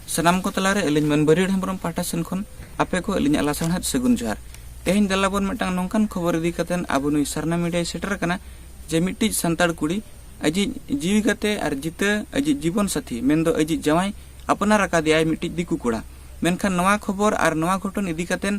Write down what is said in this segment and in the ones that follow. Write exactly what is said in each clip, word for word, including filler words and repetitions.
ᱥᱟᱱᱟᱢ ᱠᱚ ᱛᱟᱞᱟᱨᱮ ᱟᱹᱞᱤᱧ ᱢᱟᱹᱱ ᱵᱟᱹᱨᱤᱭᱟᱹᱲ ᱦᱮᱢᱵᱨᱚᱢ ᱯᱟᱦᱴᱟ ᱥᱮᱱ ᱠᱷᱚᱱ ᱟᱯᱮ ᱠᱚ ᱟᱹᱞᱤᱧᱟᱜ ᱞᱟᱥᱟᱲᱦᱮᱫ ᱥᱟᱹᱜᱩᱱ ᱡᱚᱦᱟᱨ᱾ ᱛᱮᱦᱮᱧ ᱫᱮᱞᱟ ᱵᱚᱱ ᱢᱤᱫᱴᱟᱝ ᱱᱚᱝᱠᱟᱱ ᱠᱷᱚᱵᱚᱨ ᱤᱫᱤ ᱠᱟᱛᱮ ᱟᱵᱚ ᱱᱩᱭ ᱥᱟᱨᱱᱟ ᱢᱤᱰᱤᱭᱟᱭ ᱥᱮᱴᱮᱨ ᱟᱠᱟᱱᱟ, ᱡᱮ ᱢᱤᱫᱴᱤᱡ ᱥᱟᱱᱛᱟᱲ ᱠᱩᱲᱤ ᱟᱡᱤᱡ ᱡᱤᱣᱤ ᱜᱟᱛᱮ ᱟᱨ ᱡᱤᱛᱟᱹ, ᱟᱡᱤᱡ ᱡᱤᱵᱚᱱ ᱥᱟᱛᱷᱤ ᱢᱮᱱᱫᱚ ᱟᱡᱤᱡ ᱡᱟᱶᱟᱭ ᱟᱯᱱᱟᱨ ᱟᱠᱟᱫᱮᱭᱟᱭ ᱢᱤᱫᱴᱤᱡ ᱫᱤᱠᱩ ᱠᱚᱲᱟ᱾ ᱢᱮᱱᱠᱷᱟᱱ ᱱᱚᱣᱟ ᱠᱷᱚᱵᱚᱨ ᱟᱨ ᱱᱚᱣᱟ ᱜᱷᱚᱴᱚᱱ ᱤᱫᱤ ᱠᱟᱛᱮ,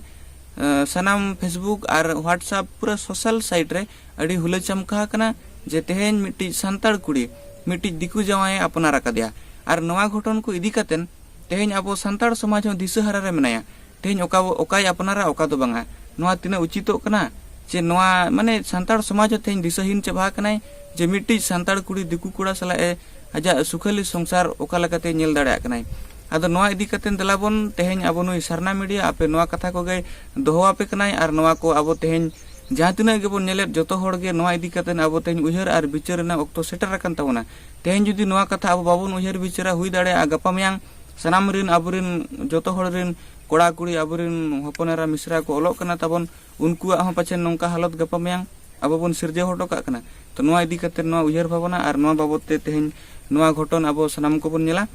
ᱮ, ᱥᱟᱱᱟᱢ Facebook ᱟᱨ WhatsApp ᱯᱩᱨᱟᱹ social site ᱨᱮ ᱟᱹᱰᱤ ᱦᱩᱞᱟᱹ ᱪᱟᱢᱠᱟ ᱟᱠᱟᱱᱟ, ᱡᱮ ᱛᱮᱦᱮᱧ ᱢᱤᱫᱴᱤᱡ ᱥᱟᱱᱛᱟᱲ ᱠᱩᱲᱤ ᱢᱤᱫᱴᱤᱡ ᱫᱤᱠᱩ ᱡᱟᱶᱟᱭᱮ ᱟᱯᱱᱟᱨ ᱟᱠᱟᱫᱮᱭᱟ᱾ ᱟᱨ ᱱᱚᱣᱟ ᱜᱷᱚᱴᱚᱱ ᱠᱚ ᱤᱫᱤ ᱠᱟᱛᱮ ᱛᱮᱦᱮᱧ ᱟᱵᱚ ᱥᱟᱱᱛᱟᱲ ᱥᱚᱢᱟᱡᱽ ᱦᱚᱸ ᱫᱤᱥᱟᱹ ᱦᱟᱨᱟ ᱨᱮ ᱢᱮᱱᱟᱭᱟ᱾ ᱛᱮᱦᱮᱧ ᱚᱠᱟ, ᱚᱠᱟᱭ ᱟᱯᱱᱟᱨᱟ, ᱚᱠᱟ ᱫᱚ ᱵᱟᱝᱟ᱾ ᱱᱚᱣᱟ ᱛᱤᱱᱟᱹᱜ ᱩᱪᱤᱛᱚᱜ ᱠᱟᱱᱟ? ᱡᱮ ᱱᱚᱣᱟ, ᱢᱟᱱᱮ, ᱥᱟᱱᱛᱟᱲ ᱥᱚᱢᱟᱡᱽ ᱦᱚᱸ ᱛᱮᱦᱮᱧ ᱫᱤᱥᱟᱹᱦᱤᱱ ᱪᱟᱵᱟ ᱟᱠᱟᱱᱟᱭ, ᱡᱮ ᱢᱤᱫᱴᱤᱡ ᱥᱟᱱᱛᱟᱲ ᱠᱩᱲᱤ ᱫᱤᱠᱩ ᱠᱚᱲᱟ ᱥᱟᱞᱟᱜ ᱮ ᱟᱡᱟᱜ ᱥᱩᱠᱷᱟᱹᱞᱤ ᱥᱚᱝᱥᱟᱨ ᱚᱠᱟ ᱞᱮᱠᱟᱛᱮ ᱧᱮᱞ ᱫᱟᱲᱮᱭᱟᱜ ᱠᱟᱱᱟᱭ᱾ ᱟᱫᱚ ᱱᱚᱣᱟ ᱤᱫᱤ ᱠᱟᱛᱮ ᱫᱮᱞᱟ ᱵᱚᱱ ᱛᱮᱦᱮᱧ ᱟᱵᱚ ᱱᱩᱭ ᱥᱟᱨᱱᱟ ᱢᱤᱰᱤᱭᱟ ᱟᱯᱮ ᱱᱚᱣᱟ ᱠᱟᱛᱷᱟ ᱠᱚᱜᱮ ᱫᱚᱦᱚ ᱟᱯᱮ ᱠᱟᱱᱟᱭ᱾ ᱟᱨ ᱱᱚᱣᱟ ᱠᱚ ᱟᱵᱚ ᱛᱮᱦᱮᱧ ᱡᱟᱦᱟᱸ ᱛᱤᱱᱟᱹᱜ ᱜᱮᱵᱚᱱ ᱧᱮᱞᱮᱫ, ᱡᱚᱛᱚ ᱦᱚᱲ ᱜᱮ ᱱᱚᱣᱟ ᱤᱫᱤ ᱠᱟᱛᱮ ᱟᱵᱚ ᱛᱮᱦᱮᱧ ᱩᱭᱦᱟᱹᱨ ᱟᱨ ᱵᱤᱪᱟᱹᱨ ᱨᱮᱱᱟᱜ ᱚᱠᱛᱚ ᱥᱮᱴᱮᱨ ᱟᱠᱟᱱ ᱛᱟᱵᱚᱱᱟ᱾ ᱛᱮᱦᱮᱧ ᱡᱩᱫᱤ ᱱᱚᱣᱟ ᱠᱟᱛᱷᱟ ᱟᱵᱚ ᱵᱟᱵᱚᱱ ᱩᱭᱦᱟᱹᱨ ᱵᱤᱪᱟᱹᱨᱟ, ᱦᱩᱭ ᱫᱟᱲᱮᱭᱟᱜᱼᱟ ᱜᱟᱯᱟ ᱢᱮᱭᱟᱝ ᱥᱟᱱᱟᱢ ᱨᱤᱱ, ᱟᱵᱚᱨᱤᱱ ᱡᱚᱛᱚ ᱦᱚᱲ ᱨᱤᱱ ᱠᱚᱲᱟ ᱠᱩᱲᱤ, ᱟᱵᱚᱨᱤᱱ ᱦᱚᱯᱚᱱ ᱮᱨᱟ ᱢᱤᱥᱨᱟ ᱠᱚ ᱚᱞᱚᱜ ᱠᱟᱱᱟ ᱛᱟᱵᱚᱱ, ᱩᱱᱠᱩᱣᱟᱜ ᱦᱚᱸ ᱯᱟᱪᱷᱮ ᱱᱚᱝᱠᱟ ᱦᱟᱞᱚᱛ ᱜᱟᱯᱟ ᱢᱮᱭᱟᱝ ᱟᱵᱚ ᱵᱚᱱ ᱥᱤᱨᱡᱟᱹᱣ ᱦᱚᱴᱚ ᱠᱟᱜ ᱠᱟᱱᱟ᱾ ᱛᱚ ᱱᱚᱣᱟ ᱤᱫᱤ ᱠᱟᱛᱮ ᱱᱚᱣᱟ ᱩᱭᱦᱟᱹᱨ ᱵᱷᱟᱵᱽᱱᱟ ᱟᱨ ᱱᱚᱣᱟ ᱵᱟᱵᱚᱛ ᱛᱮ ᱛᱮᱦᱮᱧ ᱱᱚᱣᱟ ᱜᱷᱚᱴᱚᱱ ᱟᱵᱚ ᱥᱟᱱᱟᱢ ᱠᱚᱵᱚᱱ ᱧᱮᱞᱟ᱾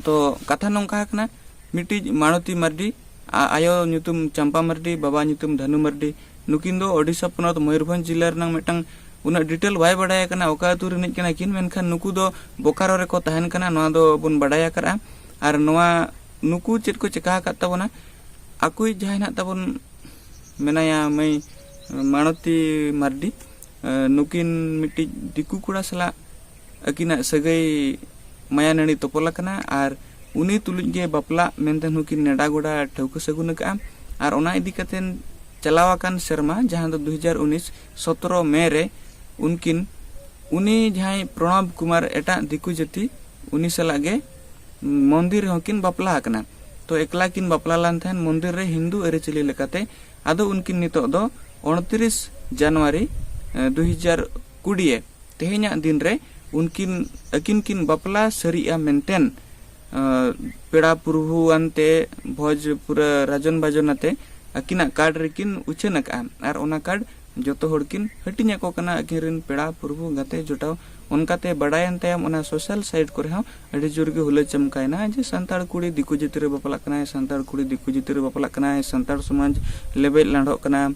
ᱛᱚ ᱠᱟᱛᱷᱟ ᱱᱚᱝᱠᱟ ᱠᱟᱱᱟ, ᱢᱤᱫᱴᱤᱡ ᱢᱟᱲᱚᱛᱤ ᱢᱟᱨᱰᱤ, ᱟ-, ᱟᱭᱳ ᱧᱩᱛᱩᱢ ᱪᱟᱢᱯᱟ ᱢᱟᱨᱰᱤ, ᱵᱟᱵᱟ ᱧᱩᱛᱩᱢ ᱫᱷᱟᱱᱩ ᱢᱟᱨᱰᱤ᱾ ᱱᱩᱠᱤᱱ ᱫᱚ ᱳᱰᱤᱥᱟ ᱯᱚᱱᱚᱛ ᱢᱚᱭᱩᱨᱵᱷᱚᱸᱡᱽ ᱡᱤᱞᱟ ᱨᱮᱱᱟᱜ ᱢᱤᱫᱴᱟᱝ, ᱩᱱᱟᱹᱜ detail ᱵᱟᱭ ᱵᱟᱰᱟᱭ ᱠᱟᱱᱟ ᱚᱠᱟ ᱟᱹᱛᱩ ᱨᱤᱱᱤᱡ ᱠᱟᱱᱟ ᱠᱤᱱ, ᱢᱮᱱᱠᱷᱟᱱ ᱱᱩᱠᱩ ᱫᱚ ᱵᱳᱠᱟᱨᱳ ᱨᱮᱠᱚ ᱛᱟᱦᱮᱱ ᱠᱟᱱᱟ, ᱱᱚᱣᱟ ᱫᱚ ᱵᱚᱱ ᱵᱟᱰᱟᱭ ᱟᱠᱟᱫᱼᱟ᱾ ᱟᱨ ᱱᱚᱣᱟ, ᱱᱩᱠᱩ ᱪᱮᱫ ᱠᱚ ᱪᱮᱠᱟ ᱟᱠᱟᱫ ᱛᱟᱵᱚᱱᱟ, ᱟᱠᱚᱭᱤᱡ ᱡᱟᱦᱟᱸᱭ ᱱᱟᱦᱟᱜ ᱛᱟᱵᱚᱱ ᱢᱮᱱᱟᱭᱟ ᱢᱟᱹᱭ ᱢᱟᱲᱚᱛᱤ ᱢᱟᱨᱰᱤ, ᱮ, ᱱᱩᱠᱤᱱ ᱢᱤᱫᱴᱤᱡ ᱫᱤᱠᱩ ᱠᱚᱲᱟ ᱥᱟᱞᱟᱜ ᱟᱹᱠᱤᱱᱟᱜ ᱥᱟᱹᱜᱟᱹᱭ ᱢᱟᱭᱟ ᱱᱟᱹᱲᱤ ᱛᱚᱯᱚᱞ ᱟᱠᱟᱱᱟ ᱟᱨ ᱩᱱᱤ ᱛᱩᱞᱩᱡ ᱜᱮ ᱵᱟᱯᱞᱟᱜ ᱢᱮᱱᱛᱮ ᱦᱚᱸᱠᱤᱱ ᱱᱮᱰᱟ ᱜᱚᱰᱟ ᱴᱷᱟᱹᱣᱠᱟᱹ ᱥᱟᱹᱜᱩᱱ ᱟᱠᱟᱫᱼᱟ᱾ ᱟᱨ ᱚᱱᱟ ᱤᱫᱤ ᱠᱟᱛᱮ ᱪᱟᱞᱟᱣ ᱟᱠᱟᱱ ᱥᱮᱨᱢᱟ, ᱡᱟᱦᱟᱸ ᱫᱚ ᱫᱩ ᱦᱟᱡᱟᱨ ᱩᱱᱤᱥ ᱥᱚᱛᱨᱚ ᱢᱮ ᱨᱮ ᱩᱱᱠᱤᱱ, ᱩᱱᱤ ᱡᱟᱦᱟᱸᱭ ᱯᱨᱚᱬᱚᱵᱽ ᱠᱩᱢᱟᱨ, ᱮᱴᱟᱜ ᱫᱤᱠᱩ ᱡᱟᱹᱛᱤ, ᱩᱱᱤ ᱥᱟᱞᱟᱜ ᱜᱮ ᱢᱚᱱᱫᱤᱨ ᱨᱮᱦᱚᱸ ᱠᱤᱱ ᱵᱟᱯᱞᱟ ᱟᱠᱟᱱᱟ᱾ ᱛᱚ ᱮᱠᱞᱟ ᱠᱤᱱ ᱵᱟᱯᱞᱟ ᱞᱮᱱ ᱛᱟᱦᱮᱸᱱ ᱢᱚᱱᱫᱤᱨ ᱨᱮ ᱦᱤᱱᱫᱩ ᱟᱹᱨᱤᱪᱟᱹᱞᱤ ᱞᱮᱠᱟᱛᱮ᱾ ᱟᱫᱚ ᱩᱱᱠᱤᱱ ᱱᱤᱛᱚᱜ ᱫᱚ ᱩᱱᱛᱨᱤᱥ ᱡᱟᱱᱩᱣᱟᱨᱤ, ᱮ, ᱫᱩ ᱦᱟᱡᱟᱨ ᱠᱩᱲᱤ ᱛᱮᱦᱮᱧᱟᱜ ᱫᱤᱱ ᱨᱮ ᱩᱱᱠᱤᱱ, ᱟᱹᱠᱤᱱ ᱠᱤᱱ ᱵᱟᱯᱞᱟ ᱥᱟᱹᱨᱤᱜᱼᱟ ᱢᱮᱱᱛᱮᱱ, ᱮ, ᱯᱮᱲᱟ ᱯᱩᱨᱵᱷᱩ ᱟᱱᱛᱮ ᱵᱷᱚᱡᱽ ᱯᱩᱨᱟᱹ ᱨᱟᱡᱚᱱ ᱵᱟᱡᱚᱱ ᱟᱛᱮ ᱟᱹᱠᱤᱱᱟᱜ ᱠᱟᱨᱰ ᱨᱮᱠᱤᱱ ᱩᱪᱷᱟᱹᱱ ᱟᱠᱟᱫᱼᱟ᱾ ᱟᱨ ᱚᱱᱟ ᱠᱟᱨᱰ ᱡᱚᱛᱚ ᱦᱚᱲ ᱠᱤᱱ ᱦᱟᱹᱴᱤᱧ ᱟᱠᱚ ᱠᱟᱱᱟ, ᱟᱹᱠᱤᱱ ᱨᱮᱱ ᱯᱮᱲᱟ ᱯᱩᱨᱵᱷᱩ ᱜᱟᱛᱮ ᱡᱚᱴᱟᱣ ᱚᱱᱠᱟᱛᱮ ᱵᱟᱰᱟᱭᱮᱱ ᱛᱟᱭᱚᱢ ᱚᱱᱟ ᱥᱳᱥᱟᱞ ᱥᱟᱭᱤᱴ ᱠᱚᱨᱮ ᱦᱚᱸ ᱟᱹᱰᱤ ᱡᱳᱨ ᱜᱮ ᱦᱩᱞᱟᱹ ᱪᱟᱢᱠᱟᱭᱮᱱᱟ ᱡᱮ ᱥᱟᱱᱛᱟᱲ ᱠᱩᱲᱤ ᱫᱤᱠᱩ ᱡᱟᱹᱛᱤ ᱨᱮ ᱵᱟᱯᱞᱟᱜ ᱠᱟᱱᱟᱭ, ᱥᱟᱱᱛᱟᱲ ᱠᱩᱲᱤ ᱫᱤᱠᱩ ᱡᱟᱹᱛᱤ ᱨᱮ ᱵᱟᱯᱞᱟᱜ ᱠᱟᱱᱟᱭ, ᱥᱟᱱᱛᱟᱲ ᱥᱚᱢᱟᱡᱽ ᱞᱮᱵᱮᱫ ᱞᱟᱸᱰᱷᱚᱜ ᱠᱟᱱᱟ,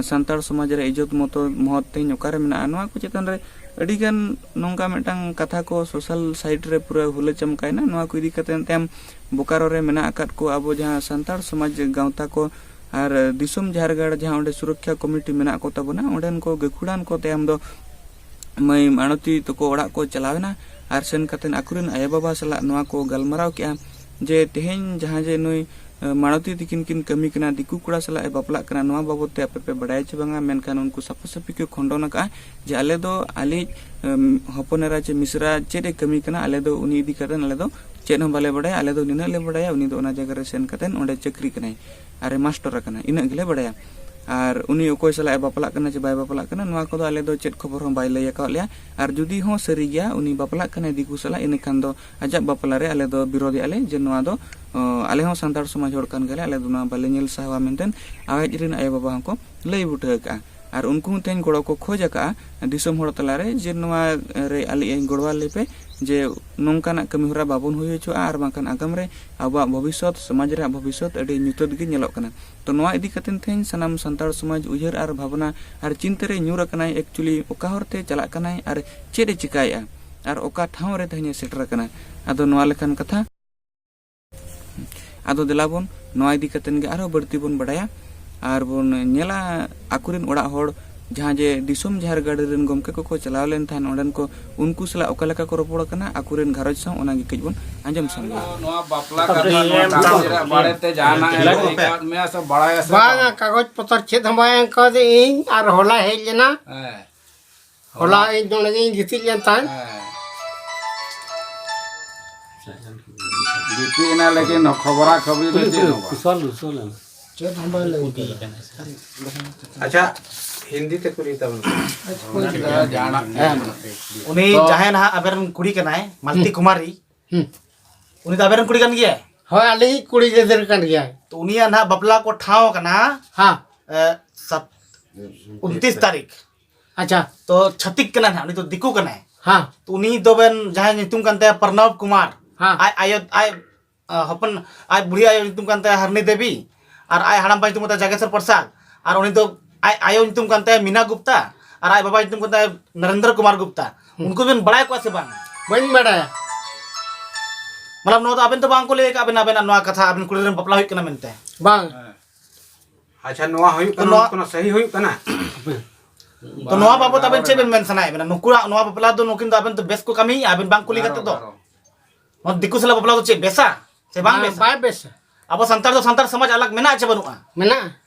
ᱥᱟᱱᱛᱟᱲ ᱥᱚᱢᱟᱡᱽ ᱨᱮ ᱤᱡᱽᱡᱚᱛ ᱢᱚᱛᱚ ᱢᱚᱦᱚᱛ ᱛᱮᱦᱮᱧ ᱚᱠᱟᱨᱮ ᱢᱮᱱᱟᱜᱼᱟ, ᱱᱚᱣᱟ ᱠᱚ ᱪᱮᱛᱟᱱ ᱨᱮ ᱟᱹᱰᱤᱜᱟᱱ ᱱᱚᱝᱠᱟ ᱢᱤᱫᱴᱟᱝ ᱠᱟᱛᱷᱟ ᱠᱚ ᱥᱳᱥᱟᱞ ᱥᱟᱭᱤᱴ ᱨᱮ ᱯᱩᱨᱟᱹ ᱦᱩᱞᱟᱹ ᱪᱟᱢᱠᱟᱭᱮᱱᱟ᱾ ᱱᱚᱣᱟ ᱠᱚ ᱤᱫᱤ ᱠᱟᱛᱮ ᱛᱟᱭᱚᱢ ᱵᱳᱠᱟᱨᱳ ᱨᱮ ᱢᱮᱱᱟᱜ ᱟᱠᱟᱫ ᱠᱚ ᱟᱵᱚ ᱡᱟᱦᱟᱸ ᱥᱟᱱᱛᱟᱲ ᱥᱚᱢᱟᱡᱽ ᱜᱟᱶᱛᱟ ᱠᱚ ᱟᱨ ᱫᱤᱥᱚᱢ ᱡᱟᱦᱮᱨ ᱜᱟᱲ ᱡᱟᱦᱟᱸ ᱚᱸᱰᱮ ᱥᱩᱨᱚᱠᱠᱷᱟ ᱠᱚᱢᱤᱴᱤ ᱢᱮᱱᱟᱜ ᱠᱚ ᱛᱟᱵᱚᱱᱟ, ᱚᱸᱰᱮᱱ ᱠᱚ ᱜᱟᱹᱠᱷᱩᱲᱟᱱ ᱠᱚ ᱛᱟᱭᱚᱢ ᱫᱚ ᱢᱟᱹᱭ ᱢᱟᱲᱚᱛᱤ ᱛᱟᱠᱚ ᱚᱲᱟᱜ ᱠᱚ ᱪᱟᱞᱟᱣ ᱮᱱᱟ ᱟᱨ ᱥᱮᱱ ᱠᱟᱛᱮ ᱟᱠᱚᱨᱮᱱ ᱟᱭᱳᱼᱵᱟᱵᱟ ᱥᱟᱞᱟᱜ ᱱᱚᱣᱟ ᱠᱚ ᱜᱟᱞᱢᱟᱨᱟᱣ ᱠᱮᱜᱼᱟ ᱡᱮ ᱛᱮᱦᱮᱧ ᱡᱟᱦᱟᱸ ᱡᱮ ᱱᱩᱭ, ᱮ, ᱢᱟᱲᱚᱛᱤ ᱛᱤᱠᱤᱱ ᱠᱤᱱ ᱠᱟᱹᱢᱤ ᱠᱟᱱᱟ, ᱫᱤᱠᱩ ᱠᱚᱲᱟ ᱥᱟᱞᱟᱜ ᱮ ᱵᱟᱯᱞᱟᱜ ᱠᱟᱱᱟ, ᱱᱚᱣᱟ ᱵᱟᱵᱚᱫ ᱛᱮ ᱟᱯᱮ ᱯᱮ ᱵᱟᱰᱟᱭᱟ ᱪᱮ ᱵᱟᱝᱟ? ᱢᱮᱱᱠᱷᱟᱱ ᱩᱱᱠᱩ ᱥᱟᱯᱷᱟ ᱥᱟᱹᱯᱷᱤ ᱠᱚ ᱠᱷᱚᱸᱰᱚᱱ ᱟᱠᱟᱫᱼᱟ ᱡᱮ ᱟᱞᱮ ᱫᱚ ᱟᱞᱮᱭᱤᱡ, ᱮᱢ, ᱦᱚᱯᱚᱱ ᱮᱨᱟ ᱪᱮ ᱢᱤᱥᱨᱟ ᱪᱮᱫ ᱮ ᱠᱟᱹᱢᱤ ᱠᱟᱱᱟ, ᱟᱞᱮ ᱫᱚ ᱩᱱᱤ ᱤᱫᱤ ᱠᱟᱛᱮ ᱟᱞᱮ ᱫᱚ ᱪᱮᱫ ᱦᱚᱸ ᱵᱟᱞᱮ ᱵᱟᱰᱟᱭᱟ, ᱟᱞᱮ ᱫᱚ ᱱᱤᱱᱟᱹᱜ ᱞᱮ ᱵᱟᱰᱟᱭᱟ, ᱩᱱᱤ ᱫᱚ ᱚᱱᱟ ᱡᱟᱭᱜᱟ ᱨᱮ ᱥᱮᱱ ᱠᱟᱛᱮ ᱚᱸᱰᱮ ᱪᱟᱹᱠᱨᱤ ᱠᱟᱱᱟᱭ ᱟᱨᱮ ᱢᱟᱥᱴᱚᱨ ᱟᱠᱟᱱᱟ, ᱤᱱᱟᱹᱜ ᱜᱮᱞᱮ ᱵᱟᱰᱟᱭᱟ᱾ ᱟᱨ ᱩᱱᱤ ᱚᱠᱚᱭ ᱥᱟᱞᱟᱜ ᱮ ᱵᱟᱯᱞᱟᱜ ᱠᱟᱱᱟ ᱪᱮ ᱵᱟᱭ ᱵᱟᱯᱞᱟᱜ ᱠᱟᱱᱟ, ᱱᱚᱣᱟ ᱠᱚᱫᱚ ᱟᱞᱮ ᱫᱚ ᱪᱮᱫ ᱠᱷᱚᱵᱚᱨ ᱦᱚᱸ ᱵᱟᱭ ᱞᱟᱹᱭ ᱟᱠᱟᱣᱟᱫ ᱞᱮᱭᱟ᱾ ᱟᱨ ᱡᱩᱫᱤ ᱦᱚᱸ ᱥᱟᱹᱨᱤ ᱜᱮᱭᱟ ᱩᱱᱤ ᱵᱟᱯᱞᱟᱜ ᱠᱟᱱᱟᱭ ᱫᱤᱠᱩ ᱥᱟᱞᱟᱜ, ᱤᱱᱟᱹᱠᱷᱟᱱ ᱫᱚ ᱟᱡᱟᱜ ᱵᱟᱯᱞᱟ ᱨᱮ ᱟᱞᱮ ᱫᱚ ᱵᱤᱨᱳᱫᱮᱜᱼᱟ ᱞᱮ ᱡᱮ ᱱᱚᱣᱟ ᱫᱚ, ᱚ, ᱟᱞᱮ ᱦᱚᱸ ᱥᱟᱱᱛᱟᱲ ᱥᱚᱢᱟᱡᱽ ᱦᱚᱲ ᱠᱟᱱ ᱜᱮᱭᱟᱞᱮ, ᱟᱞᱮ ᱫᱚ ᱱᱚᱣᱟ ᱵᱟᱞᱮ ᱧᱮᱞ ᱥᱟᱦᱟᱣᱟ ᱢᱮᱱᱛᱮ ᱟᱡ ᱨᱮᱱ ᱟᱭᱳᱼᱵᱟᱵᱟ ᱦᱚᱸᱠᱚ ᱞᱟᱹᱭ ᱵᱩᱴᱟᱹ ᱟᱠᱟᱫᱼᱟ᱾ ᱟᱨ ᱩᱱᱠᱩ ᱦᱚᱸ ᱛᱮᱦᱮᱧ ᱜᱚᱲᱚ ᱠᱚ ᱠᱷᱚᱡᱽ ᱟᱠᱟᱫᱼᱟ ᱫᱤᱥᱚᱢ ᱦᱚᱲ ᱛᱟᱞᱟᱨᱮ ᱡᱮ ᱱᱚᱣᱟ ᱨᱮ ᱟᱞᱮ ᱜᱚᱲᱚ ᱟᱞᱮ ᱯᱮ, ᱡᱮ ᱱᱚᱝᱠᱟᱱᱟᱜ ᱠᱟᱹᱢᱤ ᱦᱚᱨᱟ ᱵᱟᱵᱚᱱ ᱦᱩᱭ ᱦᱚᱪᱚᱣᱟᱜᱼᱟ ᱟᱨ ᱵᱟᱝᱠᱷᱟᱱ ᱟᱜᱟᱢ ᱨᱮ ᱟᱵᱚᱣᱟᱜ ᱵᱷᱚᱵᱤᱥᱥᱚᱛ, ᱥᱚᱢᱟᱡᱽ ᱨᱮᱭᱟᱜ ᱵᱷᱚᱵᱤᱥᱥᱚᱛ ᱟᱹᱰᱤ ᱧᱩᱛᱟᱹᱛ ᱜᱮ ᱧᱮᱞᱚᱜ ᱠᱟᱱᱟ᱾ ᱛᱚ ᱱᱚᱣᱟ ᱤᱫᱤ ᱠᱟᱛᱮ ᱛᱮᱦᱮᱧ ᱥᱟᱱᱟᱢ ᱥᱟᱱᱛᱟᱲ ᱥᱚᱢᱟᱡᱽ ᱩᱭᱦᱟᱹᱨ ᱟᱨ ᱵᱷᱟᱵᱽᱱᱟ ᱟᱨ ᱪᱤᱱᱛᱟᱹ ᱨᱮ ᱧᱩᱨ ᱟᱠᱟᱱᱟᱭ, actually ᱚᱠᱟ ᱦᱚᱨ ᱛᱮ ᱪᱟᱞᱟᱜ ᱠᱟᱱᱟᱭ ᱟᱨ ᱪᱮᱫ ᱮ ᱪᱤᱠᱟᱭᱮᱫᱼᱟ ᱟᱨ ᱚᱠᱟ ᱴᱷᱟᱶ ᱨᱮ ᱛᱮᱦᱮᱧ ᱮ ᱥᱮᱴᱮᱨ ᱟᱠᱟᱱᱟ᱾ ᱟᱫᱚ ᱱᱚᱣᱟ ᱞᱮᱠᱟᱱ ᱠᱟᱛᱷᱟ ᱟᱫᱚ ᱫᱮᱞᱟ ᱵᱚᱱ ᱱᱚᱣᱟ ᱤᱫᱤ ᱠᱟᱛᱮᱱ ᱜᱮ ᱟᱨᱦᱚᱸ ᱵᱟᱹᱲᱛᱤ ᱵᱚᱱ ᱵᱟᱰᱟᱭᱟ ᱟᱨ ᱵᱚᱱ ᱧᱮᱞᱟ ᱟᱠᱚᱨᱮᱱ ᱚᱲᱟᱜ ᱦᱚᱲ ᱡᱟᱦᱟᱸ ᱡᱮ ᱫᱤᱥᱚᱢ ᱡᱟᱦᱮᱨ ᱜᱟᱲ ᱨᱮᱱ ᱜᱚᱢᱠᱮ ᱠᱚᱠᱚ ᱪᱟᱞᱟᱣ ᱞᱮᱱ ᱛᱟᱦᱮᱸᱱ ᱚᱸᱰᱮᱱ ᱠᱚ, ᱩᱱᱠᱩ ᱥᱟᱞᱟᱜ ᱚᱠᱟ ᱞᱮᱠᱟ ᱠᱚ ᱨᱚᱯᱚᱲ ᱠᱟᱱᱟ ᱟᱠᱚᱨᱮᱱ ᱜᱷᱟᱨᱚᱸᱡᱽ ᱥᱟᱶ, ᱚᱱᱟ ᱜᱮ ᱠᱟᱹᱡ ᱵᱚᱱ ᱟᱸᱡᱚᱢ ᱥᱟᱢᱜᱮᱭᱟ᱾ ᱱᱚᱣᱟ ᱵᱟᱯᱞᱟ ᱠᱟᱛᱷᱟ ᱱᱚᱣᱟ ᱠᱟᱹᱢᱤ ᱨᱮᱭᱟᱜ ᱵᱟᱨᱮᱛᱮ ᱡᱟᱦᱟᱱᱟᱜ ᱮ ᱞᱟᱹᱭ ᱟᱠᱟᱫ ᱢᱮᱭᱟ ᱥᱮ ᱵᱟᱲᱟᱭᱟ ᱥᱮ ᱵᱟᱝᱟ, ᱵᱟᱝ? ᱠᱟᱜᱚᱡᱽ ᱯᱚᱛᱚᱨ ᱪᱮᱫ ᱦᱚᱸ ᱵᱟᱭ ᱮᱢ ᱠᱟᱣᱫᱤᱧ, ᱟᱨ ᱦᱚᱞᱟ ᱦᱮᱡ ᱞᱮᱱᱟ᱾ ᱦᱮᱸ᱾ ᱦᱚᱞᱟ ᱤᱧ ᱱᱚᱰᱮ ᱜᱤᱧ ᱜᱤᱛᱤᱡ ᱞᱮᱱ ᱛᱟᱦᱮᱸᱫ᱾ ᱦᱮᱸ᱾ ᱜᱤᱛᱤᱡ ᱮᱱᱟ, ᱞᱮᱠᱤᱱ ᱠᱷᱚᱵᱽᱨᱟ ᱠᱷᱚᱵᱽᱨᱤ ᱫᱚ ᱪᱮᱫ ᱦᱚᱸ ᱵᱟᱝ᱾ ᱠᱩᱥᱚᱞ, ᱠᱩᱥᱚᱞ ᱮᱱᱟ᱾ ᱪᱮᱫ ᱦᱚᱸ ᱵᱟᱭ ᱞᱟᱹᱭ ᱠᱟᱫᱟ᱾ ᱟᱪᱪᱷᱟ, ᱦᱤᱱᱫᱤ ᱛᱮ ᱠᱩᱞᱤ ᱛᱟᱵᱚᱱ ᱯᱮ᱾ ᱟᱪᱪᱷᱟ, ᱠᱩᱞᱤ ᱠᱮᱫᱟ᱾ ᱡᱟᱦᱟᱸ ᱡᱟᱦᱟᱱᱟᱜ ᱦᱮᱸ᱾ ᱩᱱᱤ ᱛᱚ ᱡᱟᱦᱟᱸᱭ ᱱᱟᱦᱟᱜ ᱟᱵᱮᱱ ᱨᱮᱱ ᱠᱩᱲᱤ ᱠᱟᱱᱟᱭ, ᱢᱟᱞᱛᱤ ᱦᱩᱸ᱾ ᱠᱩᱢᱟᱨᱤ, ᱦᱩᱸ᱾ ᱩᱱᱤ ᱫᱚ ᱟᱵᱮᱱ ᱨᱮᱱ ᱠᱩᱲᱤ ᱠᱟᱱ ᱜᱮᱭᱟᱭ? ᱦᱳᱭ, ᱟᱞᱮᱭᱤᱡ ᱠᱩᱲᱤ ᱜᱤᱫᱽᱨᱟᱹ ᱠᱟᱱ ᱜᱮᱭᱟᱭ᱾ ᱛᱚ, ᱩᱱᱤᱭᱟᱜ ᱱᱟᱦᱟᱜ ᱵᱟᱯᱞᱟ ᱠᱚ ᱴᱷᱟᱶ ᱠᱟᱱᱟ, ᱦᱮᱸ᱾ ᱮ, ᱥᱟᱛ-, ᱩᱱᱛᱤᱥ ᱛᱟᱹᱨᱤᱠᱷ᱾ ᱟᱪᱪᱷᱟ᱾ ᱛᱚ, ᱪᱷᱟᱹᱛᱤᱠ ᱠᱟᱱᱟᱭ ᱱᱟᱦᱟᱜ, ᱩᱱᱤ ᱫᱚ ᱫᱤᱠᱩ ᱠᱟᱱᱟᱭ᱾ ᱦᱮᱸ᱾ ᱛᱚ ᱩᱱᱤ ᱫᱚᱵᱮᱱ, ᱡᱟᱦᱟᱸᱭ ᱧᱩᱛᱩᱢ ᱠᱟᱱ ᱛᱟᱭᱟ ᱯᱨᱚᱱᱚᱵᱽ ᱠᱩᱢᱟᱨ, ᱦᱮᱸ᱾ ᱟᱡ ᱟᱭᱳ, ᱟᱡ, ᱟ, ᱦᱚᱯᱚᱱ, ᱟᱡ ᱵᱩᱲᱦᱤ ᱟᱭᱳ ᱧᱩᱛᱩᱢ ᱠᱟᱱ ᱛᱟᱭᱟ ᱦᱟᱨᱱᱤ ᱫᱮᱵᱤ, ᱟᱨ ᱟᱡ ᱦᱟᱲᱟᱢ ᱵᱟ ᱧᱩᱛᱩᱢ ᱠᱟᱱ ᱛᱟᱭᱟ ᱡᱟᱜᱮᱥᱚᱨ ᱯᱨᱚᱥᱟᱫᱽ, ᱟᱨ ᱩᱱᱤ ᱫᱚ ᱟᱡ ᱟᱭᱳ ᱧᱩᱛᱩᱢ ᱠᱟᱱ ᱛᱟᱭᱟ ᱢᱤᱱᱟ ᱜᱩᱯᱛᱟ, ᱟᱨ ᱟᱡ ᱵᱟᱵᱟ ᱧᱩᱛᱩᱢ ᱠᱟᱱ ᱛᱟᱭᱟ ᱱᱚᱨᱮᱱᱫᱨᱚ ᱠᱩᱢᱟᱨ ᱜᱩᱯᱛᱟ᱾ ᱦᱩᱸ᱾ ᱩᱱᱠᱩ ᱵᱮᱱ ᱵᱟᱲᱟᱭ ᱠᱚᱣᱟ ᱥᱮ ᱵᱟᱝ? ᱵᱟᱹᱧ ᱵᱟᱲᱟᱭᱟ᱾ ᱢᱟᱱᱮ ᱱᱚᱣᱟ ᱫᱚ ᱟᱵᱮᱱ ᱫᱚ ᱵᱟᱝ ᱠᱚ ᱞᱟᱹᱭ ᱟᱠᱟᱫ ᱵᱮᱱᱟ ᱟᱵᱮᱱᱟᱜ ᱱᱚᱣᱟ ᱠᱟᱛᱷᱟ, ᱟᱵᱮᱱ ᱠᱩᱲᱤ ᱨᱮᱱ ᱵᱟᱯᱞᱟ ᱦᱩᱭᱩᱜ ᱠᱟᱱᱟ ᱢᱮᱱᱛᱮ? ᱵᱟᱝ᱾ ᱦᱮᱸ᱾ ᱟᱪᱪᱷᱟ, ᱱᱚᱣᱟ ᱦᱩᱭᱩᱜ ᱛᱚ ᱠᱟᱱᱟ, ᱱᱚᱣᱟ ᱱᱚᱣᱟ ᱥᱟᱹᱦᱤ ᱦᱩᱭᱩᱜ ᱠᱟᱱᱟ? ᱛᱚ ᱱᱚᱣᱟ ᱵᱟᱵᱚᱛ ᱟᱵᱮᱱ ᱪᱮᱫ ᱵᱮᱱ ᱢᱮᱱ ᱥᱟᱱᱟᱭᱮᱫ ᱵᱮᱱᱟ? ᱱᱩᱠᱩᱣᱟᱜ ᱱᱚᱣᱟ ᱵᱟᱯᱞᱟ ᱫᱚ ᱱᱩᱠᱤᱱ ᱫᱚ ᱟᱵᱮᱱ ᱫᱚ ᱵᱮᱥ ᱠᱚ ᱠᱟᱹᱢᱤᱭᱮᱫᱼᱟ, ᱟᱵᱮᱱ ᱵᱟᱝ ᱠᱩᱞᱤ ᱠᱟᱛᱮ ᱫᱚ? ᱱᱚᱣᱟ ᱫᱤᱠᱩ ᱥᱟᱞᱟᱜ ᱵᱟᱯᱞᱟ ᱫᱚ ᱪᱮᱫ ᱵᱮᱥᱟ ᱥᱮ ᱵᱟᱝ ᱵᱟᱝ, ᱵᱮᱥᱟ? ᱵᱟᱭ ᱵᱮᱥᱟ᱾ ᱟᱵᱚ ᱥᱟᱱᱛᱟᱲ ᱫᱚ ᱥᱟᱱᱛᱟᱲ ᱥᱚᱢᱟᱡᱽ ᱟᱞᱟᱜᱽ ᱢᱮᱱᱟᱜᱼᱟ ᱪᱮ ᱵᱟᱹᱱᱩᱜᱼᱟ? ᱢᱮᱱᱟᱜᱼᱟ᱾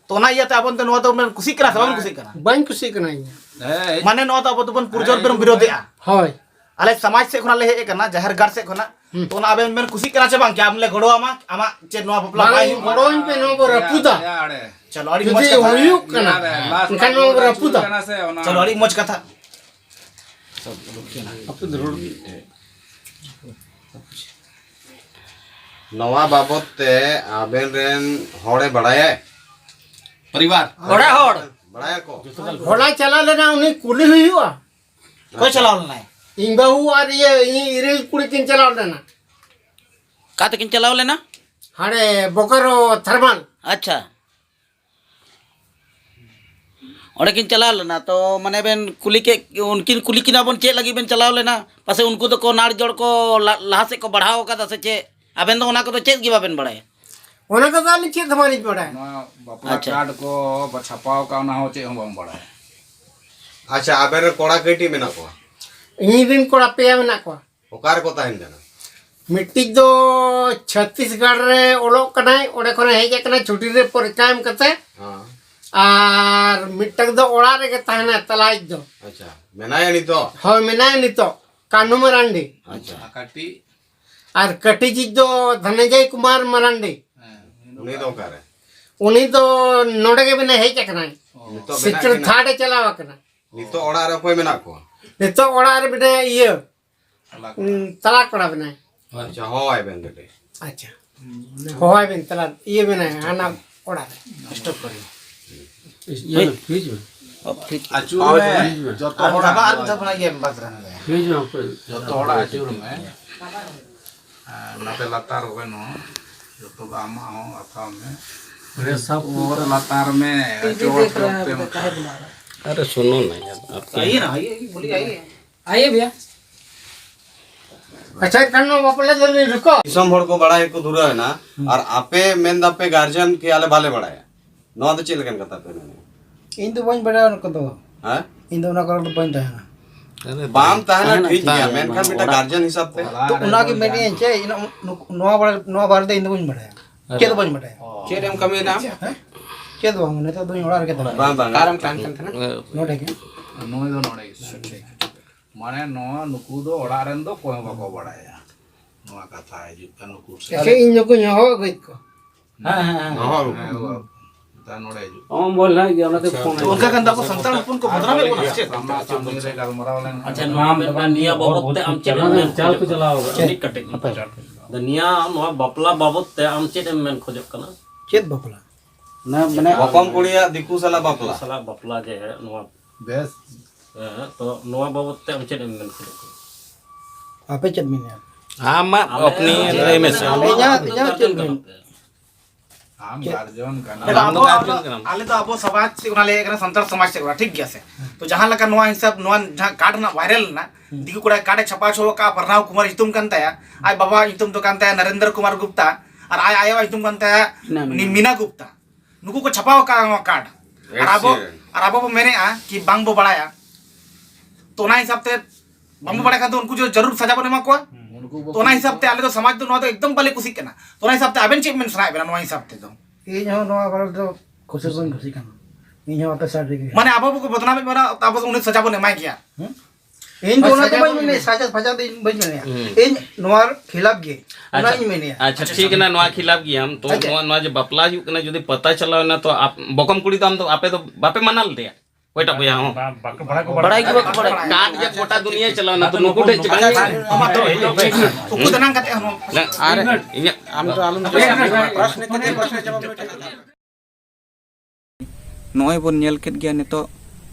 ᱛᱚ ᱚᱱᱟ ᱤᱭᱟᱹᱛᱮ ᱟᱵᱚ ᱫᱚ ᱱᱚᱣᱟ ᱫᱚ ᱵᱚᱱ ᱠᱩᱥᱤᱜ ᱠᱟᱱᱟ ᱥᱮ ᱵᱟᱵᱚᱱ ᱠᱩᱥᱤᱜ ᱠᱟᱱᱟ? ᱵᱟᱹᱧ ᱠᱩᱥᱤᱜ ᱠᱟᱱᱟ ᱤᱧ᱾ ᱦᱮᱸ᱾ ᱢᱟᱱᱮ ᱱᱚᱣᱟ ᱫᱚ ᱟᱵᱚ ᱫᱚᱵᱚᱱ ᱯᱩᱨᱡᱳᱨ ᱵᱚᱱ ᱵᱤᱨᱳᱫᱷᱮᱜᱼᱟ᱾ ᱦᱳᱭ᱾ ᱟᱞᱮ ᱥᱚᱢᱟᱡᱽ ᱥᱮᱫ ᱠᱷᱚᱱᱟᱜ ᱞᱮ ᱦᱮᱡ ᱟᱠᱟᱱᱟ, ᱡᱟᱦᱮᱨ ᱜᱟᱲ ᱥᱮᱫ ᱠᱷᱚᱱᱟᱜ᱾ ᱦᱩᱸ᱾ ᱛᱚ ᱚᱱᱟ ᱟᱵᱮᱱ ᱵᱮᱱ ᱠᱩᱥᱤᱜ ᱠᱟᱱᱟ ᱪᱮ ᱵᱟᱝ ᱠᱤ ᱟᱢ ᱞᱮ ᱜᱚᱲᱚ ᱟᱢᱟ, ᱟᱢᱟᱜ ᱪᱮᱫ ᱱᱚᱣᱟ ᱵᱟᱯᱞᱟ ᱵᱟᱝ, ᱵᱟᱭ ᱦᱩᱭᱩᱜ? ᱜᱚᱲᱚ ᱟᱹᱧ ᱯᱮ, ᱱᱚᱣᱟ ᱵᱚ ᱨᱟᱹᱯᱩᱫᱟ᱾ ᱪᱚᱞᱚ, ᱟᱹᱰᱤ ᱢᱚᱡᱽ ᱡᱩᱫᱤ ᱠᱟᱛᱷᱟ᱾ ᱦᱩᱭᱩᱜ ᱠᱟᱱᱟ, ᱮᱱᱠᱷᱟᱱ ᱱᱚᱣᱟ ᱵᱚ ᱨᱟᱹᱯᱩᱫᱟ᱾ ᱪᱚᱞᱚ, ᱟᱹᱰᱤ ᱢᱚᱡᱽ ᱠᱟᱛᱷᱟ᱾ ᱱᱚᱣᱟ ᱵᱟᱵᱚᱛ ᱛᱮ ᱟᱵᱮᱱ ᱨᱮᱱ ᱦᱚᱲᱮ ᱵᱟᱲᱟᱭᱟ? ᱯᱚᱨᱤᱵᱟᱨ᱾ ᱚᱲᱟᱜ ᱦᱚᱲ᱾ ᱵᱟᱲᱟᱭᱟᱠᱚ? ᱦᱚᱲᱟ ᱪᱟᱞᱟᱣ ᱞᱮᱱᱟ, ᱩᱱᱤ ᱠᱩᱞᱤ ᱦᱩᱭᱩᱜᱼᱟ᱾ ᱚᱠᱚᱭ ᱪᱟᱞᱟᱣ ᱞᱮᱱᱟᱭ? ᱤᱧ ᱵᱟᱹᱦᱩ ᱟᱨ ᱤᱭᱟᱹ, ᱤᱧ ᱤᱨᱤᱞ ᱠᱩᱲᱤ ᱠᱤᱱ ᱪᱟᱞᱟᱣ ᱞᱮᱱᱟ᱾ ᱚᱠᱟ ᱛᱮᱠᱤᱱ ᱪᱟᱞᱟᱣ ᱞᱮᱱᱟ? ᱦᱟᱸᱰᱮ ᱵᱳᱠᱟᱨᱳ ᱛᱷᱟᱨᱢᱟᱞ᱾ ᱟᱪᱪᱷᱟ᱾ ᱚᱸᱰᱮ ᱠᱤᱱ ᱪᱟᱞᱟᱣ ᱞᱮᱱᱟ, ᱛᱚ ᱢᱟᱱᱮ ᱵᱮᱱ ᱠᱩᱞᱤ ᱠᱮᱫ, ᱩᱱᱠᱤᱱ ᱠᱩᱞᱤ ᱠᱤᱱᱟ ᱵᱚᱱ, ᱪᱮᱫ ᱞᱟᱹᱜᱤᱫ ᱵᱮᱱ ᱪᱟᱞᱟᱣ ᱞᱮᱱᱟ? ᱯᱟᱥᱮ ᱩᱱᱠᱩ ᱫᱚᱠᱚ ᱱᱟᱲ ᱡᱚᱲ ᱠᱚ ᱞᱟ-, ᱞᱟᱦᱟ ᱥᱮᱫ ᱠᱚ ᱵᱟᱲᱦᱟᱣ ᱟᱠᱟᱫᱟ ᱥᱮ ᱪᱮᱫ? ᱟᱵᱮᱱ ᱫᱚ ᱚᱱᱟ ᱠᱚᱫᱚ ᱪᱮᱫ ᱜᱮ ᱵᱟᱵᱮᱱ ᱵᱟᱲᱟᱭᱟ? ᱚᱱᱟ ᱠᱚᱫᱚ ᱟᱹᱞᱤᱧ ᱪᱮᱫ ᱦᱚᱸ ᱵᱟᱹᱞᱤᱧ ᱵᱟᱲᱟᱭᱟ᱾ ᱱᱚᱣᱟ ᱵᱟᱯᱞᱟ ᱟᱪᱪᱷᱟ᱾ ᱠᱟᱨᱰ ᱠᱚ ᱵᱟ ᱪᱷᱟᱯᱟᱣ ᱟᱠᱟᱫ, ᱚᱱᱟ ᱦᱚᱸ ᱪᱮᱫ ᱦᱚᱸ ᱵᱟᱝ ᱵᱟᱲᱟᱭᱟ᱾ ᱟᱪᱪᱷᱟ, ᱟᱵᱮᱱ ᱨᱮᱱ ᱠᱚᱲᱟ ᱠᱟᱹᱭᱴᱤ ᱢᱮᱱᱟᱜ ᱠᱚᱣᱟ? ᱤᱧ ᱨᱮᱱ ᱠᱚᱲᱟ ᱯᱮᱭᱟ ᱢᱮᱱᱟᱜ ᱠᱚᱣᱟ᱾ ᱚᱠᱟ ᱨᱮᱠᱚ ᱛᱟᱦᱮᱱ ᱠᱟᱱᱟ? ᱢᱤᱫᱴᱤᱡ ᱫᱚ ᱪᱷᱚᱛᱤᱥᱜᱚᱲ ᱨᱮ ᱚᱞᱚᱜ ᱠᱟᱱᱟᱭ, ᱚᱸᱰᱮ ᱠᱷᱚᱱᱮ ᱦᱮᱡ ᱟᱠᱟᱱᱟ ᱪᱷᱩᱴᱤ ᱨᱮ ᱯᱚᱨᱤᱠᱠᱷᱟ ᱮᱢ ᱠᱟᱛᱮ᱾ ᱦᱮᱸ᱾ ᱟᱨ ᱢᱤᱫᱴᱟᱝ ᱫᱚ ᱚᱲᱟᱜ ᱨᱮᱜᱮ ᱛᱟᱦᱮᱱᱟᱭ, ᱛᱟᱞᱟᱭᱤᱡ ᱫᱚ᱾ ᱟᱪᱪᱷᱟ, ᱢᱮᱱᱟᱭᱟ ᱱᱤᱛᱚᱜ? ᱦᱳᱭ, ᱢᱮᱱᱟᱭᱟ ᱱᱤᱛᱚᱜ, ᱠᱟᱹᱱᱦᱩ ᱢᱟᱨᱟᱱᱰᱤ᱾ ᱟᱪᱪᱷᱟ᱾ ᱟᱨ ᱠᱟᱹᱴᱤᱡ? ᱟᱨ ᱠᱟᱹᱴᱤᱡ ᱤᱡ ᱫᱚ ᱫᱷᱚᱱᱚᱱᱡᱚᱭ ᱠᱩᱢᱟᱨ ᱢᱟᱨᱟᱱᱰᱤ᱾ ᱦᱮᱸ, ᱩᱱᱤ ᱫᱚ ᱚᱠᱟᱨᱮ? ᱩᱱᱤ ᱫᱚ ᱱᱚᱰᱮ ᱜᱮ ᱢᱮᱱᱟᱭ, ᱦᱮᱡ ᱟᱠᱟᱱᱟᱭ᱾ ᱚ᱾ ᱱᱤᱛᱚᱜ ᱢᱮᱱᱟᱜ ᱥᱮᱠᱴᱚᱨ ᱠᱤᱱᱟ? ᱛᱷᱟᱨᱰ ᱮ ᱪᱟᱞᱟᱣ ᱟᱠᱟᱱᱟ᱾ ᱱᱤᱛᱚᱜ ᱚᱲᱟᱜ ᱨᱮ ᱚᱠᱚᱭ ᱢᱮᱱᱟᱜ ᱠᱚᱣᱟ? ᱱᱤᱛᱚᱜ ᱚᱲᱟᱜ ᱨᱮ ᱢᱮᱱᱟᱭᱟ ᱤᱭᱟᱹ, ᱛᱟᱞᱟ ᱠᱚᱲᱟ᱾ ᱩᱸ, ᱛᱟᱞᱟ ᱠᱚᱲᱟ ᱢᱮᱱᱟᱭᱟ᱾ ᱟᱪᱪᱷᱟ, ᱦᱚᱦᱚᱣᱟᱭ ᱵᱮᱱ ᱠᱟᱹᱴᱤᱡ᱾ ᱟᱪᱪᱷᱟ᱾ ᱦᱚᱦᱚᱣᱟᱭ ᱵᱮᱱ, ᱛᱟᱞᱟ ᱤᱭᱟᱹ ᱢᱮᱱᱟᱭᱟ, ᱦᱟᱱᱟ ᱚᱲᱟᱜ ᱨᱮ᱾ ᱥᱴᱚᱯ ᱠᱚᱨᱮ᱾ ᱤᱭᱟᱹ, ᱯᱷᱤᱨᱤᱡᱽ ᱢᱮ᱾ ᱟᱹᱪᱩᱨ ᱢᱮ᱾ ᱡᱚᱛᱚ ᱟᱨ ᱦᱚᱲᱟᱜ ᱟᱨ ᱢᱤᱫ ᱫᱷᱟᱣ ᱠᱷᱚᱱᱟᱜ ᱜᱮ ᱵᱟᱫᱽ ᱨᱮ ᱦᱟᱸᱜ᱾ ᱡᱚᱛᱚ ᱦᱚᱲᱟᱜ ᱟᱹᱪᱩᱨ ᱢᱮ᱾ ᱟᱨ ᱱᱚᱛᱮ ᱞᱟᱛᱟᱨ ᱠᱚᱨᱮ ᱦᱚᱸ ᱡᱚᱛᱚ ᱜᱮ ᱟᱢᱟᱜ ᱦᱚᱸ ᱦᱟᱛᱟᱣ ᱢᱮ᱾ ᱚᱛ ᱞᱟᱛᱟᱨ ᱢᱮ, ᱟᱹᱪᱩᱨ ᱚᱛ ᱛᱮ ᱢᱮ᱾ अरे सुनो ना यार, आप तो आइए ना, आइए, आइए, बोलिए, आइए। आइए भैया। ᱟᱪᱪᱷᱟ, ᱮᱱᱠᱷᱟᱱ ᱱᱚᱣᱟ ᱵᱟᱯᱞᱟ ᱫᱚ ᱨᱩᱠᱚ᱾ ᱫᱤᱥᱚᱢ ᱦᱚᱲ ᱠᱚ ᱵᱟᱲᱟᱭ ᱠᱚ ᱫᱷᱩᱨᱟᱹᱣ ᱮᱱᱟ, ᱟᱨ ᱟᱯᱮ ᱢᱮᱱ ᱫᱟᱯᱮ ᱜᱟᱨᱡᱮᱱ ᱠᱤ ᱟᱞᱮ ᱵᱟᱞᱮ ᱵᱟᱲᱟᱭᱟ᱾ ᱱᱚᱣᱟ ᱫᱚ ᱪᱮᱫ ᱞᱮᱠᱟᱱ ᱠᱟᱛᱷᱟ ᱯᱮ ᱢᱮᱱᱮᱫᱼᱟ? ᱤᱧ ᱫᱚ ᱵᱟᱹᱧ ᱵᱟᱲᱟᱭᱟ ᱚᱱᱟ ᱠᱚᱫᱚ᱾ ᱦᱮᱸ? ᱤᱧ ᱫᱚ ᱚᱱᱟ ᱠᱚᱨᱮ ᱫᱚ ᱵᱟᱹᱧ ᱛᱟᱦᱮᱱᱟ᱾ ᱟᱨᱮ ᱵᱟᱢ ᱛᱟᱦᱮᱱᱟ ᱛᱟᱦᱮᱱᱟ ᱴᱷᱤᱠ ᱜᱮᱭᱟ, ᱴᱷᱤᱠ ᱜᱮᱭᱟ, ᱢᱮᱱᱠᱷᱟᱱ ᱢᱤᱫᱴᱟᱝ ᱚᱲᱟᱜ ᱜᱟᱨᱡᱮᱱ ᱦᱤᱥᱟᱹᱵ ᱛᱮ᱾ ᱛᱚ ᱚᱱᱟ ᱜᱮ ᱢᱮᱱᱮᱫ ᱟᱹᱧ ᱪᱮ, ᱤᱧ ᱱᱚ-, ᱱᱚᱣᱟ ᱵᱟᱨᱮ, ᱱᱚᱣᱟ ᱵᱟᱨᱮ ᱫᱚ ᱤᱧ ᱫᱚ ᱵᱟᱹᱧ ᱵᱟᱲᱟᱭᱟ᱾ ᱪᱮᱫ ᱦᱚᱸ ᱵᱟᱹᱧ ᱵᱟᱲᱟᱭᱟ᱾ ᱪᱮᱫ ᱮᱢ ᱠᱟᱹᱢᱤᱭᱮᱫᱟ? ᱦᱮᱸ? ᱪᱮᱫ ᱦᱚᱸ ᱵᱟᱝ, ᱱᱤᱛᱚᱜ ᱫᱚᱧ ᱚᱲᱟᱜ ᱨᱮᱜᱮ ᱛᱟᱦᱮᱱᱟ᱾ ᱵᱟᱝ, ᱵᱟᱝ᱾ ᱚᱠᱟᱨᱮᱢ ᱛᱟᱦᱮᱱ ᱠᱟᱱ ᱛᱟᱦᱮᱱᱟ? ᱱᱚᱰᱮ ᱜᱮ᱾ ᱱᱩᱭ ᱫᱚ ᱱᱚᱰᱮ ᱜᱮ᱾ ᱢᱟᱱᱮ ᱱᱚᱣᱟ ᱱᱩᱠᱩ ᱫᱚ ᱚᱲᱟᱜ ᱨᱮᱱ ᱫᱚ ᱚᱠᱚᱭ ᱦᱚᱸ ᱵᱟᱠᱚ ᱵᱟᱲᱟᱭᱟ᱾ ᱱᱚᱣᱟ ᱠᱟᱛᱷᱟ ᱦᱤᱡᱩᱜ ᱠᱟᱱ ᱱᱩᱠᱩ ᱥᱮ ᱥᱮ ᱤᱧ ᱱᱩᱠᱩᱧ ᱦᱚᱦᱚ ᱟᱹᱜᱩᱭᱮᱫ ᱠᱚᱣᱟ᱾ ᱦᱮᱸ, ᱦᱮᱸ, ᱦᱮᱸ᱾ ᱦᱚᱦᱚ ᱟᱹᱜᱩ᱾ ᱦᱮᱸ, ᱵᱟᱵᱟ᱾ ᱫᱟ ᱱᱚᱰᱮ ᱦᱤᱡᱩᱜ᱾ ᱚ, ᱵᱚᱞ ᱦᱮᱡ ᱜᱮ, ᱚᱱᱟᱛᱮ ᱟᱪᱪᱷᱟ᱾ ᱯᱷᱳᱱ ᱛᱚ ᱚᱱᱠᱟ ᱠᱷᱟᱱ ᱫᱚ ᱟᱵᱚ ᱥᱟᱱᱛᱟᱲ ᱦᱚᱯᱚᱱ ᱠᱚ ᱵᱚᱫᱱᱟᱢ ᱮᱫ ᱵᱚᱱᱟ ᱥᱮ ᱪᱮᱫ? ᱥᱟᱢᱱᱟ ᱥᱟᱢᱱᱤ ᱨᱮ ᱜᱟᱞᱢᱟᱨᱟᱣ ᱞᱮᱱᱠᱷᱟᱱ ᱟᱪᱪᱷᱟ, ᱱᱚᱣᱟ ᱢᱮᱱᱫᱟ, ᱱᱤᱭᱟᱹ ᱵᱟᱵᱚᱛ ᱛᱮ ᱟᱢ ᱪᱮᱫ ᱮᱢ ᱢᱮᱱ ᱠᱷᱚᱡᱚᱜ ᱠᱟᱱᱟ? ᱢᱤᱫ ᱠᱟᱹᱴᱤᱡ᱾ ᱫᱟ ᱱᱤᱭᱟᱹ, ᱱᱚᱣᱟ ᱵᱟᱯᱞᱟ ᱵᱟᱵᱚᱛ ᱛᱮ ᱟᱢ ᱪᱮᱫ ᱮᱢ ᱢᱮᱱ ᱠᱷᱚᱡᱚᱜ ᱠᱟᱱᱟ? ᱪᱮᱫ ᱵᱟᱯᱞᱟ? ᱚᱱᱟ ᱢᱟᱱᱮ ᱵᱚᱠᱚᱢ ᱠᱩᱲᱤᱭᱟᱜ ᱫᱤᱠᱩ ᱥᱟᱞᱟᱜ ᱵᱟᱯᱞᱟ᱾ ᱥᱟᱞᱟᱜ ᱵᱟᱯᱞᱟ ᱡᱮ ᱱᱚᱣᱟ ᱵᱮᱥ᱾ ᱦᱮᱸ, ᱛᱚ ᱱᱚᱣᱟ ᱵᱟᱵᱚᱛ ᱛᱮ ᱟᱢ ᱪᱮᱫ ᱮᱢ ᱢᱮᱱ ᱠᱷᱚᱡᱚᱜ ᱠᱟᱱᱟ? ᱟᱯᱮ ᱪᱮᱫ ᱢᱮᱱᱟ? ᱟᱢᱟᱜ ᱟᱞᱮ opinion ᱞᱟᱹᱭ ᱢᱮᱥᱮ᱾ ᱟᱞᱮ ᱤᱧᱟᱹᱜ, ᱤᱧᱟᱹᱜ ᱪᱮᱫ ᱢᱮᱱ? ᱟᱢ ᱪᱮᱫ? ᱜᱟᱨᱡᱚᱱ ᱠᱟᱱᱟᱢ᱾ ᱟᱢ ᱫᱚ ᱟᱞᱮ ᱫᱚ, ᱜᱟᱨᱡᱮᱱ ᱠᱟᱱᱟᱢ᱾ ᱟᱞᱮ ᱫᱚ ᱟᱵᱚ ᱥᱚᱢᱟᱡᱽ ᱪᱮᱫ ᱚᱱᱟ ᱞᱟᱹᱭ ᱠᱟᱱᱟ, ᱥᱟᱱᱛᱟᱲ ᱥᱚᱢᱟᱡᱽ ᱪᱮᱫ ᱚᱱᱟ ᱴᱷᱤᱠ ᱜᱮᱭᱟ ᱥᱮ? ᱛᱚ ᱡᱟᱦᱟᱸ ᱞᱮᱠᱟ ᱱᱚᱣᱟ ᱦᱤᱥᱟᱹᱵ, ᱱᱚᱣᱟ ᱡᱟᱦᱟᱸ ᱠᱟᱨᱰ ᱨᱮᱱᱟᱜ viral ᱞᱮᱱᱟ, ᱫᱤᱠᱩ ᱠᱚᱲᱟ ᱠᱟᱨᱰ ᱮ ᱪᱷᱟᱯᱟ ᱦᱚᱪᱚ ᱟᱠᱟᱫᱼᱟ, ᱯᱟᱨᱱᱟᱣ ᱠᱩᱢᱟᱨ ᱧᱩᱛᱩᱢ ᱠᱟᱱ ᱛᱟᱭᱟ, ᱟᱡ ᱵᱟᱵᱟ ᱧᱩᱛᱩᱢ ᱫᱚ ᱠᱟᱱ ᱛᱟᱭᱟ ᱱᱚᱨᱮᱱᱫᱨᱚ ᱠᱩᱢᱟᱨ ᱜᱩᱯᱛᱟ, ᱟᱨ ᱟᱡ ᱟᱭᱳᱣᱟᱜ ᱧᱩᱛᱩᱢ ᱠᱟᱱ ᱛᱟᱭᱟ ᱢᱤᱱᱟ, ᱩᱱᱤ ᱢᱤᱱᱟ᱾ ᱢᱤᱱᱟ ᱜᱩᱯᱛᱟ᱾ ᱱᱩᱠᱩ ᱠᱚ ᱪᱷᱟᱯᱟᱣ ᱟᱠᱟᱫᱼᱟ ᱱᱚᱣᱟ ᱠᱟᱨᱰ᱾ ᱟᱨ ᱟᱵᱚ, ᱟᱨ ᱟᱵᱚ ᱵᱚ ᱢᱮᱱᱮᱫᱼᱟ ᱠᱤ ᱵᱟᱝ ᱵᱚ ᱵᱟᱲᱟᱭᱟ᱾ ᱛᱚ ᱚᱱᱟ ᱦᱤᱥᱟᱹᱵ ᱛᱮ ᱵᱟᱝ ᱵᱚ ᱵᱟᱲᱟᱭ ᱠᱷᱟᱱ ᱫᱚ ᱩᱱᱠᱩ ᱡᱚ-, ᱡᱟᱹᱨᱩᱲ ᱥᱟᱡᱟ ᱵᱚᱱ ᱮᱢᱟ ᱠᱚᱣᱟ᱾ ᱩᱱᱠᱩ ᱵᱚ ᱛᱚ ᱚᱱᱟ ᱦᱤᱥᱟᱹᱵ ᱛᱮ ᱟᱞᱮ ᱫᱚ ᱥᱚᱢᱟᱡᱽ ᱫᱚ ᱱᱚᱣᱟ ᱫᱚ ᱮᱠᱫᱚᱢ ᱵᱟᱞᱮ ᱠᱩᱥᱤᱜ ᱠᱟᱱᱟ᱾ ᱛᱚ ᱚᱱᱟ ᱦᱤᱥᱟᱹᱵ ᱛᱮ ᱟᱵᱮᱱ ᱪᱮᱫ ᱢᱮᱱ ᱥᱟᱱᱟᱭᱮᱫ ᱵᱮᱱᱟ ᱱᱚᱣᱟ ᱦᱤᱥᱟᱹᱵ ᱛᱮᱫᱚ? ᱤᱧ ᱦᱚᱸ ᱱᱚᱣᱟ ᱵᱟᱨᱮ ᱫᱚ ᱠᱩᱥᱤ ᱵᱟᱹᱧ ᱠᱩᱥᱤᱜ ᱠᱟᱱᱟ᱾ ᱤᱧ ᱦᱚᱸ ᱟᱯᱮ ᱥᱟᱭᱤᱰ ᱨᱮᱜᱮ᱾ ᱢᱟᱱᱮ ᱟᱵᱚ ᱵᱚ ᱵᱚᱫᱱᱟᱢᱮᱫ ᱵᱚᱱᱟ, ᱟᱵᱚ ᱩᱱᱤ ᱥᱟᱡᱟ ᱵᱚᱱ ᱮᱢᱟᱭ ᱜᱮᱭᱟ᱾ ᱦᱮᱸ? ᱤᱧ ᱫᱚ ᱚᱱᱟ ᱫᱚ ᱥᱟᱡᱟ ᱵᱟᱹᱧ ᱵᱚᱱ ᱢᱮᱱᱮᱫ, ᱮᱢᱟᱭᱟ᱾ ᱥᱟᱡᱟ ᱯᱷᱟᱡᱟ ᱫᱚ ᱤᱧ ᱵᱟᱹᱧ ᱢᱮᱱᱮᱫᱼᱟ᱾ ᱦᱩᱸ᱾ ᱤᱧ ᱱᱚᱣᱟ ᱠᱷᱤᱞᱟᱯ ᱜᱮ, ᱟᱪᱪᱷᱟ, ᱚᱱᱟᱧ ᱢᱮᱱᱮᱫᱼᱟ᱾ ᱟᱪᱪᱷᱟ, ᱴᱷᱤᱠ ᱮᱱᱟ, ᱱᱚᱣᱟ ᱠᱷᱤᱞᱟᱯ ᱜᱮᱭᱟᱢ ᱛᱚ, ᱟᱪᱪᱷᱟ᱾ ᱱᱚᱣᱟ, ᱱᱚᱣᱟ ᱡᱮ ᱵᱟᱯᱞᱟ ᱦᱩᱭᱩᱜ ᱠᱟᱱᱟ, ᱡᱩᱫᱤ ᱯᱟᱛᱟ ᱪᱟᱞᱟᱣ ᱮᱱᱟ ᱛᱚ, ᱟᱯ-, ᱵᱚᱠᱚᱢ ᱠᱩᱲᱤ ᱫᱚ ᱟᱢ ᱫᱚ, ᱟᱯᱮ ᱫᱚ ᱵᱟᱯᱮ ᱢᱟᱱᱟ ᱞᱮᱫᱮᱭᱟ? ᱚᱠᱚᱭᱴᱟᱜ ᱵᱚᱭᱦᱟ ᱦᱚᱸ? ᱵᱟᱝ, ᱵᱟᱠᱚ ᱵᱟᱲᱟᱭ ᱠᱚ ᱵᱟᱲᱟᱭ᱾ ᱵᱟᱲᱟᱭ ᱜᱮ ᱵᱟᱠᱚ ᱵᱟᱲᱟᱭ᱾ ᱠᱟᱨᱰ ᱡᱮ ᱜᱚᱴᱟ ᱫᱩᱱᱤᱭᱟᱹ ᱪᱟᱞᱟᱣ ᱮᱱᱟ, ᱛᱚ ᱱᱩᱠᱩ ᱴᱷᱮᱡ ᱪᱮᱠᱟ? ᱟᱪᱪᱷᱟ, ᱟᱪᱪᱷᱟ, ᱟᱪᱪᱷᱟ, ᱩᱠᱩ ᱫᱟᱱᱟᱝ ᱠᱟᱛᱮ ᱦᱚᱸ᱾ ᱱᱟ, ᱟᱨ ᱤᱧᱟᱹᱜ ᱟᱢ ᱫᱚ ᱟᱞᱚᱢ ᱯᱨᱚᱥᱱᱚ ᱠᱟᱛᱮ ᱡᱚᱵᱟᱵ ᱢᱮ᱾ ᱱᱚᱜᱼᱚᱭ ᱵᱚᱱ ᱧᱮᱞ ᱠᱮᱫ ᱜᱮᱭᱟ ᱱᱤᱛᱚᱜ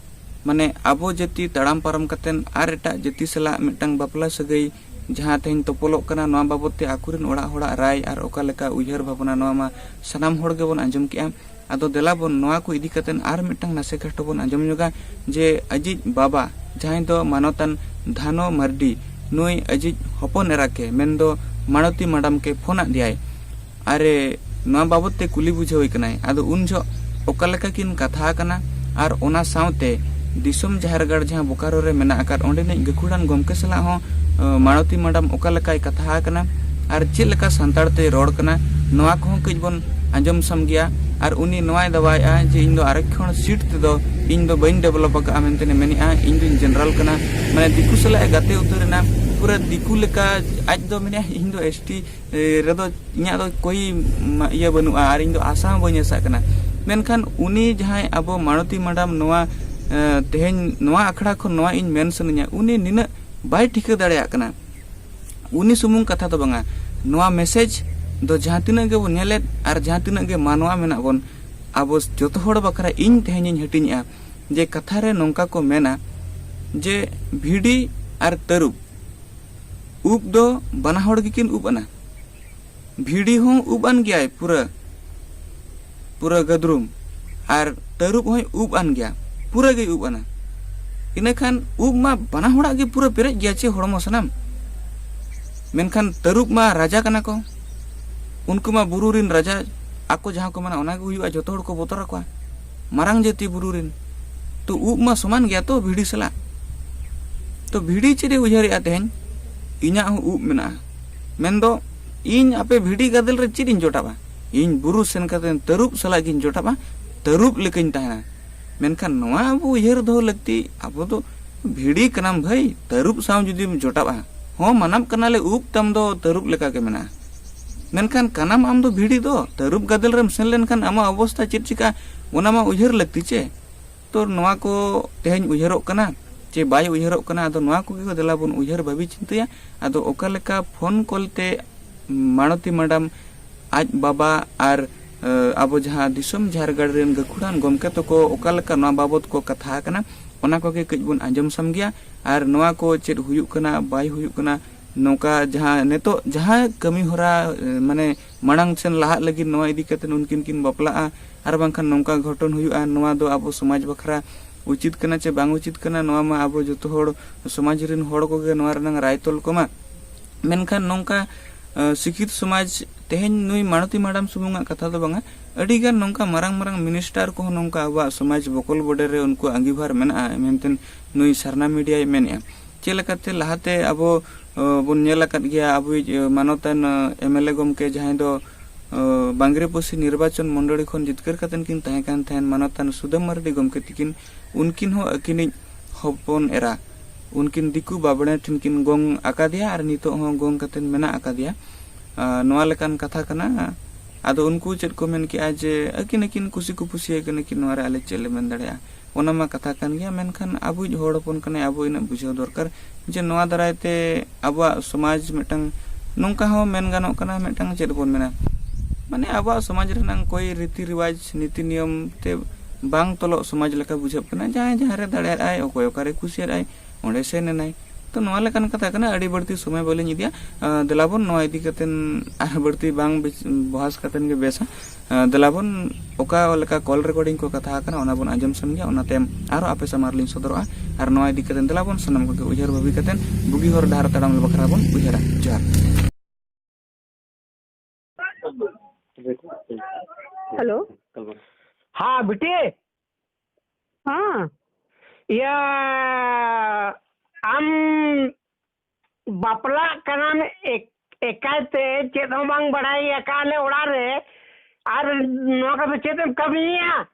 ᱢᱟᱱᱮ ᱟᱵᱚ ᱡᱟᱹᱛᱤ ᱛᱟᱲᱟᱢ ᱯᱟᱨᱚᱢ ᱠᱟᱛᱮᱱ ᱟᱨ ᱮᱴᱟᱜ ᱡᱟᱹᱛᱤ ᱥᱟᱞᱟᱜ ᱢᱤᱫᱴᱟᱝ ᱵᱟᱯᱞᱟ ᱥᱟᱹᱜᱟᱹᱭ ᱡᱟᱦᱟᱸ ᱛᱮᱦᱮᱧ ᱛᱚᱯᱚᱞᱚᱜ ᱠᱟᱱᱟ, ᱱᱚᱣᱟ ᱵᱟᱵᱚᱛ ᱛᱮ ᱟᱠᱚᱨᱮᱱ ᱚᱲᱟᱜ ᱦᱚᱲᱟᱜ ᱨᱟᱭ ᱟᱨ ᱚᱠᱟ ᱞᱮᱠᱟ ᱩᱭᱦᱟᱹᱨ ᱵᱷᱟᱵᱽᱱᱟ, ᱱᱚᱣᱟ ᱢᱟ ᱥᱟᱱᱟᱢ ᱦᱚᱲ ᱜᱮᱵᱚᱱ ᱟᱸᱡᱚᱢ ᱠᱮᱜᱼᱟ᱾ ᱟᱫᱚ ᱫᱮᱞᱟ ᱵᱚᱱ ᱱᱚᱣᱟ ᱠᱚ ᱤᱫᱤ ᱠᱟᱛᱮᱱ ᱟᱨ ᱢᱤᱫᱴᱟᱝ ᱱᱟᱥᱮ ᱠᱷᱟᱴᱚ ᱵᱚᱱ ᱟᱸᱡᱚᱢ ᱧᱚᱜᱟ ᱡᱮ ᱟᱡᱤᱡ ᱵᱟᱵᱟ ᱡᱟᱦᱟᱸᱭ ᱫᱚ ᱢᱟᱱᱚᱛᱟᱱ ᱫᱷᱟᱱᱚ ᱢᱟᱨᱰᱤ, ᱱᱩᱭ ᱟᱡᱤᱡ ᱦᱚᱯᱚᱱ ᱮᱨᱟ ᱠᱮ ᱢᱮᱱᱫᱚ ᱢᱟᱲᱚᱛᱤ ᱢᱟᱰᱟᱢ ᱠᱮ ᱯᱷᱳᱱ ᱟᱫ ᱫᱮᱭᱟᱭ᱾ ᱟᱨᱮ ᱱᱚᱣᱟ ᱵᱟᱵᱚᱛ ᱛᱮ ᱠᱩᱞᱤ ᱵᱩᱡᱷᱟᱹᱣᱮ ᱠᱟᱱᱟᱭ᱾ ᱟᱫᱚ ᱩᱱ ᱡᱚᱦᱚᱜ ᱚᱠᱟ ᱞᱮᱠᱟ ᱠᱤᱱ ᱠᱟᱛᱷᱟ ᱟᱠᱟᱱᱟ ᱟᱨ ᱚᱱᱟ ᱥᱟᱶᱛᱮ ᱫᱤᱥᱚᱢ ᱡᱟᱦᱮᱨ ᱜᱟᱲ ᱡᱟᱦᱟᱸ ᱵᱳᱠᱟᱨᱳ ᱨᱮ ᱢᱮᱱᱟᱜ ᱟᱠᱟᱫ ᱚᱸᱰᱮᱱᱤᱡ ᱜᱟᱹᱠᱷᱩᱲᱟᱱ ᱜᱚᱢᱠᱮ ᱥᱟᱞᱟᱜ ᱦᱚᱸ ᱮ, ᱢᱟᱲᱚᱛᱤ ᱢᱟᱰᱟᱢ ᱚᱠᱟ ᱞᱮᱠᱟᱭ ᱠᱟᱛᱷᱟ ᱟᱠᱟᱱᱟ ᱟᱨ ᱪᱮᱫ ᱞᱮᱠᱟ ᱥᱟᱱᱛᱟᱲ ᱛᱮᱭ ᱨᱚᱲ ᱠᱟᱱᱟ, ᱱᱚᱣᱟ ᱠᱚᱦᱚᱸ ᱠᱟᱹᱡ ᱵᱚᱱ ᱟᱸᱡᱚᱢ ᱥᱟᱢ ᱜᱮᱭᱟ᱾ ᱟᱨ ᱩᱱᱤ ᱱᱚᱣᱟᱭ ᱫᱟᱣᱟᱭᱮᱫᱼᱟ ᱡᱮ ᱤᱧ ᱫᱚ ᱟᱨᱚᱠᱠᱷᱚᱬ ᱥᱤᱴ ᱛᱮᱫᱚ ᱤᱧ ᱫᱚ ᱵᱟᱹᱧ ᱰᱮᱵᱷᱞᱚᱯ ᱟᱠᱟᱫᱼᱟ ᱢᱮᱱᱛᱮ ᱢᱮᱱᱮᱫᱼᱟ, ᱤᱧ ᱫᱚᱧ ᱡᱮᱱᱟᱨᱟᱞ ᱠᱟᱱᱟ᱾ ᱢᱟᱱᱮ ᱫᱤᱠᱩ ᱥᱟᱞᱟᱜ ᱮ ᱜᱟᱛᱮ ᱩᱛᱟᱹᱨ ᱮᱱᱟ, ᱯᱩᱨᱟᱹ ᱫᱤᱠᱩ ᱞᱮᱠᱟ᱾ ᱟᱡ ᱫᱚ ᱢᱮᱱᱮᱫᱼᱟ ᱤᱧ ᱫᱚ ᱮᱥ ᱴᱤ ᱨᱮᱫᱚ ᱤᱧᱟᱹᱜ ᱫᱚ ᱠᱳᱭ ᱢᱟ-, ᱤᱭᱟᱹ ᱵᱟᱹᱱᱩᱜᱼᱟ ᱟᱨ ᱤᱧ ᱫᱚ ᱟᱥᱟ ᱦᱚᱸ ᱵᱟᱹᱧ ᱟᱥᱟᱜ ᱠᱟᱱᱟ᱾ ᱢᱮᱱᱠᱷᱟᱱ ᱩᱱᱤ ᱡᱟᱦᱟᱸᱭ ᱟᱵᱚ ᱢᱟᱲᱚᱛᱤ ᱢᱟᱰᱟᱢ ᱱᱚᱣᱟ ᱮ, ᱛᱮᱦᱮᱧ ᱱᱚᱣᱟ ᱟᱠᱷᱲᱟ ᱠᱷᱚᱱ ᱱᱚᱣᱟ ᱤᱧ ᱢᱮᱱ ᱥᱟᱱᱟᱧᱟ, ᱩᱱᱤ ᱱᱤᱱᱟᱹᱜ ᱵᱟᱭ ᱴᱷᱤᱠᱟᱹ ᱫᱟᱲᱮᱭᱟᱜ ᱠᱟᱱᱟ᱾ ᱩᱱᱤ ᱥᱩᱢᱩᱝ ᱠᱟᱛᱷᱟ ᱫᱚ ᱵᱟᱝᱟ, ᱱᱚᱣᱟ ᱢᱮᱥᱮᱡᱽ ᱫᱚ ᱡᱟᱦᱟᱸ ᱛᱤᱱᱟᱹᱜ ᱜᱮᱵᱚᱱ ᱧᱮᱞᱮᱫ ᱟᱨ ᱡᱟᱦᱟᱸ ᱛᱤᱱᱟᱹᱜ ᱜᱮ ᱢᱟᱱᱣᱟ ᱢᱮᱱᱟᱜ ᱵᱚᱱ, ᱟᱵᱚ ᱡᱚᱛᱚ ᱦᱚᱲ ᱵᱟᱠᱷᱨᱟ ᱤᱧ ᱛᱮᱦᱮᱧᱤᱧ ᱦᱟᱹᱴᱤᱧᱮᱜᱼᱟ ᱡᱮ ᱠᱟᱛᱷᱟ ᱨᱮ ᱱᱚᱝᱠᱟ ᱠᱚ ᱢᱮᱱᱟ ᱡᱮ ᱵᱷᱤᱰᱤ ᱟᱨ ᱛᱟᱹᱨᱩᱵ, ᱩᱵ ᱫᱚ ᱵᱟᱱᱟ ᱦᱚᱲ ᱜᱮᱠᱤᱱ ᱩᱵ ᱟᱱᱟ᱾ ᱵᱷᱤᱰᱤ ᱦᱚᱸ ᱩᱵ ᱟᱱ ᱜᱮᱭᱟᱭ ᱯᱩᱨᱟᱹ, ᱯᱩᱨᱟᱹ ᱜᱟᱫᱨᱩᱢ, ᱟᱨ ᱛᱟᱹᱨᱩᱵ ᱦᱚᱸᱭ ᱩᱵ ᱟᱱ ᱜᱮᱭᱟ, ᱯᱩᱨᱟᱹ ᱜᱮᱭ ᱩᱵ ᱟᱱᱟ᱾ ᱤᱱᱟᱹᱠᱷᱟᱱ ᱩᱵ ᱢᱟ ᱵᱟᱱᱟ ᱦᱚᱲᱟᱜ ᱜᱮ ᱯᱩᱨᱟᱹ ᱯᱮᱨᱮᱡ ᱜᱮᱭᱟ ᱪᱮ ᱦᱚᱲᱢᱚ ᱥᱟᱱᱟᱢ᱾ ᱢᱮᱱᱠᱷᱟᱱ ᱛᱟᱹᱨᱩᱵ ᱢᱟ ᱨᱟᱡᱟ ᱠᱟᱱᱟ ᱠᱚ, ᱩᱱᱠᱩ ᱢᱟ ᱵᱩᱨᱩ ᱨᱤᱱ ᱨᱟᱡᱟ, ᱟᱠᱚ ᱡᱟᱦᱟᱸ ᱠᱚ ᱢᱮᱱᱟ ᱚᱱᱟ ᱜᱮ ᱦᱩᱭᱩᱜᱼᱟ, ᱡᱚᱛᱚ ᱦᱚᱲ ᱠᱚ ᱵᱚᱛᱚᱨ ᱟᱠᱚᱣᱟ, ᱢᱟᱨᱟᱝ ᱡᱟᱹᱛᱤ ᱵᱩᱨᱩ ᱨᱤᱱ᱾ ᱛᱚ ᱩᱵ ᱢᱟ ᱥᱚᱢᱟᱱ ᱜᱮᱭᱟ ᱛᱚ ᱵᱷᱤᱰᱤ ᱥᱟᱞᱟᱜ᱾ ᱛᱚ ᱵᱷᱤᱰᱤ ᱪᱮᱫ ᱮ ᱩᱭᱦᱟᱹᱨᱮᱜᱼᱟ ᱛᱮᱦᱮᱧ, ᱤᱧᱟᱹᱜ ᱦᱚᱸ ᱩᱵ ᱢᱮᱱᱟᱜᱼᱟ, ᱢᱮᱱᱫᱚ ᱤᱧ ᱟᱯᱮ ᱵᱷᱤᱰᱤ ᱜᱟᱫᱮᱞ ᱨᱮ ᱪᱮᱫ ᱤᱧ ᱡᱚᱴᱟᱜᱼᱟ? ᱤᱧ ᱵᱩᱨᱩ ᱥᱮᱱ ᱠᱟᱛᱮ ᱛᱟᱹᱨᱩᱵ ᱥᱟᱞᱟᱜ ᱜᱤᱧ ᱡᱚᱴᱟᱜᱼᱟ, ᱛᱟᱹᱨᱩᱵ ᱞᱮᱠᱟᱧ ᱛᱟᱦᱮᱱᱟ᱾ ᱢᱮᱱᱠᱷᱟᱱ ᱱᱚᱣᱟ ᱟᱵᱚ ᱩᱭᱦᱟᱹᱨ ᱫᱚᱦᱚ ᱞᱟᱹᱠᱛᱤ, ᱟᱵᱚ ᱫᱚ ᱵᱷᱤᱰᱤ ᱠᱟᱱᱟᱢ ᱵᱷᱟᱹᱭ, ᱛᱟᱹᱨᱩᱵ ᱥᱟᱶ ᱡᱩᱫᱤᱢ ᱡᱚᱴᱟᱜᱼᱟ, ᱦᱚᱸ ᱢᱟᱱᱟᱢ ᱠᱟᱱᱟᱞᱮ, ᱩᱵ ᱛᱟᱢ ᱫᱚ ᱛᱟᱹᱨᱩᱵ ᱞᱮᱠᱟ ᱜᱮ ᱢᱮᱱᱟᱜᱼᱟ᱾ ᱢᱮᱱᱠᱷᱟᱱ ᱠᱟᱱᱟᱢ ᱟᱢ ᱫᱚ ᱵᱷᱤᱰᱤ ᱫᱚ, ᱛᱟᱹᱨᱩᱵ ᱜᱟᱫᱮᱞ ᱨᱮᱢ ᱥᱮᱱ ᱞᱮᱱᱠᱷᱟᱱ ᱟᱢᱟᱜ ᱚᱵᱚᱥᱛᱟ ᱪᱮᱫ ᱪᱤᱠᱟᱹᱜᱼᱟ, ᱚᱱᱟ ᱢᱟ ᱩᱭᱦᱟᱹᱨ ᱞᱟᱹᱠᱛᱤ ᱪᱮ᱾ ᱛᱚ ᱱᱚᱣᱟ ᱠᱚ ᱛᱮᱦᱮᱧ ᱩᱭᱦᱟᱹᱨᱚᱜ ᱠᱟᱱᱟ ᱪᱮ ᱵᱟᱭ ᱩᱭᱦᱟᱹᱨᱚᱜ ᱠᱟᱱᱟ, ᱟᱫᱚ ᱱᱚᱣᱟ ᱠᱚᱜᱮ ᱠᱚ ᱫᱮᱞᱟ ᱵᱚᱱ ᱩᱭᱦᱟᱹᱨ ᱵᱷᱟᱵᱤ ᱪᱤᱱᱛᱟᱹᱭᱟ᱾ ᱟᱫᱚ ᱚᱠᱟ ᱞᱮᱠᱟ ᱯᱷᱳᱱ ᱠᱚᱞ ᱛᱮ ᱢᱟᱲᱚᱛᱤ ᱢᱟᱰᱟᱢ ᱟᱡ ᱵᱟᱵᱟ ᱟᱨ, ᱮ, ᱟᱵᱚ ᱡᱟᱦᱟᱸ ᱫᱤᱥᱚᱢ ᱡᱷᱟᱨᱜᱟᱲ ᱨᱮᱱ ᱜᱟᱹᱠᱷᱩᱲᱟᱱ ᱜᱚᱢᱠᱮ ᱛᱟᱠᱚ ᱚᱠᱟ ᱞᱮᱠᱟ ᱱᱚᱣᱟ ᱵᱟᱵᱚᱛ ᱠᱚ ᱠᱟᱛᱷᱟ ᱟᱠᱟᱱᱟ, ᱚᱱᱟ ᱠᱚᱜᱮ ᱠᱟᱹᱡ ᱵᱚᱱ ᱟᱸᱡᱚᱢ ᱥᱟᱢᱜᱮᱭᱟ᱾ ᱟᱨ ᱱᱚᱣᱟ ᱠᱚ ᱪᱮᱫ ᱦᱩᱭᱩᱜ ᱠᱟᱱᱟ, ᱵᱟᱭ ᱦᱩᱭᱩᱜ ᱠᱟᱱᱟ, ᱱᱚᱝᱠᱟ ᱡᱟᱦᱟᱸ ᱱᱤᱛᱚᱜ ᱡᱟᱦᱟᱸ ᱠᱟᱹᱢᱤ ᱦᱚᱨᱟ, ᱮ, ᱢᱟᱱᱮ ᱢᱟᱲᱟᱝ ᱥᱮᱱ ᱞᱟᱦᱟᱜ ᱞᱟᱹᱜᱤᱫ ᱱᱚᱣᱟ ᱤᱫᱤ ᱠᱟᱛᱮ ᱩᱱᱠᱤᱱ ᱠᱤᱱ ᱵᱟᱯᱞᱟᱜᱼᱟ, ᱟᱨ ᱵᱟᱝᱠᱷᱟᱱ ᱱᱚᱝᱠᱟ ᱜᱷᱚᱴᱚᱱ ᱦᱩᱭᱩᱜᱼᱟ, ᱱᱚᱣᱟ ᱫᱚ ᱟᱵᱚ ᱥᱚᱢᱟᱡᱽ ᱵᱟᱠᱷᱨᱟ ᱩᱪᱤᱛ ᱠᱟᱱᱟ ᱪᱮ ᱵᱟᱝ ᱩᱪᱤᱛ ᱠᱟᱱᱟ, ᱱᱚᱣᱟ ᱢᱟ ᱟᱵᱚ ᱡᱚᱛᱚ ᱦᱚᱲ ᱥᱚᱢᱟᱡᱽ ᱨᱮᱱ ᱦᱚᱲ ᱠᱚᱜᱮ ᱱᱚᱣᱟ ᱨᱮᱱᱟᱝ ᱨᱟᱭ ᱛᱚᱞ ᱠᱚᱢᱟ᱾ ᱢᱮᱱᱠᱷᱟᱱ ᱱᱚᱝᱠᱟ, ᱮ, ᱥᱤᱠᱷᱤᱛ ᱥᱚᱢᱟᱡᱽ, ᱛᱮᱦᱮᱧ ᱱᱩᱭ ᱢᱟᱲᱚᱛᱤ ᱢᱟᱰᱟᱢ ᱥᱩᱢᱩᱝᱟᱜ ᱠᱟᱛᱷᱟ ᱫᱚ ᱵᱟᱝᱟ, ᱟᱹᱰᱤᱜᱟᱱ ᱱᱚᱝᱠᱟ ᱢᱟᱨᱟᱝ ᱢᱟᱨᱟᱝ ᱢᱤᱱᱤᱥᱴᱟᱨ ᱠᱚᱦᱚᱸ ᱱᱚᱝᱠᱟ ᱟᱵᱚᱣᱟᱜ ᱥᱚᱢᱟᱡᱽ ᱵᱚᱠᱚᱞ ᱵᱚᱰᱮ ᱨᱮ ᱩᱱᱠᱩᱣᱟᱜ ᱟᱸᱜᱤᱵᱷᱟᱨ ᱢᱮᱱᱟᱜᱼᱟ ᱢᱮᱱᱛᱮ ᱱᱩᱭ ᱥᱟᱨᱱᱟ ᱢᱤᱰᱤᱭᱟᱭ ᱢᱮᱱᱮᱫᱼᱟ᱾ ᱪᱮᱫ ᱞᱮᱠᱟᱛᱮ ᱞᱟᱦᱟᱛᱮ ᱟᱵᱚ, ᱮ, ᱵᱚᱱ ᱧᱮᱞ ᱟᱠᱟᱫ ᱜᱮᱭᱟ, ᱟᱵᱚᱭᱤᱡ, ᱮ, ᱢᱟᱱᱚᱛᱟᱱ, ᱮ, ᱮᱢ ᱮᱞ ᱮ ᱜᱚᱢᱠᱮ ᱡᱟᱦᱟᱸᱭ ᱫᱚ, ᱮ, ᱵᱟᱝᱨᱮᱯᱚᱥᱤ ᱱᱤᱨᱵᱟᱪᱚᱱ ᱢᱚᱱᱰᱚᱲᱤ ᱠᱷᱚᱱ ᱡᱤᱛᱠᱟᱹᱨ ᱠᱟᱛᱮᱱ ᱠᱤᱱ ᱛᱟᱦᱮᱸ ᱠᱟᱱ ᱛᱟᱦᱮᱸᱱ, ᱢᱟᱱᱚᱛᱟᱱ ᱥᱩᱫᱟᱹᱢ ᱢᱟᱨᱰᱤ ᱜᱚᱢᱠᱮ ᱛᱤᱠᱤᱱ, ᱩᱱᱠᱤᱱ ᱦᱚᱸ ᱟᱹᱠᱤᱱᱤᱡ ᱦᱚᱯᱚᱱ ᱮᱨᱟ ᱩᱱᱠᱤᱱ ᱫᱤᱠᱩ ᱵᱟᱵᱽᱲᱮ ᱴᱷᱮᱱ ᱠᱤᱱ ᱜᱚᱝ ᱟᱠᱟᱫᱮᱭᱟ ᱟᱨ ᱱᱤᱛᱚᱜ ᱦᱚᱸ ᱜᱚᱝ ᱠᱟᱛᱮᱱ ᱢᱮᱱᱟᱜ ᱟᱠᱟᱫᱮᱭᱟ᱾ ᱟᱨ ᱱᱚᱣᱟ ᱞᱮᱠᱟᱱ ᱠᱟᱛᱷᱟ ᱠᱟᱱᱟ᱾ ᱟᱫᱚ ᱩᱱᱠᱩ ᱪᱮᱫ ᱠᱚ ᱢᱮᱱ ᱠᱮᱜᱼᱟ ᱡᱮ ᱟᱹᱠᱤᱱ ᱟᱹᱠᱤᱱ ᱠᱩᱥᱤ ᱠᱩᱯᱩᱥᱤ ᱟᱹᱠᱤᱱ ᱟᱹᱠᱤᱱ, ᱱᱚᱣᱟ ᱨᱮ ᱟᱞᱮ ᱪᱮᱫ ᱞᱮ ᱢᱮᱱ ᱫᱟᱲᱮᱭᱟᱜᱼᱟ? ᱚᱱᱟ ᱢᱟ ᱠᱟᱛᱷᱟ ᱠᱟᱱ ᱜᱮᱭᱟ, ᱢᱮᱱᱠᱷᱟᱱ ᱟᱵᱚᱭᱤᱡ ᱦᱚᱲ ᱦᱚᱯᱚᱱ ᱠᱟᱱᱟᱭ, ᱟᱵᱚ ᱤᱱᱟᱹᱜ ᱵᱩᱡᱷᱟᱹᱣ ᱫᱚᱨᱠᱟᱨ ᱡᱮ ᱱᱚᱣᱟ ᱫᱟᱨᱟᱭ ᱛᱮ ᱟᱵᱚᱣᱟᱜ ᱥᱚᱢᱟᱡᱽ ᱢᱤᱫᱴᱟᱝ ᱱᱚᱝᱠᱟ ᱦᱚᱸ ᱢᱮᱱ ᱜᱟᱱᱚᱜ ᱠᱟᱱᱟ, ᱢᱤᱫᱴᱟᱝ ᱪᱮᱫ ᱵᱚᱱ ᱢᱮᱱᱟ, ᱢᱟᱱᱮ ᱟᱵᱚᱣᱟᱜ ᱥᱚᱢᱟᱡᱽ ᱨᱮᱱᱟᱝ ᱠᱚᱭ ᱨᱤᱛᱤ ᱨᱮᱣᱟᱡᱽ ᱱᱤᱛᱤ ᱱᱤᱭᱚᱢ ᱛᱮ ᱵᱟᱝ ᱛᱚᱞᱚᱜ ᱥᱚᱢᱟᱡᱽ ᱞᱮᱠᱟ ᱵᱩᱡᱷᱟᱹᱜ ᱠᱟᱱᱟ᱾ ᱡᱟᱦᱟᱸᱭ ᱡᱟᱦᱟᱸ ᱨᱮ ᱫᱟᱲᱮᱭᱟᱜ ᱟᱭ, ᱚᱠᱚᱭ ᱚᱠᱟᱨᱮ ᱠᱩᱥᱤᱭᱟᱜ ᱟᱭ, ᱚᱸᱰᱮ ᱥᱮᱱ ᱮᱱᱟᱭ᱾ ᱛᱚ ᱱᱚᱣᱟ ᱞᱮᱠᱟᱱ ᱠᱟᱛᱷᱟ ᱠᱟᱱᱟ, ᱟᱹᱰᱤ ᱵᱟᱹᱲᱛᱤ ᱥᱚᱢᱚᱭ ᱵᱟᱹᱞᱤᱧ ᱤᱫᱤᱭᱟ᱾ ᱟᱸ, ᱫᱮᱞᱟ ᱵᱚᱱ ᱱᱚᱣᱟ ᱤᱫᱤ ᱠᱟᱛᱮᱱ ᱟᱨ ᱵᱟᱹᱲᱛᱤ ᱵᱟᱝ ᱵᱤᱪ-, ᱵᱚᱦᱟᱥ ᱠᱟᱛᱮᱱ ᱜᱮ ᱵᱮᱥᱟ᱾ ᱟᱸ, ᱫᱮᱞᱟ ᱵᱚᱱ ᱚᱠᱟ ᱞᱮᱠᱟ ᱠᱚᱞ ᱨᱮᱠᱚᱨᱰᱤᱝ ᱠᱚ ᱠᱟᱛᱷᱟ ᱟᱠᱟᱱᱟ, ᱚᱱᱟ ᱵᱚᱱ ᱟᱸᱡᱚᱢ ᱥᱟᱢ ᱜᱮᱭᱟ, ᱚᱱᱟ ᱛᱟᱭᱚᱢ ᱟᱨᱦᱚᱸ ᱟᱯᱮ ᱥᱟᱢᱟᱝ ᱨᱮᱞᱤᱧ ᱥᱚᱫᱚᱨᱚᱜᱼᱟ᱾ ᱟᱨ ᱱᱚᱣᱟ ᱤᱫᱤ ᱠᱟᱛᱮᱱ ᱫᱮᱞᱟ ᱵᱚᱱ ᱥᱟᱱᱟᱢ ᱠᱚᱜᱮ ᱩᱭᱦᱟᱹᱨ ᱵᱷᱟᱹᱵᱤ ᱠᱟᱛᱮᱱ ᱵᱩᱜᱤ ᱦᱚᱨ ᱰᱟᱦᱟᱨ ᱛᱟᱲᱟᱢ ᱵᱟᱠᱷᱨᱟ ᱵᱚᱱ ᱩᱭᱦᱟᱹᱨᱟ᱾ ᱡᱚᱦᱟᱨ᱾ ᱦᱮᱞᱳ᱾ ᱦᱮᱸ, ᱵᱤᱴᱤ᱾ ᱦᱮᱸ᱾ ᱤᱭᱟᱹ, ᱟᱢ ᱵᱟᱯᱞᱟᱜ ᱠᱟᱱᱟᱢ, ᱮᱠ-, ᱮᱠᱟᱭ ᱛᱮ ᱪᱮᱫ ᱦᱚᱸ ᱵᱟᱝ ᱵᱟᱲᱟᱭ ᱟᱠᱟᱫ ᱞᱮ ᱚᱲᱟᱜ ᱨᱮ, ᱟᱨ ᱱᱚᱣᱟ ᱠᱚᱫᱚ ᱪᱮᱫ ᱮᱢ ᱠᱟᱹᱢᱤᱭᱮᱫᱼᱟ?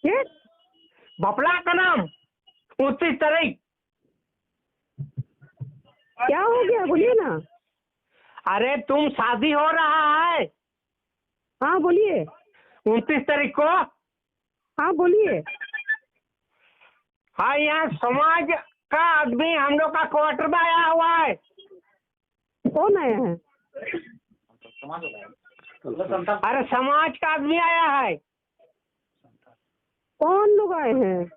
ᱪᱮᱫ? ᱵᱟᱯᱞᱟᱜ ᱠᱟᱱᱟᱢ ᱩᱱᱛᱤᱥ ᱛᱟᱹᱨᱤᱠᱷ? क्या हो गया? बोलिए ना। अरे, तुम शादी हो रहा है? हाँ, बोलिए। उनतीस तारीख को? हाँ, बोलिए। हाँ, यहाँ समाज का आदमी हम लोग का क्वार्टर में आया हुआ है। कौन आया है? अरे, समाज का आदमी आया है। कौन लोग आए हैं?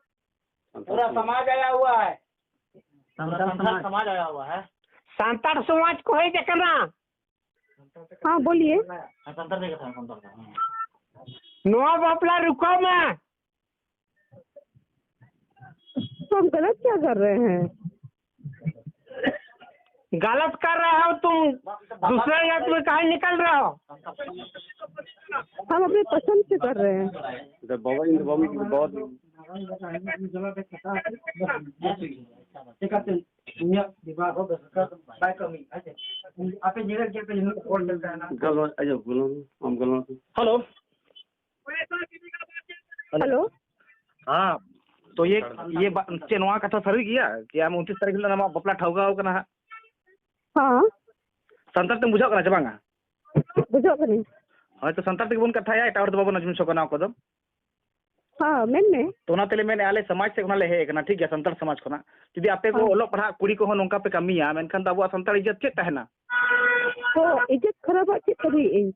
पूरा समाज आया हुआ है। संताल समाज। समाज आया हुआ है। ᱥᱟᱱᱛᱟᱲ ᱥᱚᱢᱟᱡᱽ ᱠᱚ ᱦᱮᱡ ᱟᱠᱟᱱᱟ᱾ हाँ, बोलिए। ᱦᱮᱸ, ᱥᱟᱱᱛᱟᱲ ᱛᱮᱜᱮ ᱠᱟᱛᱷᱟ, ᱥᱟᱱᱛᱟᱲ ᱛᱮ, ᱦᱮᱸ᱾ ᱱᱚᱣᱟ ᱵᱟᱯᱞᱟ ᱨᱩᱠᱟᱣ ᱢᱮ᱾ तो हम गलत क्या कर रहे हैं? गलत कर रहे हो तुम, दूसरे जात में कहाँ निकल रहे हो? हम अपने पसंद से कर रहे हैं। तो बाबा, इन बाबा की बहुत ᱜᱟᱞᱚᱪ, ᱟᱡᱚ, ᱜᱟᱞᱚᱪ, ᱟᱢ ᱜᱟᱞᱚᱪ᱾ ᱦᱮᱞᱳ᱾ ᱦᱮᱞᱳ᱾ ᱦᱮᱸ, ᱛᱚ ᱤᱭᱟᱹ, ᱤᱭᱟᱹ ᱵᱟ-, ᱪᱮᱫ ᱱᱚᱣᱟ ᱠᱟᱛᱷᱟ ᱥᱟᱹᱨᱤ ᱜᱮᱭᱟ ᱠᱤ ᱟᱢ ᱩᱱᱛᱨᱤᱥ ᱛᱟᱹᱨᱤᱠᱷ ᱦᱤᱞᱳᱜ ᱟᱢᱟᱜ ᱵᱟᱯᱞᱟ ᱴᱷᱟᱹᱣᱠᱟᱹ ᱟᱠᱟᱱᱟ ᱦᱟᱸᱜ? ᱦᱮᱸ᱾ ᱥᱟᱱᱛᱟᱲ ᱛᱮᱢ ᱵᱩᱡᱷᱟᱹᱜ ᱠᱟᱱᱟ ᱪᱮ ᱵᱟᱝᱟ? ᱵᱩᱡᱷᱟᱹᱜ ᱠᱟᱹᱱᱟᱹᱧ᱾ ᱦᱳᱭ, ᱛᱚ ᱥᱟᱱᱛᱟᱲ ᱛᱮᱜᱮ ᱵᱚᱱ ᱠᱟᱛᱷᱟᱭᱟ, ᱮᱴᱟᱜ ᱦᱚᱲ ᱫᱚ ᱵᱟᱵᱚᱱ ᱟᱸᱡᱚᱢ ᱦᱚᱪᱚ ᱠᱚᱣᱟ ᱱᱚᱣᱟ ᱠᱚᱫᱚ᱾ ᱦᱮᱸ, ᱢᱮᱱ ᱢᱮ᱾ ᱛᱚ ᱚᱱᱟ ᱛᱮᱞᱮ ᱢᱮᱱᱮᱫᱼᱟ, ᱟᱞᱮ ᱥᱚᱢᱟᱡᱽ ᱥᱮᱫ ᱠᱷᱚᱱᱟᱜ ᱞᱮ ᱦᱮᱡ ᱟᱠᱟᱱᱟ, ᱴᱷᱤᱠ ᱜᱮᱭᱟ, ᱥᱟᱱᱛᱟᱲ ᱥᱚᱢᱟᱡᱽ ᱠᱷᱚᱱᱟᱜ᱾ ᱡᱩᱫᱤ ᱟᱯᱮ ᱠᱚ ᱦᱮᱸ᱾ ᱚᱞᱚᱜ ᱯᱟᱲᱦᱟᱜ ᱠᱩᱲᱤ ᱠᱚᱦᱚᱸ ᱱᱚᱝᱠᱟ ᱯᱮ ᱠᱟᱹᱢᱤᱭᱟ, ᱢᱮᱱᱠᱷᱟᱱ ᱫᱚ ᱟᱵᱚᱣᱟᱜ ᱥᱟᱱᱛᱟᱲ ᱤᱡᱽᱡᱚᱛ ᱪᱮᱫ ᱛᱟᱦᱮᱱᱟ? ᱛᱚ ᱤᱡᱽᱡᱚᱛ ᱠᱷᱟᱨᱟᱯᱟᱜ ᱪᱮᱫ ᱠᱟᱹᱢᱤᱭᱮᱫ ᱟᱹᱧ?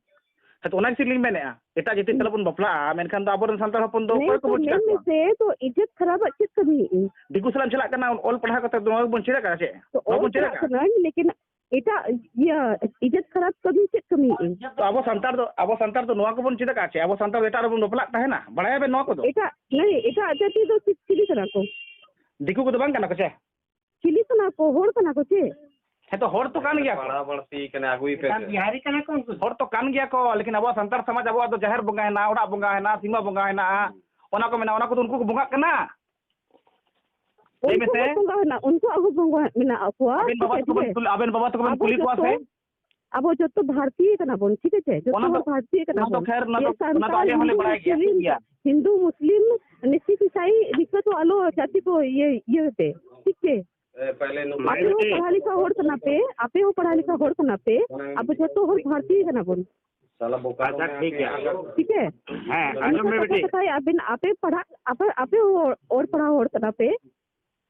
ᱦᱮᱸ, ᱛᱚ ᱚᱱᱟ ᱜᱮᱥᱮ ᱞᱤᱧ ᱢᱮᱱᱮᱫᱼᱟ, ᱮᱴᱟᱜ ᱡᱟᱹᱛᱤ ᱥᱟᱞᱟᱜ ᱵᱚᱱ ᱵᱟᱯᱞᱟᱜᱼᱟ, ᱢᱮᱱᱠᱷᱟᱱ ᱫᱚ ᱟᱵᱚᱨᱮᱱ ᱥᱟᱱᱛᱟᱲ ᱦᱚᱯᱚᱱ ᱫᱚ ᱚᱠᱚᱭ ᱠᱚᱵᱚᱱ ᱪᱮᱫ ᱟᱠᱚᱣᱟ? ᱢᱮᱱ ᱢᱮᱥᱮ, ᱛᱚ ᱤᱡᱽᱡᱚᱛ ᱠᱷᱟᱨᱟᱯᱟᱜ ᱪᱮᱫ ᱠᱟᱹᱢᱤᱭᱮᱫ ᱟᱹᱧ? ᱫᱤᱠᱩ ᱥᱟᱞᱟᱜ ᱮᱢ ᱪᱟᱞᱟᱜ ᱠᱟᱱᱟ, ᱚᱞ ᱯᱟᱲᱦᱟᱣ ᱠᱟᱛᱮ ᱱᱚᱣᱟ ᱜᱮᱵᱚᱱ ᱪᱮᱫ ᱟᱠᱟᱫᱼᱟ ᱪᱮᱫ? ᱛᱚ ᱱᱚᱣᱟ ᱚᱞ ᱵᱚᱱ ᱪᱮᱫ ᱪᱟᱞᱟᱜ ᱟᱠᱟᱫᱼᱟ? ᱠᱟᱹᱱᱟᱹᱧ, ᱞᱮᱠᱤᱱ ᱮᱴᱟᱜ, ᱤᱭᱟᱹ, ᱤᱡᱽᱡᱚᱛ ᱠᱷᱟᱨᱟᱯ ᱠᱟᱹᱢᱤ ᱪᱮᱫ ᱠᱟᱹᱢᱤᱭᱮᱫ ᱟᱹᱧ? ᱛᱚ ᱟᱵᱚ ᱥᱟᱱᱛᱟᱲ ᱫᱚ, ᱟᱵᱚ ᱥᱟᱱᱛᱟᱲ ᱫᱚ ᱱᱚᱣᱟ ᱠᱚᱵᱚᱱ ᱪᱮᱫ ᱟᱠᱟᱫᱼᱟ ᱪᱮ? ᱟᱵᱚ ᱥᱟᱱᱛᱟᱲ ᱫᱚ ᱮᱴᱟᱜ ᱨᱮᱵᱚᱱ ᱵᱟᱯᱞᱟᱜ ᱛᱟᱦᱮᱱᱟ? ᱵᱟᱲᱟᱭᱟᱵᱮᱱ ᱱᱚᱣᱟ ᱠᱚᱫᱚ? ᱮᱴᱟᱜ, ᱱᱟᱹᱭ, ᱮᱴᱟᱜ ᱡᱟᱹᱛᱤ ᱫᱚ ᱪᱮᱫ, ᱪᱤᱞᱤ ᱠᱟᱱᱟ ᱠᱚ? ᱫᱤᱠᱩ ᱠᱚᱫᱚ ᱵᱟᱝ ᱠᱟᱱᱟ ᱠᱚ ᱪᱮ? ᱪᱤᱞᱤ ᱠᱟᱱᱟ ᱠᱚ? ᱦᱚᱲ ᱠᱟᱱᱟ ᱠᱚ ᱪᱮ? ᱦᱮᱸ, ᱛᱚ ᱦᱚᱲ ᱛᱚ ᱠᱟᱱ ᱜᱮᱭᱟ ᱠᱚ᱾ ᱯᱟᱲᱦᱟᱣ ᱵᱟᱹᱲᱛᱤ ᱠᱟᱱᱟ, ᱟᱹᱜᱩᱭ ᱯᱮ ᱥᱮ᱾ ᱦᱚᱲ ᱛᱚ ᱠᱟᱱ ᱜᱮᱭᱟ ᱠᱚ, ᱞᱮᱠᱤᱱ ᱟᱵᱚᱣᱟᱜ ᱥᱟᱱᱛᱟᱲ ᱥᱚᱢᱟᱡᱽ, ᱟᱵᱚᱣᱟᱜ ᱫᱚ ᱡᱟᱦᱮᱨ ᱵᱚᱸᱜᱟ ᱦᱮᱱᱟᱜᱼᱟ, ᱚᱲᱟᱜ ᱵᱚᱸᱜᱟ ᱦᱮᱱᱟᱜᱼᱟ, ᱥᱤᱢᱟᱹ ᱵᱚᱸᱜᱟ ᱦᱮᱱᱟᱜᱼᱟ, ᱚᱱᱟ ᱠᱚ ᱢᱮᱱᱟᱜᱼᱟ, ᱚᱱᱟ ᱠᱚᱫᱚ ᱩᱱᱠᱩ ᱠᱚ ᱵᱚᱸᱜᱟᱜ ᱠᱟᱱᱟ? ᱞᱟᱹᱭ ᱩᱱᱠᱩ ᱢᱮᱥᱮ᱾ ᱦᱚᱸ ᱵᱚᱸᱜᱟ ᱦᱮᱱᱟᱜ, ᱩᱱᱠᱩᱣᱟᱜ ᱦᱚᱸ ᱵᱚᱸᱜᱟ ᱟᱵᱮᱱ ᱵᱟᱵᱟ ᱛᱟᱠᱚ ᱵᱮᱱ ᱠᱩᱞᱤ, ᱟᱵᱮᱱ ᱵᱟᱵᱟ ᱛᱟᱠᱚ ᱵᱮᱱ ᱟᱵᱚ ᱠᱩᱞᱤ ᱠᱚᱣᱟ ᱡᱚᱛᱚ, ᱥᱮ? ᱟᱵᱚ ᱡᱚᱛᱚ ᱵᱷᱟᱨᱛᱤᱭ ᱠᱟᱱᱟ ᱵᱚᱱ, ᱴᱷᱤᱠ ᱟᱪᱷᱮ? ᱡᱚᱛᱚ ᱚᱱᱟ ᱫᱚ, ᱦᱚᱲ ᱵᱷᱟᱨᱛᱤᱭ ᱠᱟᱱᱟ ᱚᱱᱟ ᱫᱚ ᱵᱚᱱ᱾ ᱠᱷᱮᱨ, ᱚᱱᱟ ᱡᱮ ᱫᱚ, ᱚᱱᱟ ᱫᱚ ᱥᱟᱱᱛᱟᱲ, ᱟᱞᱮ ᱦᱚᱸᱞᱮ ᱦᱤᱱᱫᱩ, ᱵᱟᱲᱟᱭ ᱜᱮᱭᱟ, ᱴᱷᱤᱠ ᱢᱩᱥᱞᱤᱢ, ᱜᱮᱭᱟ᱾ ᱦᱤᱱᱫᱩ, ᱢᱩᱥᱞᱤᱢ, ᱱᱤᱥᱤ ᱤᱥᱟᱭ ᱨᱤᱠᱟᱹ ᱫᱚ ᱟᱞᱚ ᱡᱟᱹᱛᱤ ᱠᱚ ᱤᱭᱟᱹ, ᱤᱭᱟᱹ ᱯᱮ, ᱴᱷᱤᱠ ᱪᱮ? ᱟᱯᱮ ᱦᱚᱸ ᱯᱟᱲᱦᱟᱣ ᱞᱮᱠᱷᱟ ᱦᱚᱲ ᱠᱟᱱᱟ ᱯᱮ, ᱟᱯᱮ ᱦᱚᱸ ᱯᱟᱲᱦᱟᱣ ᱞᱮᱠᱷᱟ ᱦᱚᱲ ᱠᱟᱱᱟ ᱯᱮ, ᱟᱵᱚ ᱡᱚᱛᱚ ᱦᱚᱲ ᱵᱷᱟᱨᱛᱤᱭ ᱠᱟᱱᱟ ᱵᱚᱱ᱾ ᱟᱪᱪᱷᱟ, ᱴᱷᱤᱠ ᱜᱮᱭᱟ᱾ ᱴᱷᱤᱠ ᱜᱮ? ᱦᱮᱸ, ᱟᱸᱡᱚᱢ ᱢᱮ ᱵᱤᱴᱤ᱾ ᱠᱟᱛᱷᱟ ᱟᱵᱮᱱ, ᱟᱯᱮ ᱯᱟᱲᱦᱟᱜ, ᱟᱯᱮ, ᱟᱯᱮ ᱦᱚᱸ ᱚᱞ ᱯᱟᱲᱦᱟᱣ ᱦᱚᱲ ᱠᱟᱱᱟ ᱯᱮ,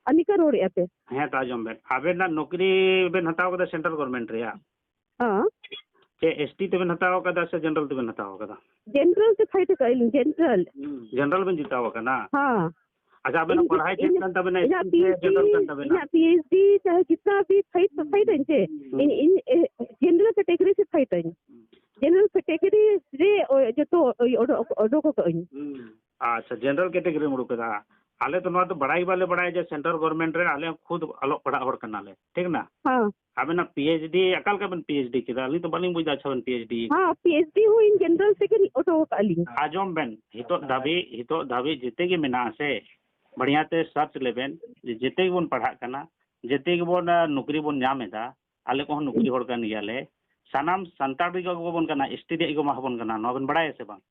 ᱟᱨ ᱱᱤᱝᱠᱟᱹ ᱨᱚᱲᱮᱫᱼᱟ ᱯᱮ᱾ ᱦᱮᱸ, ᱛᱚ ᱟᱸᱡᱚᱢ ᱵᱮᱱ᱾ ᱟᱵᱮᱱᱟᱜ ᱱᱚᱠᱨᱤ ᱵᱮᱱ ᱦᱟᱛᱟᱣ ᱠᱟᱫᱟ central government ᱨᱮᱭᱟᱜ? ᱦᱮᱸ᱾ ᱪᱮ ST ᱛᱮᱵᱮᱱ ᱦᱟᱛᱟᱣ ᱠᱟᱫᱟ ᱥᱮ general ᱛᱮᱵᱮᱱ ᱦᱟᱛᱟᱣ ᱠᱟᱫᱟ? General ᱛᱮ ᱯᱷᱟᱭᱤᱴ ᱟᱠᱟᱫ ᱟᱹᱞᱤᱧ, general᱾ General ᱵᱮᱱ ᱡᱤᱛᱟᱣ ᱟᱠᱟᱱᱟ? ᱦᱮᱸ᱾ ᱟᱪᱪᱷᱟ, ᱟᱵᱮᱱᱟᱜ ᱤᱧ ᱯᱟᱲᱦᱟᱭ ᱪᱮᱫ ᱤᱧ ᱠᱟᱱ ᱛᱟᱵᱮᱱᱟ? ᱤᱧᱟᱹᱜ ᱥᱠᱩᱞ ᱥᱮ ᱡᱮᱱᱟᱨᱟᱞ ᱠᱟᱱ ᱛᱟᱵᱮᱱᱟ? ᱤᱧᱟᱹᱜ ᱯᱤ ᱮᱭᱤᱪ ᱰᱤ ᱪᱟᱦᱮ ᱡᱤᱛᱱᱟ ᱵᱷᱤ ᱯᱷᱟᱭᱤᱴ ᱯᱷᱟᱭᱤᱴ ᱟᱹᱧ ᱪᱮ, ᱦᱩᱸ᱾ ᱤᱧ ᱤᱧ ᱡᱮᱱᱟᱨᱟᱞ ᱠᱮᱴᱮᱜᱚᱨᱤ ᱥᱮ ᱯᱷᱟᱭᱤᱴ ᱟᱹᱧ᱾ ᱡᱮᱱᱟᱨᱟᱞ ᱠᱮᱴᱮᱜᱚᱨᱤ ᱨᱮ ᱡᱚᱛᱚ ᱚᱰᱚᱠ ᱚᱰᱚᱠ ᱟᱹᱧ᱾ ᱟᱪᱪᱷᱟ, ᱡᱮᱱᱟᱨᱟᱞ ᱠᱮᱴᱮᱜᱚᱨᱤᱢ ᱩᱰᱩᱠ ᱠᱮᱫᱟ᱾ ᱟᱞᱮ ᱛᱚ ᱱᱚᱣᱟ ᱫᱚ ᱵᱟᱲᱟᱭ ᱜᱮ ᱵᱟᱞᱮ ᱵᱟᱲᱟᱭᱟ ᱡᱮ ᱥᱮᱱᱴᱨᱟᱞ ᱜᱚᱵᱷᱚᱨᱢᱮᱱᱴ ᱨᱮ ᱟᱞᱮ ᱦᱚᱸ ᱠᱷᱩᱫ ᱚᱞᱚᱜ ᱯᱟᱲᱦᱟᱜ ᱦᱚᱲ ᱠᱟᱱᱟᱞᱮ, ᱴᱷᱤᱠ ᱱᱟ? ᱦᱮᱸ᱾ ᱟᱵᱮᱱᱟᱜ ᱯᱤ ᱮᱭᱤᱪ ᱰᱤ, ᱚᱠᱟ ᱞᱮᱠᱟ ᱵᱮᱱ ᱯᱤ ᱮᱭᱤᱪ ᱰᱤ ᱠᱮᱫᱟ? ᱟᱹᱞᱤᱧ ᱛᱚ ᱵᱟᱹᱞᱤᱧ ᱵᱩᱡᱽ ᱫᱟ᱾ ᱟᱪᱪᱷᱟ, ᱵᱮᱱ ᱯᱤ ᱮᱭᱤᱪ ᱰᱤ ᱦᱮᱸ, ᱯᱤ ᱮᱭᱤᱪ ᱰᱤ ᱦᱚᱸ ᱤᱧ ᱡᱮᱱᱟᱨᱟᱞ ᱛᱮᱜᱮ ᱚᱰᱚᱠ ᱟᱠᱟᱫ ᱞᱤᱧ᱾ ᱟᱸᱡᱚᱢ ᱵᱮᱱ, ᱱᱤᱛᱚᱜ ᱫᱷᱟᱹᱵᱤᱡ, ᱱᱤᱛᱚᱜ ᱫᱷᱟᱹᱵᱤᱡ ᱡᱮᱛᱮ ᱜᱮ ᱢᱮᱱᱟᱜᱼᱟ ᱥᱮ, ᱵᱟᱲᱤᱭᱟ ᱛᱮ ᱥᱟᱨᱪ ᱞᱮᱵᱮᱱ, ᱡᱮ ᱡᱮᱛᱮ ᱜᱮᱵᱚᱱ ᱯᱟᱲᱦᱟᱜ ᱠᱟᱱᱟ, ᱡᱮᱛᱮ ᱜᱮᱵᱚᱱ, ᱟ, ᱱᱚᱠᱨᱤ ᱵᱚᱱ ᱧᱟᱢ ᱮᱫᱟ, ᱟᱞᱮ ᱠᱚᱦᱚᱸ ᱱᱚᱠᱨᱤ ᱦᱚᱲ ᱠᱟᱱ ᱜᱮᱭᱟᱞᱮ, ᱥᱟᱱᱟᱢ ᱥᱟᱱᱛᱟᱲ ᱨᱮᱜᱮ ᱠᱚ ᱵᱚᱱ ᱠᱟᱱᱟ, ᱮᱥ ᱴᱤ ᱨᱮᱭᱟᱜ ᱜᱮ ᱮᱢᱟ ᱵᱚᱱ ᱠᱟᱱᱟ, ᱱᱚᱣᱟ ᱵᱮᱱ ᱵᱟᱲᱟᱭᱟ ᱥᱮ ᱵᱟᱝ?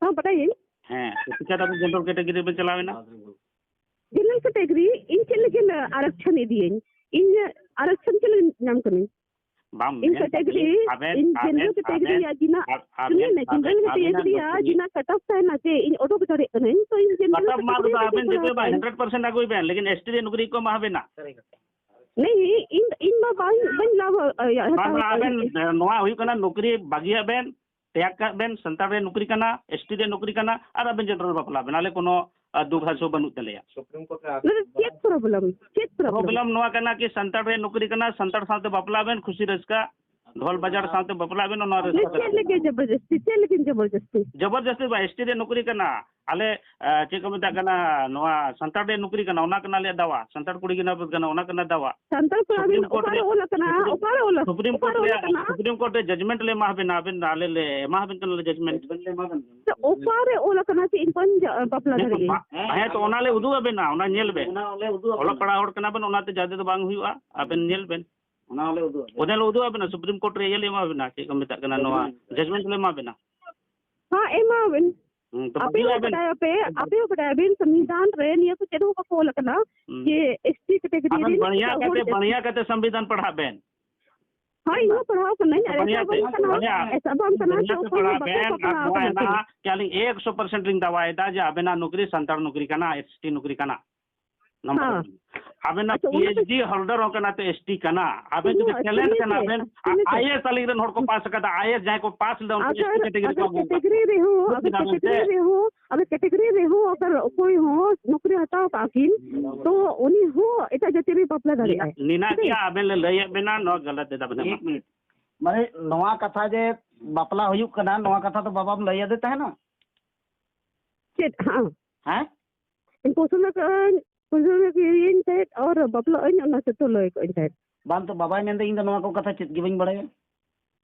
ᱦᱮᱸ, ᱵᱟᱰᱟᱭᱟᱹᱧ᱾ ᱦᱮᱸ, ᱛᱚ ᱪᱤᱠᱟᱹ ᱛᱮ ᱟᱵᱮᱱ ᱡᱮᱱᱟᱨᱟᱞ ᱠᱮᱴᱮᱜᱚᱨᱤ ᱵᱮᱱ ᱪᱟᱞᱟᱣ ᱮᱱᱟ? ᱡᱮᱱᱟᱨᱟᱞ ᱠᱮᱴᱮᱜᱚᱨᱤ, ᱤᱧ ᱪᱮᱫ ᱞᱟᱹᱜᱤᱫ ᱟᱨᱚᱠᱪᱷᱚᱱ ᱤᱫᱤᱭᱟᱹᱧ? ᱤᱧ ᱟᱨᱚᱠᱪᱷᱚᱱ ᱪᱮᱫ ᱞᱟᱹᱜᱤᱫ ᱧᱟᱢ ᱠᱟᱹᱱᱟᱹᱧ? ᱵᱟᱝ, ᱤᱧ ᱢᱮᱱ ᱠᱮᱴᱮᱜᱚᱨᱤ, ᱫᱟᱞᱤᱧ, ᱟᱵᱮᱱ, ᱤᱧ ᱟᱵᱮᱱ, ᱡᱮᱱᱟᱨᱟᱞ ᱠᱮᱴᱮᱜᱚᱨᱤ ᱟᱵᱮᱱ, ᱨᱮᱭᱟᱜ ᱡᱤᱱᱟ-, ᱟᱵ-, ᱟᱵᱮᱱ, ᱥᱩᱱᱩᱧ ᱢᱮ, ᱟᱵᱮᱱ, ᱡᱮᱱᱟᱨᱟᱞ ᱟᱵᱮᱱᱟᱜ ᱠᱮᱴᱮᱜᱚᱨᱤ ᱨᱮᱭᱟᱜ ᱱᱚᱛᱩᱱ ᱡᱤᱱᱟ ᱠᱟᱴ ᱚᱯ ᱛᱟᱦᱮᱱᱟ ᱡᱮ ᱤᱧ ᱚᱰᱚᱠ ᱫᱟᱲᱮᱭᱟᱜ ᱠᱟᱹᱱᱟᱹᱧ, ᱛᱚ ᱤᱧ ᱡᱮᱱᱟᱨᱟᱞ ᱠᱟᱴ ᱚᱯ ᱢᱟ ᱠᱮᱴᱮᱜᱚᱨᱤ ᱟᱫᱚ ᱨᱮ ᱟᱵᱮᱱ ᱪᱟᱞᱟᱣ ᱡᱩᱫᱤ ᱵᱟᱝ ᱠᱟᱹᱱᱟᱹᱧ᱾ ᱦᱟᱱᱰᱨᱮᱰ ᱯᱟᱨᱥᱮᱱᱴ ᱟᱹᱜᱩᱭ ᱵᱮᱱ, ᱞᱮᱠᱤᱱ ᱮᱥ ᱴᱤ ᱨᱮ ᱱᱚᱠᱨᱤ ᱠᱚ ᱮᱢᱟ ᱵᱮᱱᱟ᱾ ᱱᱮᱭ, ᱤᱧ, ᱤᱧ ᱢᱟ ᱵᱟᱝ, ᱵᱟᱹᱧ ᱞᱟᱵᱷ, ᱤᱭᱟᱹ, ᱦᱟᱛᱟᱣ ᱵᱟᱝ, ᱟᱵᱮᱱ, ᱠᱟᱹᱱᱟᱹᱧ᱾ ᱱᱚᱣᱟ ᱦᱩᱭᱩᱜ ᱠᱟᱱᱟ ᱱᱚᱠᱨᱤ ᱵᱟᱹᱜᱤᱭᱟᱜ ᱵᱮᱱ, ᱛᱮᱭᱟᱜ ᱠᱟᱜ ᱵᱮᱱ, ᱥᱟᱱᱛᱟᱲ ᱨᱮ ᱱᱚᱠᱨᱤ ᱠᱟᱱᱟ, ᱮᱥ ᱴᱤ ᱨᱮ ᱱᱚᱠᱨᱤ ᱠᱟᱱᱟ, ᱟᱨ ᱟᱵᱮᱱ ᱡᱮᱱᱟᱨᱟᱞ ᱵᱟᱯᱞᱟ ᱵᱮᱱ, ᱟᱞᱮ ᱠᱳᱱᱳ, ᱟ, ᱫᱩᱠ ᱦᱟᱹᱥᱩ ᱵᱟᱹᱱᱩᱜ ᱛᱟᱞᱮᱭᱟ᱾ ᱱᱚᱰᱮ ᱪᱮᱫ ᱯᱨᱚᱵᱞᱮᱢ? ᱪᱮᱫ ᱯᱨᱚᱵᱞᱮᱢ? ᱯᱨᱚᱵᱞᱮᱢ ᱱᱚᱣᱟ ᱠᱟᱱᱟ ᱠᱤ ᱥᱟᱱᱛᱟᱲ ᱨᱮ ᱱᱚᱠᱨᱤ ᱠᱟᱱᱟ, ᱥᱟᱱᱛᱟᱲ ᱥᱟᱶᱛᱮ ᱵᱟᱯᱞᱟ ᱵᱮᱱ, ᱠᱷᱩᱥᱤ ᱨᱟᱹᱥᱠᱟᱹ, ᱰᱷᱚᱞ ᱵᱟᱡᱟᱲ ᱥᱟᱶᱛᱮ ᱵᱟᱯᱞᱟ ᱵᱮᱱ, ᱚᱱᱟ ᱨᱟᱹᱥᱠᱟᱹ ᱪᱮᱫ ᱛᱟᱵᱮᱱ᱾ ᱞᱟᱹᱜᱤᱫ ᱡᱚᱵᱚᱨᱡᱚᱥᱛᱤ? ᱪᱮᱫ ᱞᱟᱹᱜᱤᱫ ᱡᱚᱵᱚᱨᱡᱚᱥᱛᱤ? ᱡᱚᱵᱚᱨᱡᱚᱥᱛᱤ ᱵᱟ, ᱮᱥ ᱴᱤ ᱨᱮ ᱱᱚᱠᱨᱤ ᱠᱟᱱᱟ, ᱟᱞᱮ, ᱟ, ᱪᱮᱫ ᱠᱚ ᱢᱮᱛᱟᱜ ᱠᱟᱱᱟ, ᱱᱚᱣᱟ ᱥᱟᱱᱛᱟᱲ ᱨᱮ ᱱᱚᱠᱨᱤ ᱠᱟᱱᱟ, ᱚᱱᱟ ᱠᱟᱱᱟ ᱟᱞᱮᱭᱟᱜ ᱫᱟᱣᱟ, ᱥᱟᱱᱛᱟᱲ ᱠᱩᱲᱤ ᱜᱤᱫᱽᱨᱟᱹ ᱠᱟᱱᱟ, ᱚᱱᱟ ᱠᱟᱱᱟ ᱫᱟᱣᱟ᱾ ᱥᱟᱱᱛᱟᱲ ᱠᱚᱲᱟ ᱵᱤᱱ ᱥᱩᱯᱨᱤᱢ ᱠᱳᱨᱴ ᱚᱠᱟᱨᱮ ᱨᱮ, ᱚᱞ ᱟᱠᱟᱱᱟ? ᱥᱩᱯᱨᱤᱢ, ᱚᱠᱟᱨᱮ ᱥᱩᱯᱨᱤᱢ ᱚᱞ ᱠᱳᱨᱴ ᱨᱮ, ᱟᱠᱟᱱᱟ? ᱥᱩᱯᱨᱤᱢ ᱠᱳᱨᱴ ᱨᱮ ᱡᱟᱡᱽᱢᱮᱱᱴ ᱞᱮ ᱮᱢᱟ ᱵᱮᱱᱟ, ᱟᱵᱮᱱ, ᱟᱞᱮ ᱞᱮ ᱮᱢᱟ ᱵᱮᱱ ᱠᱟᱱᱟ ᱞᱮ ᱡᱟᱡᱽᱢᱮᱱᱴ᱾ ᱛᱚ ᱚᱠᱟᱨᱮ ᱚᱞ ᱟᱠᱟᱱᱟ ᱡᱮ ᱤᱧ ᱵᱟᱹᱧ ᱡᱟ-, ᱵᱟᱯᱞᱟ ᱦᱮᱸ, ᱫᱟᱲᱮᱭᱟᱜᱼᱟ? ᱵᱟ-, ᱦᱮᱸ, ᱛᱚ ᱚᱱᱟ ᱞᱮ ᱩᱫᱩᱜ ᱟᱵᱮᱱᱟ, ᱚᱱᱟ ᱧᱮᱞ ᱵᱮᱱ᱾ ᱚᱱᱟ ᱞᱮ ᱩᱫᱩᱜ ᱟᱵᱮᱱᱟ᱾ ᱚᱞᱚᱜ ᱯᱟᱲᱦᱟᱣ ᱦᱚᱲ ᱠᱟᱱᱟ ᱵᱮᱱ, ᱚᱱᱟᱛᱮ ᱡᱟᱫᱮ ᱫᱚ ᱵᱟᱝ ᱦᱩᱭᱩᱜᱼᱟ, ᱟᱵᱮᱱ ᱧᱮᱞ ᱵᱮᱱ᱾ ᱚᱱᱟ ᱞᱮ ᱩᱫᱩᱜ ᱟᱵᱮᱱᱟ᱾ ᱚᱱᱟ ᱞᱮ ᱩᱫᱩᱜ ᱟᱵᱮᱱᱟ, ᱥᱩᱯᱨᱤᱢ ᱠᱳᱨᱴ ᱨᱮ ᱤᱭᱟᱹ ᱞᱮ ᱮᱢᱟ ᱵᱮᱱᱟ, ᱪᱮᱫ ᱠᱚ ᱢᱮᱛᱟᱜ ᱠᱟᱱᱟ, ᱱᱚᱣᱟ ᱡᱟᱡᱽᱢᱮᱱᱴ᱾ ᱡᱟᱡᱽᱢᱮᱱᱴ ᱞᱮ ᱮᱢᱟ ᱵᱮᱱᱟ᱾ ᱦᱮᱸ, ᱮᱢᱟ ᱵᱮᱱ᱾ ᱦᱩᱸ, ᱛᱚ ᱟᱯᱮ ᱵᱟᱹᱜᱤᱭᱟᱜ ᱦᱚᱸ ᱵᱮᱱ᱾ ᱵᱟᱰᱟᱭᱟᱯᱮ, ᱟᱯᱮ ᱦᱚᱸ ᱵᱟᱰᱟᱭᱟᱵᱮᱱ, ᱥᱚᱝᱵᱤᱫᱷᱟᱱ ᱨᱮ ᱱᱤᱭᱟᱹ ᱠᱚ ᱪᱮᱫ ᱦᱚᱸ ᱵᱟᱠᱚ ᱚᱞ ᱟᱠᱟᱱᱟ ᱦᱩᱸ᱾ ᱡᱮ ᱮᱥ ᱴᱤ ᱠᱮᱴᱮᱜᱚᱨᱤ ᱟᱵᱮᱱ ᱨᱮᱱ ᱵᱟᱲᱭᱟ ᱮᱴᱟᱜ ᱦᱚᱲ ᱠᱟᱛᱮ, ᱪᱮᱫ ᱵᱟᱲᱭᱟ ᱠᱟᱛᱮ ᱥᱚᱝᱵᱤᱫᱷᱟᱱ ᱯᱟᱲᱦᱟᱜ ᱵᱮᱱ᱾ ᱦᱳᱭ, ᱤᱧ ᱦᱚᱸ ᱯᱟᱲᱦᱟᱣ ᱠᱟᱹᱱᱟᱹᱧ, ᱟᱨ ᱵᱟᱲᱭᱟ ᱮᱴᱟᱜ ᱛᱮ, ᱵᱟᱝ ᱠᱟᱱᱟ, ᱵᱟᱲᱭᱟ, ᱮᱴᱟᱜ ᱵᱟᱝ ᱠᱟᱱᱟ, ᱵᱟᱲᱭᱟ ᱛᱚ ᱛᱮ ᱚᱠᱚᱭ ᱦᱚᱸ ᱯᱟᱲᱦᱟᱜ ᱵᱟᱠᱚ ᱵᱮᱱ, ᱟᱨ ᱯᱟᱲᱦᱟᱣ ᱱᱚᱣᱟ ᱠᱟᱱᱟ ᱦᱮᱱᱟᱜᱼᱟ ᱠᱤ? ᱠᱤ ᱟᱹᱞᱤᱧ ᱮᱠᱥᱚ ᱯᱟᱨᱥᱮᱱᱴ ᱞᱤᱧ ᱫᱟᱣᱟᱭᱮᱫᱟ ᱡᱮ ᱟᱵᱮᱱᱟᱜ ᱱᱚᱠᱨᱤ ᱥᱟᱱᱛᱟᱲ ᱱᱚᱠᱨᱤ ᱠᱟᱱᱟ, ᱮᱥ ᱴᱤ ᱱᱚᱠᱨᱤ ᱠᱟᱱᱟ᱾ ᱱᱟᱢᱵᱟᱨ ᱦᱮᱸ᱾ ᱟᱵᱮᱱᱟᱜ ᱟᱪᱪᱷᱟ, ᱚᱱᱟ ᱫᱚ ᱯᱤ ᱮᱭᱤᱪ ᱰᱤ ᱦᱳᱞᱰᱟᱨ ᱦᱚᱸ ᱠᱟᱱᱟ ᱛᱚ, ᱮᱥ ᱴᱤ ᱠᱟᱱᱟ᱾ ᱟᱵᱮᱱ ᱥᱩᱱᱩ-, ᱡᱩᱫᱤ ᱴᱮᱞᱮᱱᱴ ᱥᱩᱱᱩ ᱠᱟᱱᱟ ᱥᱮ, ᱵᱮᱱ, ᱥᱩᱱᱩ ᱥᱮ᱾ ᱟᱭ ᱮ ᱮᱥ ᱟᱹᱞᱤᱧ ᱨᱮᱱ ᱦᱚᱲ ᱠᱚ ᱯᱟᱥ ᱟᱠᱟᱫᱟ, ᱟᱭ ᱮ ᱮᱥ ᱡᱟᱦᱟᱸᱭ ᱠᱚ ᱯᱟᱥ ᱞᱮᱫᱟ, ᱩᱱᱠᱩ ᱟᱜᱟᱨ, ᱮᱥ ᱴᱤ ᱠᱮᱴᱮᱜᱚᱨᱤ ᱠᱚ ᱟᱜᱟᱨ ᱟᱹᱜᱩ ᱟᱠᱟᱫᱟ᱾ ᱠᱮᱴᱮᱜᱚᱨᱤ ᱨᱮᱦᱚᱸ, ᱵᱩᱡᱽ ᱟᱜᱟᱨ ᱠᱮᱫᱟ ᱵᱮᱱ ᱥᱮ? ᱠᱮᱴᱮᱜᱚᱨᱤ ᱨᱮᱦᱚᱸ ᱟᱵᱮ ᱠᱮᱴᱮᱜᱚᱨᱤ ᱨᱮᱦᱚᱸ ᱟᱜᱟᱨ ᱚᱠᱚᱭ ᱦᱚᱸ ᱱᱚᱠᱨᱤ ᱦᱟᱛᱟᱣ ᱠᱟᱜᱼᱟ ᱠᱤᱱ, ᱛᱚ ᱩᱱᱤ ᱦᱚᱸ ᱮᱴᱟᱜ ᱡᱟᱹᱛᱤ ᱨᱮ ᱵᱟᱯᱞᱟ ᱫᱟᱲᱮᱭᱟᱜᱼᱟᱭ᱾ ᱱᱤᱱᱟᱜ ᱜᱮ ᱟᱵᱮᱱ ᱞᱮ ᱞᱟᱹᱭᱮᱫ ᱵᱮᱱᱟ, ᱱᱚᱣᱟ ᱜᱟᱞᱟᱛ ᱫᱮᱫᱟ ᱵᱮᱱ᱾ ᱢᱤᱫ ᱢᱤᱱᱤᱴ᱾ ᱢᱟᱱᱮ ᱱᱚᱣᱟ ᱠᱟᱛᱷᱟ ᱡᱮ ᱵᱟᱯᱞᱟ ᱦᱩᱭᱩᱜ ᱠᱟᱱᱟ, ᱱᱚᱣᱟ ᱠᱟᱛᱷᱟ ᱫᱚ ᱵᱟᱵᱟᱢ ᱞᱟᱹᱭ ᱟᱫᱮ ᱛᱟᱦᱮᱱᱟ? ᱪᱮᱫ? ᱦᱮᱸ᱾ ᱦᱮᱸ? ᱯᱚᱥᱚᱱᱫ ᱠᱟᱜᱼᱟᱹᱧ, ᱯᱚᱥᱚᱱᱫ ᱠᱟᱜᱼᱟᱹᱧ ᱛᱟᱦᱮᱸᱫ ᱟᱨ ᱵᱟᱯᱞᱟᱜ ᱟᱹᱧ, ᱚᱱᱟ ᱥᱮᱛᱚ ᱞᱟᱹᱭ ᱠᱟᱜ ᱟᱹᱧ ᱛᱟᱦᱮᱸᱫ᱾ ᱵᱟᱝ ᱛᱚ, ᱵᱟᱵᱟᱭ ᱢᱮᱱᱫᱟ, "ᱤᱧ ᱫᱚ ᱱᱚᱣᱟ ᱠᱚ ᱠᱟᱛᱷᱟ ᱪᱮᱫ ᱜᱮ ᱵᱟᱹᱧ ᱵᱟᱲᱟᱭᱟ"?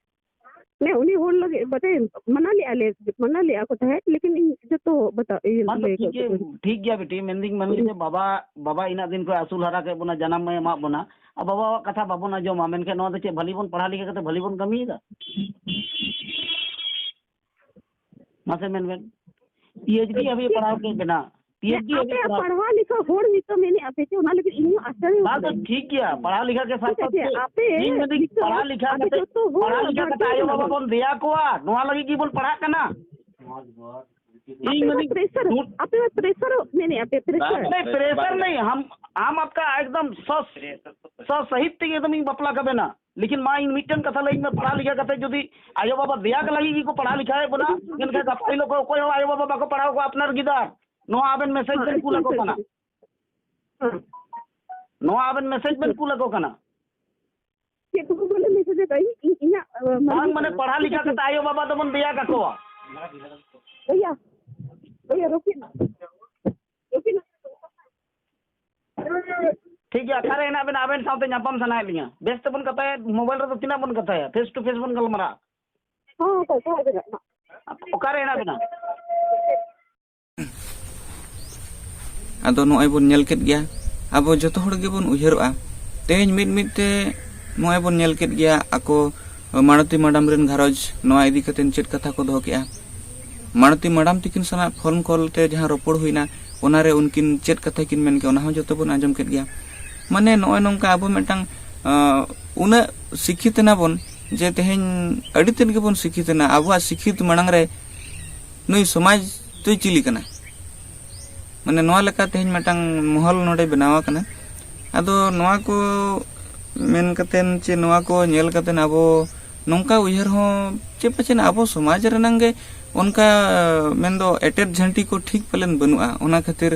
ᱢᱟᱱᱮ ᱩᱱᱤ ᱦᱚᱲ ᱞᱟᱹᱜᱤᱫ ᱵᱟᱰᱟᱭ ᱢᱟᱱᱟ ᱞᱮᱜᱼᱟ ᱞᱮ, ᱢᱟᱱᱟ ᱞᱮᱜᱼᱟ ᱠᱚ ᱛᱟᱦᱮᱸᱫ, ᱞᱮᱠᱤᱱ ᱤᱧ ᱡᱚᱛᱚ ᱵᱟᱛᱟ-, ᱤᱭᱟᱹ ᱵᱟᱝ ᱛᱚ, ᱞᱟᱹᱭ ᱴᱷᱤᱠ ᱠᱟᱜ ᱜᱮ, ᱠᱚᱣᱟᱧ᱾ ᱴᱷᱤᱠ ᱜᱮᱭᱟ ᱵᱤᱴᱤ, ᱢᱮᱱᱫᱟᱹᱧ ᱢᱟᱱᱮ ᱡᱮ ᱵᱟᱵᱟ, ᱵᱟᱵᱟ ᱤᱱᱟᱹᱜ ᱫᱤᱱ ᱠᱷᱚᱱ ᱟᱹᱥᱩᱞ ᱦᱟᱨᱟ ᱠᱮᱫ ᱵᱚᱱᱟ, ᱡᱟᱱᱟᱢ ᱮ ᱮᱢᱟᱜ ᱵᱚᱱᱟ, ᱟᱨ ᱵᱟᱵᱟᱣᱟᱜ ᱠᱟᱛᱷᱟ ᱵᱟᱵᱚᱱ ᱟᱸᱡᱚᱢᱟ, ᱢᱮᱱᱠᱷᱟᱱ ᱱᱚᱣᱟ ᱫᱚ ᱪᱮᱫ ᱵᱷᱟᱹᱞᱤ ᱵᱚᱱ ᱯᱟᱲᱦᱟᱣ ᱞᱮᱠᱷᱟ ᱠᱟᱛᱮ ᱵᱷᱟᱹᱞᱤ ᱵᱚᱱ ᱠᱟᱹᱢᱤᱭᱮᱫᱟ? ᱢᱟᱥᱮ ᱢᱮᱱ ᱵᱮᱱ, ᱯᱤ ᱮᱭᱤᱪ ᱰᱤ ᱦᱟᱹᱵᱤᱡ ᱯᱟᱲᱦᱟᱣ ᱠᱮᱫ ᱵᱮᱱᱟ, ᱯᱤ ᱮᱭᱤᱪ ᱰᱤ ᱦᱟᱹᱵᱤᱡ ᱟᱯᱮᱭᱟᱜ ᱯᱟᱲᱦᱟᱣ᱾ ᱯᱟᱲᱦᱟᱣ ᱞᱮᱠᱷᱟ ᱦᱚᱲ ᱱᱤᱛᱚᱜ ᱢᱮᱱᱮᱫ ᱟᱯᱮ ᱪᱮ, ᱚᱱᱟ ᱞᱟᱹᱜᱤᱫ ᱤᱧ ᱦᱚᱸ ᱟᱥᱪᱚᱨᱡᱚ ᱵᱟᱝ ᱫᱚ ᱠᱟᱱᱟᱹᱧ᱾ ᱴᱷᱤᱠ ᱜᱮᱭᱟ, ᱯᱟᱲᱦᱟᱣ ᱞᱮᱠᱷᱟ ᱜᱮ ᱥᱟᱨᱛᱷᱚᱠ ᱴᱷᱤᱠ ᱟᱪᱷᱮ, ᱪᱮᱫ? ᱟᱯᱮ ᱤᱧ ᱢᱮᱱᱫᱟᱹᱧ, ᱱᱤᱛᱚᱜ ᱯᱟᱲᱦᱟᱣ ᱞᱮᱠᱷᱟ ᱟᱯᱮ ᱠᱟᱛᱮ, ᱡᱚᱛᱚ ᱦᱚᱲ ᱯᱟᱲᱦᱟᱣ ᱞᱮᱠᱷᱟ ᱵᱷᱟᱨᱛᱤ ᱠᱟᱛᱮ ᱠᱟᱱᱟ ᱟᱭᱳ ᱵᱟᱵᱟ ᱵᱚᱱ᱾ ᱵᱚᱱ ᱫᱮᱭᱟ ᱠᱚᱣᱟ, ᱱᱚᱣᱟ ᱞᱟᱹᱜᱤᱫ ᱜᱮᱵᱚᱱ ᱯᱟᱲᱦᱟᱜ ᱠᱟᱱᱟ᱾ ᱤᱧ ᱟᱯᱮ ᱢᱟ ᱢᱮᱱᱫᱟᱹᱧ, ᱯᱨᱮᱥᱟᱨ, ᱫᱩ- ᱟᱯᱮ ᱢᱟ ᱯᱨᱮᱥᱟᱨᱚᱜ ᱢᱮᱱᱮᱫ ᱟᱯᱮ, ᱯᱨᱮᱥᱟᱨ᱾ ᱵᱟᱝ, ᱯᱨᱮᱥᱟᱨ ᱵᱟᱝ᱾ ᱱᱟᱦᱤ, ᱦᱟᱢ, ᱦᱟᱢ ᱟᱯᱠᱟ ᱮᱠᱫᱚᱢ ᱥᱚ, ᱥᱚ ᱥᱟᱦᱤᱛ ᱛᱮᱜᱮ ᱮᱠᱫᱚᱢ ᱤᱧ ᱵᱟᱯᱞᱟ ᱠᱟᱵᱮᱱᱟ᱾ ᱞᱮᱠᱤᱱ ᱢᱟ ᱤᱧ ᱢᱤᱫᱴᱮᱱ ᱠᱟᱛᱷᱟ ᱞᱟᱹᱭᱟᱹᱧ ᱢᱮ, ᱯᱟᱲᱦᱟᱣ ᱞᱮᱠᱷᱟ ᱠᱟᱛᱮ ᱡᱩᱫᱤ ᱟᱭᱳ ᱵᱟᱵᱟ ᱫᱮᱭᱟ ᱜᱮ ᱞᱟᱹᱜᱤᱫ ᱜᱮᱠᱚ ᱯᱟᱲᱦᱟᱣ ᱞᱮᱠᱷᱟᱭᱮᱫ ᱵᱚᱱᱟ, ᱢᱮᱱᱠᱷᱟᱱ ᱜᱟᱯᱟ ᱦᱤᱞᱳᱜ ᱠᱷᱚᱱ ᱚᱠᱚᱭ ᱦᱚᱸ ᱟᱭᱳ ᱵᱟᱵᱟ ᱵᱟᱠᱚ ᱯᱟᱲᱦᱟᱣ ᱠᱚᱣᱟ ᱟᱯᱱᱟᱨ ᱜᱤᱫᱟᱹᱨ᱾ ᱱᱚᱣᱟ ᱟᱵᱮᱱ ᱢᱮᱥᱮᱡᱽ ᱵᱮᱱ ᱠᱩᱞ ᱟᱠᱚ ᱠᱟᱱᱟ᱾ ᱱᱚᱣᱟ ᱟᱵᱮᱱ ᱢᱮᱥᱮᱡᱽ ᱵᱮᱱ ᱠᱩᱞ ᱟᱠᱚ ᱠᱟᱱᱟ᱾ ᱪᱮᱫ ᱠᱚ ᱵᱚᱞᱮ ᱢᱮᱥᱮᱡᱽ ᱟᱠᱟᱫ ᱤᱧ, ᱤᱧ, ᱤᱧᱟᱹᱜ, ᱟᱸ, ᱵᱟᱝ, ᱢᱟᱱᱮ ᱢᱟᱱᱮ ᱯᱟᱲᱦᱟᱣ ᱞᱮᱠᱷᱟ ᱠᱟᱛᱮ ᱟᱭᱳ ᱵᱟᱵᱟ ᱫᱚᱵᱚᱱ ᱫᱮᱭᱟ ᱠᱟᱠᱚᱣᱟ᱾ ᱵᱷᱟᱹᱭᱟ, ᱵᱷᱟᱹᱭᱟ, ᱨᱩᱠᱤ ᱱᱟ, ᱨᱩᱠᱤ ᱱᱟ᱾ ᱴᱷᱤᱠ ᱜᱮᱭᱟ, ᱚᱠᱟᱨᱮ ᱦᱮᱱᱟᱜ ᱵᱮᱱᱟ? ᱟᱵᱮᱱ ᱥᱟᱶᱛᱮ ᱧᱟᱯᱟᱢ ᱥᱟᱱᱟᱭᱮᱫ ᱞᱤᱧᱟ᱾ ᱵᱮᱥ ᱛᱮᱵᱚᱱ ᱠᱟᱛᱷᱟᱭᱟ, ᱢᱳᱵᱟᱭᱤᱞ ᱨᱮᱫᱚ ᱛᱤᱱᱟᱹᱜ ᱵᱚᱱ ᱠᱟᱛᱷᱟᱭᱟ? ᱯᱷᱮᱥ ᱴᱩ ᱯᱷᱮᱥ ᱵᱚᱱ ᱜᱟᱞᱢᱟᱨᱟᱜᱼᱟ᱾ ᱦᱚᱸ, ᱦᱚᱸ, ᱦᱚᱸ, ᱦᱚᱸ᱾ ᱚᱠᱟᱨᱮ ᱦᱮᱱᱟᱜ ᱵᱮᱱᱟ? ᱟᱫᱚ ᱱᱚᱜᱼᱚᱭ ᱵᱚᱱ ᱧᱮᱞ ᱠᱮᱫ ᱜᱮᱭᱟ, ᱟᱵᱚ ᱡᱚᱛᱚ ᱦᱚᱲ ᱜᱮᱵᱚᱱ ᱩᱭᱦᱟᱹᱨᱚᱜᱼᱟ᱾ ᱛᱮᱦᱮᱧ ᱢᱤᱫ ᱢᱤᱫ ᱛᱮ ᱱᱚᱜᱼᱚᱭ ᱵᱚᱱ ᱧᱮᱞ ᱠᱮᱫ ᱜᱮᱭᱟ, ᱟᱠᱚ ᱢᱟᱲᱚᱛᱤ ᱢᱟᱰᱟᱢ ᱨᱮᱱ ᱜᱷᱟᱨᱚᱸᱡᱽ ᱱᱚᱣᱟ ᱤᱫᱤ ᱠᱟᱛᱮ ᱪᱮᱫ ᱠᱟᱛᱷᱟ ᱠᱚ ᱫᱚᱦᱚ ᱠᱮᱜᱼᱟ᱾ ᱢᱟᱲᱚᱛᱤ ᱢᱟᱰᱟᱢ ᱛᱤᱠᱤᱱ ᱥᱟᱞᱟᱜ ᱯᱷᱳᱱ ᱠᱚᱞ ᱛᱮ ᱡᱟᱦᱟᱸ ᱨᱚᱯᱚᱲ ᱦᱩᱭᱱᱟ, ᱚᱱᱟᱨᱮ ᱩᱱᱠᱤᱱ ᱪᱮᱫ ᱠᱟᱛᱷᱟ ᱠᱤᱱ ᱢᱮᱱ ᱠᱮᱜᱼᱟ, ᱚᱱᱟ ᱦᱚᱸ ᱡᱚᱛᱚ ᱵᱚᱱ ᱟᱸᱡᱚᱢ ᱠᱮᱫ ᱜᱮᱭᱟ᱾ ᱢᱟᱱᱮ ᱱᱚᱜᱼᱚᱭ ᱱᱚᱝᱠᱟ ᱟᱵᱚ ᱢᱤᱫᱴᱟᱝ, ᱟᱸ, ᱩᱱᱟᱹᱜ ᱥᱤᱠᱠᱷᱤᱛ ᱮᱱᱟ ᱵᱚᱱ ᱡᱮ ᱛᱮᱦᱮᱧ ᱟᱹᱰᱤ ᱛᱮᱫ ᱜᱮᱵᱚᱱ ᱥᱤᱠᱠᱷᱤᱛ ᱮᱱᱟ᱾ ᱟᱵᱚᱣᱟᱜ ᱥᱤᱠᱠᱷᱤᱛ ᱢᱟᱲᱟᱝ ᱨᱮ ᱱᱩᱭ ᱥᱚᱢᱟᱡᱽ ᱫᱚᱭ ᱪᱤᱞᱤ ᱠᱟᱱᱟ? ᱢᱟᱱᱮ ᱱᱚᱣᱟ ᱞᱮᱠᱟ ᱛᱮᱦᱮᱧ ᱢᱤᱫᱴᱟᱝ ᱢᱚᱦᱚᱞ ᱱᱚᱰᱮ ᱵᱮᱱᱟᱣ ᱟᱠᱟᱱᱟ᱾ ᱟᱫᱚ ᱱᱚᱣᱟ ᱠᱚ ᱢᱮᱱ ᱠᱟᱛᱮᱱ ᱪᱮ ᱱᱚᱣᱟ ᱠᱚ ᱧᱮᱞ ᱠᱟᱛᱮᱱ ᱟᱵᱚ ᱱᱚᱝᱠᱟ ᱩᱭᱦᱟᱹᱨ ᱦᱚᱸ ᱪᱮ ᱯᱟᱪᱮᱱ ᱟᱵᱚ ᱥᱚᱢᱟᱡᱽ ᱨᱮᱱᱟᱝ ᱜᱮ ᱚᱱᱠᱟ ᱢᱮᱱᱫᱚ ᱮᱴᱮᱫ ᱡᱷᱟᱹᱱᱴᱤ ᱠᱚ ᱴᱷᱤᱠ ᱯᱟᱞᱮᱱ ᱵᱟᱹᱱᱩᱜᱼᱟ᱾ ᱚᱱᱟ ᱠᱷᱟᱹᱛᱤᱨ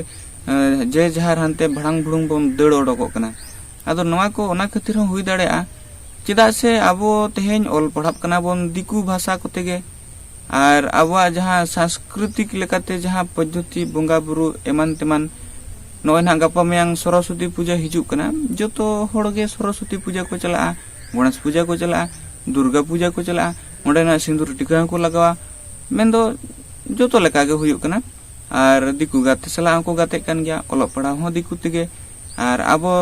ᱡᱮ ᱡᱟᱦᱟᱸ ᱦᱟᱱᱛᱮ ᱵᱷᱟᱲᱟᱝ ᱵᱷᱩᱲᱩᱝ ᱵᱚᱱ ᱫᱟᱹᱲ ᱚᱰᱚᱠᱚᱜ ᱠᱟᱱᱟ᱾ ᱟᱫᱚ ᱱᱚᱣᱟ ᱠᱚ ᱚᱱᱟ ᱠᱷᱟᱹᱛᱤᱨ ᱦᱚᱸ ᱦᱩᱭ ᱫᱟᱲᱮᱭᱟᱜᱼᱟ᱾ ᱪᱮᱫᱟᱜ ᱥᱮ ᱟᱵᱚ ᱛᱮᱦᱮᱧ ᱚᱞ ᱯᱟᱲᱦᱟᱜ ᱠᱟᱱᱟ ᱵᱚᱱ ᱫᱤᱠᱩ ᱵᱷᱟᱥᱟ ᱠᱚᱛᱮ ᱜᱮ, ᱟᱨ ᱟᱵᱚᱣᱟᱜ ᱡᱟᱦᱟᱸ ᱥᱟᱝᱥᱠᱨᱤᱛᱤᱠ ᱞᱮᱠᱟᱛᱮ ᱡᱟᱦᱟᱸ ᱯᱚᱫᱽᱫᱷᱚᱛᱤ, ᱵᱚᱸᱜᱟ ᱵᱩᱨᱩ ᱮᱢᱟᱱ ᱛᱮᱢᱟᱱ, ᱱᱚᱜᱼᱚᱭ ᱱᱟᱦᱟᱜ ᱜᱟᱯᱟ ᱢᱮᱭᱟᱝ ᱥᱚᱨᱚᱥᱚᱛᱤ ᱯᱩᱡᱟᱹ ᱦᱤᱡᱩᱜ ᱠᱟᱱᱟ᱾ ᱡᱚᱛᱚ ᱦᱚᱲ ᱜᱮ ᱥᱚᱨᱚᱥᱚᱛᱤ ᱯᱩᱡᱟᱹ ᱠᱚ ᱪᱟᱞᱟᱜᱼᱟ, ᱜᱚᱬᱮᱥ ᱯᱩᱡᱟᱹ ᱠᱚ ᱪᱟᱞᱟᱜᱼᱟ, ᱫᱩᱨᱜᱟ ᱯᱩᱡᱟᱹ ᱠᱚ ᱪᱟᱞᱟᱜᱼᱟ, ᱚᱸᱰᱮᱱᱟᱜ ᱥᱤᱸᱫᱩᱨ ᱴᱤᱠᱟᱹ ᱦᱚᱸᱠᱚ ᱞᱟᱜᱟᱣᱟ᱾ ᱢᱮᱱᱫᱚ ᱡᱚᱛᱚ ᱞᱮᱠᱟ ᱜᱮ ᱦᱩᱭᱩᱜ ᱠᱟᱱᱟ᱾ ᱟᱨ ᱫᱤᱠᱩ ᱜᱟᱛᱮ ᱥᱟᱞᱟᱜ ᱦᱚᱸᱠᱚ ᱜᱟᱛᱮᱜ ᱠᱟᱱ ᱜᱮᱭᱟ, ᱚᱞᱚᱜ ᱯᱟᱲᱦᱟᱣ ᱦᱚᱸ ᱫᱤᱠᱩ ᱛᱮᱜᱮ᱾ ᱟᱨ ᱟᱵᱚ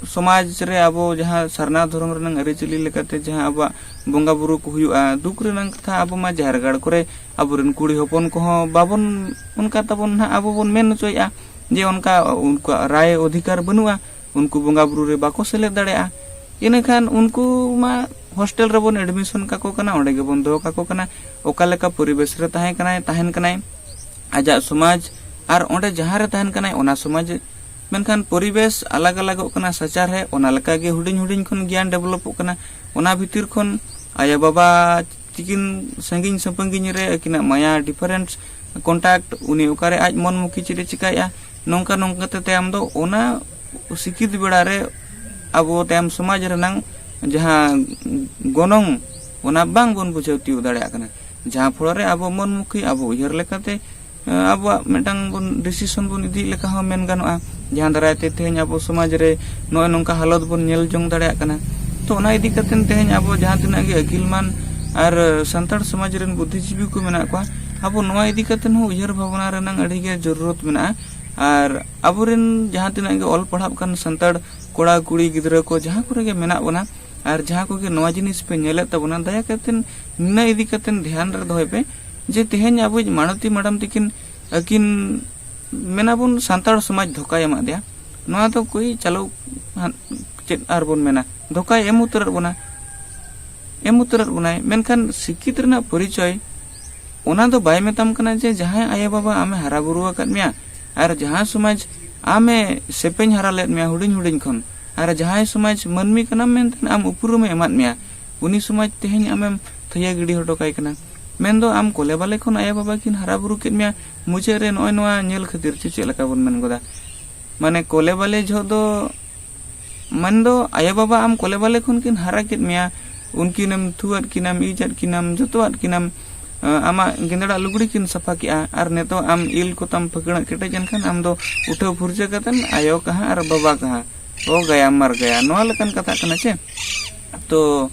ᱥᱚᱢᱟᱡᱽ ᱨᱮ ᱟᱵᱚ ᱡᱟᱦᱟᱸ ᱥᱟᱨᱱᱟ ᱫᱷᱚᱨᱚᱢ ᱨᱮᱱᱟᱜ ᱟᱹᱨᱤᱪᱟᱹᱞᱤ ᱞᱮᱠᱟᱛᱮ ᱡᱟᱦᱟᱸ ᱟᱵᱚᱣᱟᱜ ᱵᱚᱸᱜᱟ ᱵᱩᱨᱩ ᱠᱚ ᱦᱩᱭᱩᱜᱼᱟ, ᱫᱩᱠ ᱨᱮᱱᱟᱜ ᱠᱟᱛᱷᱟ, ᱟᱵᱚ ᱢᱟ ᱡᱟᱦᱮᱨ ᱜᱟᱲ ᱠᱚᱨᱮ ᱟᱵᱚᱨᱮᱱ ᱠᱩᱲᱤ ᱦᱚᱯᱚᱱ ᱠᱚᱦᱚᱸ ᱵᱟᱵᱚᱱ, ᱚᱱᱠᱟ ᱛᱟᱵᱚᱱ ᱱᱟᱦᱟᱜ ᱟᱵᱚ ᱵᱚᱱ ᱢᱮᱱ ᱦᱚᱪᱚᱭᱮᱫᱼᱟ ᱡᱮ ᱚᱱᱠᱟ ᱩᱱᱠᱩᱣᱟᱜ ᱨᱟᱭ ᱚᱫᱷᱤᱠᱟᱨ ᱵᱟᱹᱱᱩᱜᱼᱟ, ᱩᱱᱠᱩ ᱵᱚᱸᱜᱟ ᱵᱩᱨᱩ ᱨᱮ ᱵᱟᱠᱚ ᱥᱮᱞᱮᱫ ᱫᱟᱲᱮᱭᱟᱜᱼᱟ᱾ ᱤᱱᱟᱹᱠᱷᱟᱱ ᱩᱱᱠᱩ ᱢᱟ ᱦᱳᱥᱴᱮᱞ ᱨᱮᱵᱚᱱ ᱮᱰᱢᱤᱥᱚᱱ ᱠᱟᱠᱚ ᱠᱟᱱᱟ, ᱚᱸᱰᱮ ᱜᱮᱵᱚᱱ ᱫᱚᱦᱚ ᱠᱟᱠᱚ ᱠᱟᱱᱟ᱾ ᱚᱠᱟ ᱞᱮᱠᱟ ᱯᱚᱨᱤᱵᱮᱥ ᱨᱮ ᱛᱟᱦᱮᱸ ᱠᱟᱱᱟᱭ, ᱛᱟᱦᱮᱱ ᱠᱟᱱᱟᱭ, ᱟᱡᱟᱜ ᱥᱚᱢᱟᱡᱽ ᱟᱨ ᱚᱸᱰᱮ ᱡᱟᱦᱟᱸ ᱨᱮ ᱛᱟᱦᱮᱱ ᱠᱟᱱᱟᱭ, ᱚᱱᱟ ᱥᱚᱢᱟᱡᱽ, ᱢᱮᱱᱠᱷᱟᱱ ᱯᱚᱨᱤᱵᱮᱥ ᱟᱞᱟᱜᱽ ᱟᱞᱟᱜᱚᱜ ᱠᱟᱱᱟ, ᱥᱟᱪᱟᱨᱦᱮᱫ ᱚᱱᱟ ᱞᱮᱠᱟᱜᱮ ᱦᱩᱰᱤᱧ ᱦᱩᱰᱤᱧ ᱠᱷᱚᱱ ᱜᱮᱭᱟᱱ ᱰᱮᱵᱷᱞᱚᱯᱚᱜ ᱠᱟᱱᱟ᱾ ᱚᱱᱟ ᱵᱷᱤᱛᱤᱨ ᱠᱷᱚᱱ ᱟᱭᱳᱼᱵᱟᱵᱟ ᱛᱤᱠᱤᱱ ᱥᱟᱺᱜᱤᱧ ᱥᱟᱺᱯᱟᱺᱜᱤᱧ ᱨᱮ ᱟᱹᱠᱤᱱᱟᱜ ᱢᱟᱭᱟ, ᱰᱤᱯᱷᱟᱨᱮᱱᱥ ᱠᱚᱱᱴᱟᱠᱴ, ᱩᱱᱤ ᱚᱠᱟᱨᱮ ᱟᱡ ᱢᱚᱱ ᱢᱩᱠᱷᱤ ᱪᱮᱫ ᱮ ᱪᱤᱠᱟᱭᱮᱫᱼᱟ, ᱱᱚᱝᱠᱟ ᱱᱚᱝᱠᱟ ᱛᱮ ᱛᱟᱭᱚᱢ ᱫᱚ ᱚᱱᱟ ᱥᱤᱠᱤᱛ ᱵᱮᱲᱟ ᱨᱮ ᱟᱵᱚ ᱛᱟᱭᱚᱢ ᱥᱚᱢᱟᱡᱽ ᱨᱮᱱᱟᱝ ᱡᱟᱦᱟᱸ ᱜᱚᱱᱚᱝ, ᱚᱱᱟ ᱵᱟᱝ ᱵᱚᱱ ᱵᱩᱡᱷᱟᱹᱣ ᱛᱤᱭᱳᱜ ᱫᱟᱲᱮᱭᱟᱜ ᱠᱟᱱᱟ᱾ ᱡᱟᱦᱟᱸ ᱯᱷᱚᱲᱚ ᱨᱮ ᱟᱵᱚ ᱢᱚᱱ ᱢᱩᱠᱷᱤ, ᱟᱵᱚ ᱩᱭᱦᱟᱹᱨ ᱞᱮᱠᱟᱛᱮ, ᱮ, ᱟᱵᱚᱣᱟᱜ ᱢᱤᱫᱴᱟᱝ ᱵᱚᱱ ᱰᱤᱥᱤᱥᱚᱱ ᱵᱚᱱ ᱤᱫᱤᱭᱮᱫ ᱞᱮᱠᱟ ᱦᱚᱸ ᱢᱮᱱ ᱜᱟᱱᱚᱜᱼᱟ, ᱡᱟᱦᱟᱸ ᱫᱟᱨᱟᱭ ᱛᱮ ᱛᱮᱦᱮᱧ ᱟᱵᱚ ᱥᱚᱢᱟᱡᱽ ᱨᱮ ᱱᱚᱜᱼᱚᱭ ᱱᱚᱝᱠᱟ ᱦᱟᱞᱚᱛ ᱵᱚᱱ ᱧᱮᱞ ᱡᱚᱝ ᱫᱟᱲᱮᱭᱟᱜ ᱠᱟᱱᱟ᱾ ᱛᱚ, ᱚᱱᱟ ᱤᱫᱤ ᱠᱟᱛᱮ ᱛᱮᱦᱮᱧ ᱟᱵᱚ ᱡᱟᱦᱟᱸ ᱛᱤᱱᱟᱹᱜ ᱜᱮ ᱟᱹᱠᱤᱞᱢᱟᱱ ᱟᱨ ᱥᱟᱱᱛᱟᱲ ᱥᱚᱢᱟᱡᱽ ᱨᱮᱱ ᱵᱩᱫᱽᱫᱷᱤᱡᱤᱵᱤ ᱠᱚ ᱢᱮᱱᱟᱜ ᱠᱚᱣᱟ, ᱟᱵᱚ ᱱᱚᱣᱟ ᱤᱫᱤ ᱠᱟᱛᱮ ᱦᱚᱸ ᱩᱭᱦᱟᱹᱨ ᱵᱷᱟᱵᱽᱱᱟ ᱨᱮᱱᱟᱝ ᱟᱹᱰᱤ ᱜᱮ ᱡᱚᱨᱩᱨᱚᱛ ᱢᱮᱱᱟᱜᱼᱟ᱾ ᱟᱨ ᱟᱵᱚᱨᱮᱱ ᱡᱟᱦᱟᱸ ᱛᱤᱱᱟᱹᱜ ᱜᱮ ᱚᱞ ᱯᱟᱲᱦᱟᱜ ᱠᱟᱱ ᱥᱟᱱᱛᱟᱲ ᱠᱚᱲᱟ ᱠᱩᱲᱤ ᱜᱤᱫᱽᱨᱟᱹ ᱠᱚ ᱡᱟᱦᱟᱸ ᱠᱚᱨᱮ ᱜᱮ ᱢᱮᱱᱟᱜ ᱵᱚᱱᱟ, ᱟᱨ ᱡᱟᱦᱟᱸ ᱠᱚᱜᱮ ᱱᱚᱣᱟ ᱡᱤᱱᱤᱥ ᱯᱮ ᱧᱮᱞᱮᱫ ᱛᱟᱵᱚᱱᱟ, ᱫᱟᱭᱟ ᱠᱟᱛᱮ ᱱᱤᱱᱟᱹ ᱤᱫᱤ ᱠᱟᱛᱮ ᱫᱷᱮᱭᱟᱱ ᱨᱮ ᱫᱚᱦᱚᱭ ᱯᱮ ᱡᱮ ᱛᱮᱦᱮᱧ ᱟᱵᱚᱭᱤᱡ ᱢᱟᱲᱚᱛᱤ ᱢᱟᱰᱟᱢ ᱛᱤᱠᱤᱱ, ᱟᱹᱠᱤᱱ ᱢᱮᱱᱟᱵᱚᱱ ᱥᱟᱱᱛᱟᱲ ᱥᱚᱢᱟᱡᱽ ᱫᱷᱳᱠᱟᱭ ᱮᱢᱟᱫ ᱫᱮᱭᱟ, ᱱᱚᱣᱟ ᱫᱚ ᱠᱳᱭ ᱪᱟᱞᱚ ᱦᱟᱱ-, ᱪᱮᱫ ᱟᱨ ᱵᱚᱱ ᱢᱮᱱᱟ, ᱫᱷᱳᱠᱟᱭ ᱮᱢ ᱩᱛᱟᱹᱨᱟᱫ ᱵᱚᱱᱟ, ᱮᱢ ᱩᱛᱟᱹᱨᱟᱫ ᱵᱚᱱᱟᱭ᱾ ᱢᱮᱱᱠᱷᱟᱱ ᱥᱤᱠᱠᱷᱤᱛ ᱨᱮᱱᱟᱜ ᱯᱚᱨᱤᱪᱚᱭ ᱚᱱᱟ ᱫᱚ ᱵᱟᱭ ᱢᱮᱛᱟᱢ ᱠᱟᱱᱟ ᱡᱮ ᱡᱟᱦᱟᱸᱭ ᱟᱭᱳᱼᱵᱟᱵᱟ ᱟᱢᱮ ᱦᱟᱨᱟ ᱵᱩᱨᱩ ᱟᱠᱟᱫ ᱢᱮᱭᱟ ᱟᱨ ᱡᱟᱦᱟᱸ ᱥᱚᱢᱟᱡᱽ ᱟᱢᱮ ᱥᱮᱯᱮᱧ ᱦᱟᱨᱟ ᱞᱮᱫ ᱢᱮᱭᱟ ᱦᱩᱰᱤᱧ ᱦᱩᱰᱤᱧ ᱠᱷᱚᱱ, ᱟᱨ ᱡᱟᱦᱟᱸᱭ ᱥᱚᱢᱟᱡᱽ ᱢᱟᱹᱱᱢᱤ ᱠᱟᱱᱟᱢ ᱢᱮᱱᱛᱮ ᱟᱢ ᱩᱯᱨᱩᱢᱮ ᱮᱢᱟᱫ ᱢᱮᱭᱟ, ᱩᱱᱤ ᱥᱚᱢᱟᱡᱽ ᱛᱮᱦᱮᱧ ᱟᱢᱮᱢ ᱛᱷᱟᱹᱭᱟᱹ ᱜᱤᱰᱤ ᱦᱚᱴᱚ ᱠᱟᱭ ᱠᱟᱱᱟ᱾ ᱢᱮᱱᱫᱚ ᱟᱢ ᱠᱚᱞᱮ ᱵᱟᱞᱮ ᱠᱷᱚᱱ ᱟᱭᱳ ᱵᱟᱵᱟ ᱠᱤᱱ ᱦᱟᱨᱟ ᱵᱩᱨᱩ ᱠᱮᱫ ᱢᱮᱭᱟ, ᱢᱩᱪᱟᱹᱫ ᱨᱮ ᱱᱚᱜᱼᱚᱭ ᱱᱚᱣᱟ ᱧᱮᱞ ᱠᱷᱟᱹᱛᱤᱨ ᱪᱮ ᱪᱮᱫ ᱞᱮᱠᱟ ᱵᱚᱱ ᱢᱮᱱ ᱜᱚᱫᱟ, ᱢᱟᱱᱮ ᱠᱚᱞᱮ ᱵᱟᱞᱮ ᱡᱚᱦᱚᱜ ᱫᱚ ᱢᱮᱱᱫᱚ ᱟᱭᱳ ᱵᱟᱵᱟ ᱟᱢ ᱠᱚᱞᱮ ᱵᱟᱞᱮ ᱠᱷᱚᱱ ᱠᱤᱱ ᱦᱟᱨᱟ ᱠᱮᱫ ᱢᱮᱭᱟ, ᱩᱱᱠᱤᱱᱮᱢ ᱛᱷᱩᱣᱟᱫ ᱠᱤᱱᱟᱢ, ᱤᱡᱟᱫ ᱠᱤᱱᱟᱢ, ᱡᱚᱛᱚᱣᱟᱫ ᱠᱤᱱᱟᱢ, ᱟᱢᱟᱜ ᱜᱮᱸᱫᱟᱲᱟᱜ ᱞᱩᱜᱽᱲᱤ ᱠᱤᱱ ᱥᱟᱯᱷᱟ ᱠᱮᱜᱼᱟ, ᱟᱨ ᱱᱤᱛᱚᱜ ᱟᱢ ᱤᱞ ᱠᱚᱛᱟᱢ ᱯᱷᱟᱹᱠᱲᱟᱹᱜ ᱠᱮᱴᱮᱡ ᱮᱱᱠᱷᱟᱱ ᱟᱢ ᱫᱚ ᱩᱴᱷᱟᱹᱣ ᱯᱷᱩᱨᱪᱟᱹ ᱠᱟᱛᱮᱱ ᱟᱭᱳ ᱠᱟᱦᱟ ᱟᱨ ᱵᱟᱵᱟ ᱠᱟᱦᱟ, ᱚ ᱜᱟᱭᱟ ᱢᱟᱨ ᱜᱟᱭᱟ, ᱱᱚᱣᱟ ᱞᱮᱠᱟᱱ ᱠᱟᱛᱷᱟ ᱠᱟᱱᱟ ᱪᱮ? ᱛᱚ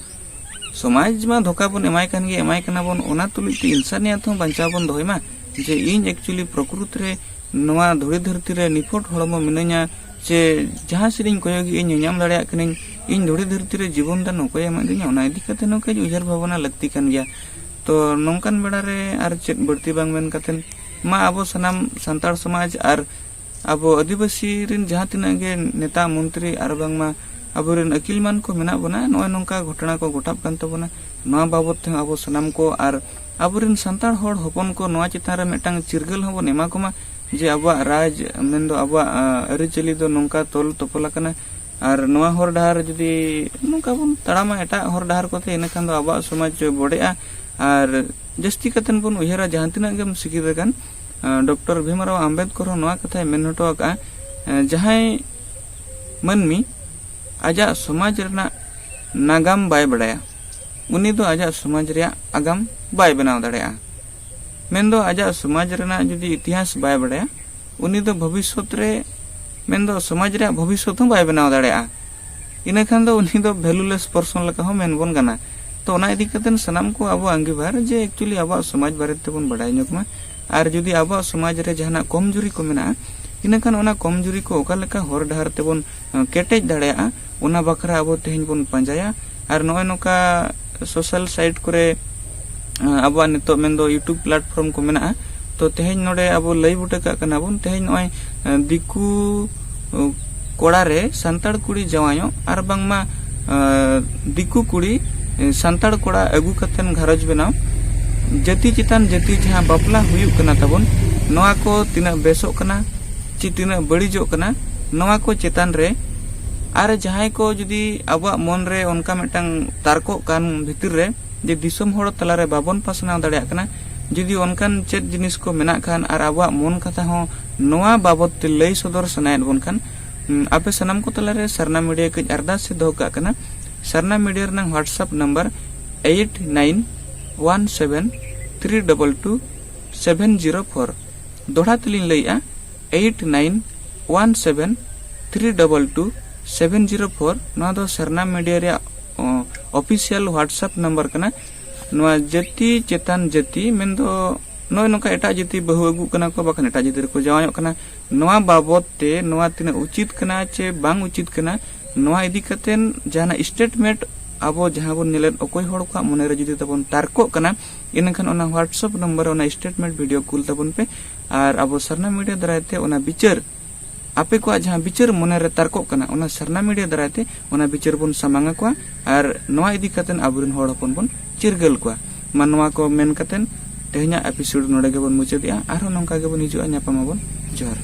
ᱥᱚᱢᱟᱡᱽ ᱢᱟ ᱫᱷᱳᱠᱟ ᱵᱚᱱ ᱮᱢᱟᱭ ᱠᱟᱱ ᱜᱮ, ᱮᱢᱟᱭ ᱠᱟᱱᱟ ᱵᱚᱱ, ᱚᱱᱟ ᱛᱩᱞᱩᱡ ᱛᱮ ᱤᱱᱥᱟᱱᱤᱭᱟᱛ ᱦᱚᱸ ᱵᱟᱧᱪᱟᱣ ᱵᱚᱱ ᱫᱚᱦᱚᱭ ᱢᱟ, ᱡᱮ ᱤᱧ actually ᱯᱨᱚᱠᱨᱤᱛ ᱨᱮ ᱱᱚᱣᱟ ᱫᱷᱩᱲᱤ ᱫᱷᱟᱹᱨᱛᱤ ᱨᱮ ᱱᱤᱯᱷᱩᱴ ᱦᱚᱲᱢᱚ ᱢᱤᱱᱟᱹᱧᱟ, ᱪᱮ ᱡᱟᱦᱟᱸ ᱥᱮᱫ ᱤᱧ ᱠᱚᱭᱚᱜ ᱤᱧ ᱧᱮᱧᱟᱢ ᱫᱟᱲᱮᱭᱟᱜ ᱠᱟᱹᱱᱟᱹᱧ, ᱤᱧ ᱫᱷᱩᱲᱤ ᱫᱷᱟᱹᱨᱛᱤ ᱨᱮ ᱡᱤᱵᱚᱱ ᱫᱟᱱ ᱚᱠᱚᱭᱮ ᱮᱢᱟᱫᱤᱧᱟ, ᱚᱱᱟ ᱤᱫᱤ ᱠᱟᱛᱮ ᱦᱚᱸ ᱠᱟᱹᱡ ᱩᱭᱦᱟᱹᱨ ᱵᱷᱟᱵᱽᱱᱟ ᱞᱟᱹᱠᱛᱤ ᱠᱟᱱ ᱜᱮᱭᱟ᱾ ᱛᱚ ᱱᱚᱝᱠᱟᱱ ᱵᱮᱲᱟ ᱨᱮ ᱟᱨ ᱪᱮᱫ ᱵᱟᱹᱲᱛᱤ ᱵᱟᱝ ᱢᱮᱱ ᱠᱟᱛᱮ ᱢᱟ ᱟᱵᱚ ᱥᱟᱱᱟᱢ ᱥᱟᱱᱛᱟᱲ ᱥᱚᱢᱟᱡᱽ ᱟᱨ ᱟᱵᱚ ᱟᱹᱫᱤᱵᱟᱹᱥᱤ ᱨᱮᱱ ᱡᱟᱦᱟᱸ ᱛᱤᱱᱟᱹᱜ ᱜᱮ ᱱᱮᱛᱟ ᱢᱚᱱᱛᱨᱤ ᱟᱨ ᱵᱟᱝᱢᱟ ᱟᱵᱚᱨᱮᱱ ᱟᱹᱠᱤᱞᱢᱟᱱ ᱠᱚ ᱢᱮᱱᱟᱜ ᱵᱚᱱᱟ, ᱱᱚᱜᱼᱚᱭ ᱱᱚᱝᱠᱟ ᱜᱷᱚᱴᱚᱱᱟ ᱠᱚ ᱜᱷᱚᱴᱟᱜ ᱠᱟᱱ ᱛᱟᱵᱚᱱᱟ, ᱱᱚᱣᱟ ᱵᱟᱵᱚᱛ ᱛᱮᱦᱚᱸ ᱟᱵᱚ ᱥᱟᱱᱟᱢ ᱠᱚ ᱟᱨ ᱟᱵᱚᱨᱮᱱ ᱥᱟᱱᱛᱟᱲ ᱦᱚᱲ ᱦᱚᱯᱚᱱ ᱠᱚ ᱱᱚᱣᱟ ᱪᱮᱛᱟᱱ ᱨᱮ ᱢᱤᱫᱴᱟᱝ ᱪᱤᱨᱜᱟᱹᱞ ᱦᱚᱸᱵᱚᱱ ᱮᱢᱟ ᱠᱚᱢᱟ, ᱡᱮ ᱟᱵᱚᱣᱟᱜ ᱨᱟᱡᱽ ᱢᱮᱱᱫᱚ ᱟᱵᱚᱣᱟᱜ, ᱟ, ᱟᱹᱨᱤᱪᱟᱹᱞᱤ ᱫᱚ ᱱᱚᱝᱠᱟ ᱛᱚᱞ ᱛᱚᱯᱚᱞ ᱟᱠᱟᱱᱟ᱾ ᱟᱨ ᱱᱚᱣᱟ ᱦᱚᱨ ᱰᱟᱦᱟᱨ ᱡᱩᱫᱤ ᱱᱚᱝᱠᱟ ᱵᱚᱱ ᱛᱟᱲᱟᱢᱟ ᱮᱴᱟᱜ ᱦᱚᱨ ᱰᱟᱦᱟᱨ ᱠᱚᱛᱮ, ᱤᱱᱟᱹᱠᱷᱟᱱ ᱫᱚ ᱟᱵᱚᱣᱟᱜ ᱥᱚᱢᱟᱡᱽ ᱵᱚᱰᱮᱜᱼᱟ᱾ ᱟᱨ ᱡᱟᱹᱥᱛᱤ ᱠᱟᱛᱮᱱ ᱵᱚᱱ ᱩᱭᱦᱟᱹᱨᱟ, ᱡᱟᱦᱟᱸ ᱛᱤᱱᱟᱹᱜ ᱜᱮᱢ ᱥᱤᱠᱷᱤᱛ ᱟᱠᱟᱱ, ᱟ, ᱰᱚᱠᱴᱚᱨ ᱵᱷᱤᱢᱨᱟᱣ ᱟᱢᱵᱮᱫᱠᱚᱨ ᱦᱚᱸ ᱱᱚᱣᱟ ᱠᱟᱛᱷᱟᱭ ᱢᱮᱱ ᱦᱚᱴᱚ ᱟᱠᱟᱫᱼᱟ, ᱟ, ᱡᱟᱦᱟᱸᱭ ᱢᱟᱹᱱᱢᱤ ᱟᱡᱟᱜ ᱥᱚᱢᱟᱡᱽ ᱨᱮᱱᱟᱜ ᱱᱟᱜᱟᱢ ᱵᱟᱭ ᱵᱟᱲᱟᱭᱟ, ᱩᱱᱤ ᱫᱚ ᱟᱡᱟᱜ ᱥᱚᱢᱟᱡᱽ ᱨᱮᱭᱟᱜ ᱟᱜᱟᱢ ᱵᱟᱭ ᱵᱮᱱᱟᱣ ᱫᱟᱲᱮᱭᱟᱜᱼᱟ᱾ ᱢᱮᱱᱫᱚ ᱟᱡᱟᱜ ᱥᱚᱢᱟᱡᱽ ᱨᱮᱱᱟᱜ ᱡᱩᱫᱤ ᱤᱛᱤᱦᱟᱥ ᱵᱟᱭ ᱵᱟᱲᱟᱭᱟ, ᱩᱱᱤ ᱫᱚ ᱵᱷᱚᱵᱤᱥᱥᱚᱛ ᱨᱮ, ᱢᱮᱱᱫᱚ ᱥᱚᱢᱟᱡᱽ ᱨᱮᱭᱟᱜ ᱵᱷᱚᱵᱤᱥᱥᱚᱛ ᱦᱚᱸ ᱵᱟᱭ ᱵᱮᱱᱟᱣ ᱫᱟᱲᱮᱭᱟᱜᱼᱟ᱾ ᱤᱱᱟᱹᱠᱷᱟᱱ ᱫᱚ ᱩᱱᱤ ᱫᱚ valueless person ᱞᱮᱠᱟ ᱦᱚᱸ ᱢᱮᱱ ᱵᱚᱱ ᱜᱟᱱᱟ᱾ ᱛᱚ ᱚᱱᱟ ᱤᱫᱤ ᱠᱟᱛᱮ ᱥᱟᱱᱟᱢ ᱠᱚ ᱟᱵᱚ ᱟᱸᱜᱤᱵᱷᱟᱨ ᱡᱮ actually ᱟᱵᱚᱣᱟᱜ ᱥᱚᱢᱟᱡᱽ ᱵᱟᱨᱮ ᱛᱮᱵᱚᱱ ᱵᱟᱲᱟᱭ ᱧᱚᱜ ᱢᱟ, ᱟᱨ ᱡᱩᱫᱤ ᱟᱵᱚᱣᱟᱜ ᱥᱚᱢᱟᱡᱽ ᱨᱮ ᱡᱟᱦᱟᱱᱟᱜ ᱠᱚᱢᱡᱩᱨᱤ ᱠᱚ ᱢᱮᱱᱟᱜᱼᱟ, ᱤᱱᱟᱹᱠᱷᱟᱱ ᱚᱱᱟ ᱠᱚᱢᱡᱩᱨᱤ ᱠᱚ ᱚᱠᱟ ᱞᱮᱠᱟ ᱦᱚᱨ ᱰᱟᱦᱟᱨ ᱛᱮᱵᱚᱱ, ᱟᱸ, ᱠᱮᱴᱮᱡ ᱫᱟᱲᱮᱭᱟᱜᱼᱟ, ᱚᱱᱟ ᱵᱟᱠᱷᱨᱟ ᱟᱵᱚ ᱛᱮᱦᱮᱧ ᱵᱚᱱ ᱯᱟᱸᱡᱟᱭᱟ᱾ ᱟᱨ ᱱᱚᱜᱼᱚᱭ ᱱᱚᱝᱠᱟ social site ᱠᱚᱨᱮ, ᱟᱸ, ᱟᱵᱚᱣᱟᱜ ᱱᱤᱛᱚᱜ ᱢᱮᱱᱫᱚ YouTube platform ᱠᱚ ᱢᱮᱱᱟᱜᱼᱟ, ᱛᱚ ᱛᱮᱦᱮᱧ ᱱᱚᱰᱮ ᱟᱵᱚ ᱞᱟᱹᱭ ᱵᱩᱴᱟᱹ ᱠᱟᱜ ᱠᱟᱱᱟ ᱵᱚᱱ, ᱛᱮᱦᱮᱧ ᱱᱚᱜᱼᱚᱭ, ᱟᱸ, ᱫᱤᱠᱩ, ᱟᱸ, ᱠᱚᱲᱟ ᱨᱮ ᱥᱟᱱᱛᱟᱲ ᱠᱩᱲᱤ ᱡᱟᱶᱟᱭᱚᱜ ᱟᱨ ᱵᱟᱝᱢᱟ, ᱟᱸ, ᱫᱤᱠᱩ ᱠᱩᱲᱤ, ᱟᱸ, ᱥᱟᱱᱛᱟᱲ ᱠᱚᱲᱟ ᱟᱹᱜᱩ ᱠᱟᱛᱮᱱ ᱜᱷᱟᱨᱚᱸᱡᱽ ᱵᱮᱱᱟᱣ, ᱡᱟᱹᱛᱤ ᱪᱮᱛᱟᱱ ᱡᱟᱹᱛᱤ ᱡᱟᱦᱟᱸ ᱵᱟᱯᱞᱟ ᱦᱩᱭᱩᱜ ᱠᱟᱱᱟ ᱛᱟᱵᱚᱱ, ᱱᱚᱣᱟ ᱠᱚ ᱛᱤᱱᱟᱹᱜ ᱵᱮᱥᱚᱜ ᱠᱟᱱᱟ ᱪᱮ ᱛᱤᱱᱟᱹᱜ ᱵᱟᱹᱲᱤᱡᱚᱜ ᱠᱟᱱᱟ, ᱱᱚᱣᱟ ᱠᱚ ᱪᱮᱛᱟᱱ ᱨᱮ ᱟᱨ ᱡᱟᱦᱟᱸᱭ ᱠᱚ ᱡᱩᱫᱤ ᱟᱵᱚᱣᱟᱜ ᱢᱚᱱ ᱨᱮ ᱚᱱᱠᱟ ᱢᱤᱫᱴᱟᱝ ᱛᱟᱨᱠᱚᱜ ᱠᱟᱱ ᱵᱷᱤᱛᱤᱨ ᱨᱮ, ᱡᱮ ᱫᱤᱥᱚᱢ ᱦᱚᱲ ᱛᱟᱞᱟᱨᱮ ᱵᱟᱵᱚᱱ ᱯᱟᱥᱱᱟᱣ ᱫᱟᱲᱮᱭᱟᱜ ᱠᱟᱱᱟ, ᱡᱩᱫᱤ ᱚᱱᱠᱟᱱ ᱪᱮᱫ ᱡᱤᱱᱤᱥ ᱠᱚ ᱢᱮᱱᱟᱜ ᱠᱷᱟᱱ ᱟᱨ ᱟᱵᱚᱣᱟᱜ ᱢᱚᱱ ᱠᱟᱛᱷᱟ ᱦᱚᱸ ᱱᱚᱣᱟ ᱵᱟᱵᱚᱛ ᱛᱮ ᱞᱟᱹᱭ ᱥᱚᱫᱚᱨ ᱥᱟᱱᱟᱭᱮᱫ ᱵᱚᱱ ᱠᱷᱟᱱ, ᱩᱢ, ᱟᱯᱮ ᱥᱟᱱᱟᱢ ᱠᱚ ᱛᱟᱞᱟᱨᱮ ᱥᱟᱨᱱᱟ ᱢᱤᱰᱤᱭᱟ ᱠᱟᱹᱡ ᱟᱨᱫᱟᱥ ᱮ ᱫᱚᱦᱚ ᱠᱟᱜ ᱠᱟᱱᱟ᱾ ᱥᱟᱨᱱᱟ ᱢᱤᱰᱤᱭᱟ ᱨᱮᱱᱟᱜ WhatsApp number eight nine one seven three double two seven zero four᱾ ᱫᱚᱦᱲᱟ ᱛᱮᱞᱤᱧ ᱞᱟᱹᱭᱮᱜᱼᱟ, eight nine one seven three double two seven zero four᱾ ᱱᱚᱣᱟ ᱫᱚ ᱥᱟᱨᱱᱟ ᱢᱤᱰᱤᱭᱟ ᱨᱮᱭᱟᱜ, ᱚ, ᱚᱯᱷᱤᱥᱤᱭᱟᱞ WhatsApp ᱱᱟᱢᱵᱟᱨ ᱠᱟᱱᱟ᱾ ᱱᱚᱣᱟ ᱡᱟᱹᱛᱤ ᱪᱮᱛᱟᱱ ᱡᱟᱹᱛᱤ, ᱢᱮᱱᱫᱚ ᱱᱚᱜᱼᱚᱭ ᱱᱚᱝᱠᱟ ᱮᱴᱟᱜ ᱡᱟᱹᱛᱤ ᱵᱟᱹᱦᱩ ᱟᱹᱜᱩᱜ ᱠᱟᱱᱟ ᱠᱚ, ᱵᱟᱠᱷᱟᱱ ᱮᱴᱟᱜ ᱡᱟᱹᱛᱤ ᱨᱮᱠᱚ ᱡᱟᱶᱟᱭᱚᱜ ᱠᱟᱱᱟ, ᱱᱚᱣᱟ ᱵᱟᱵᱚᱛ ᱛᱮ ᱱᱚᱣᱟ ᱛᱤᱱᱟᱹᱜ ᱩᱪᱤᱛ ᱠᱟᱱᱟ ᱪᱮ ᱵᱟᱝ ᱩᱪᱤᱛ ᱠᱟᱱᱟ, ᱱᱚᱣᱟ ᱤᱫᱤ ᱠᱟᱛᱮᱱ ᱡᱟᱦᱟᱱᱟᱜ ᱥᱴᱮᱴᱢᱮᱱᱴ ᱟᱵᱚ ᱡᱟᱦᱟᱸ ᱵᱚᱱ ᱧᱮᱞᱮᱫ, ᱚᱠᱚᱭ ᱦᱚᱲ ᱠᱚᱣᱟᱜ ᱢᱚᱱᱮᱨᱮ ᱡᱩᱫᱤ ᱛᱟᱵᱚᱱ ᱛᱟᱨᱠᱚᱜ ᱠᱟᱱᱟ, ᱤᱱᱟᱹᱠᱷᱟᱱ ᱚᱱᱟ WhatsApp ᱱᱚᱢᱵᱚᱨ ᱨᱮ ᱚᱱᱟ ᱥᱴᱮᱴᱢᱮᱱᱴ ᱵᱷᱤᱰᱤᱭᱳ ᱠᱩᱞ ᱛᱟᱵᱚᱱ ᱯᱮ᱾ ᱟᱨ ᱟᱵᱚ ᱥᱟᱨᱱᱟ ᱢᱤᱰᱤᱭᱟ ᱫᱟᱨᱟᱭ ᱛᱮ ᱚᱱᱟ ᱵᱤᱪᱟᱹᱨ, ᱟᱯᱮ ᱠᱚᱣᱟᱜ ᱡᱟᱦᱟᱸ ᱵᱤᱪᱟᱹᱨ ᱢᱚᱱᱮᱨᱮ ᱛᱟᱨᱠᱚᱜ ᱠᱟᱱᱟ, ᱚᱱᱟ ᱥᱟᱨᱱᱟ ᱢᱤᱰᱤᱭᱟ ᱫᱟᱨᱟᱭ ᱛᱮ ᱚᱱᱟ ᱵᱤᱪᱟᱹᱨ ᱵᱚᱱ ᱥᱟᱢᱟᱝ ᱟᱠᱚᱣᱟ᱾ ᱟᱨ ᱱᱚᱣᱟ ᱤᱫᱤ ᱠᱟᱛᱮᱱ ᱟᱵᱚᱨᱮᱱ ᱦᱚᱲ ᱦᱚᱯᱚᱱ ᱵᱚᱱ ᱪᱤᱨᱜᱟᱹᱞ ᱠᱚᱣᱟ᱾ ᱢᱟ, ᱱᱚᱣᱟ ᱠᱚ ᱢᱮᱱ ᱠᱟᱛᱮᱱ ᱛᱮᱦᱮᱧᱟᱜ ᱮᱯᱤᱥᱳᱰ ᱱᱚᱰᱮ ᱜᱮᱵᱚᱱ ᱢᱩᱪᱟᱹᱫᱮᱜᱼᱟ᱾ ᱟᱨᱦᱚᱸ ᱱᱚᱝᱠᱟ ᱜᱮᱵᱚᱱ ᱦᱤᱡᱩᱜᱼᱟ, ᱧᱟᱯᱟᱢ ᱟᱵᱚᱱ᱾ ᱡᱚᱦᱟᱨ᱾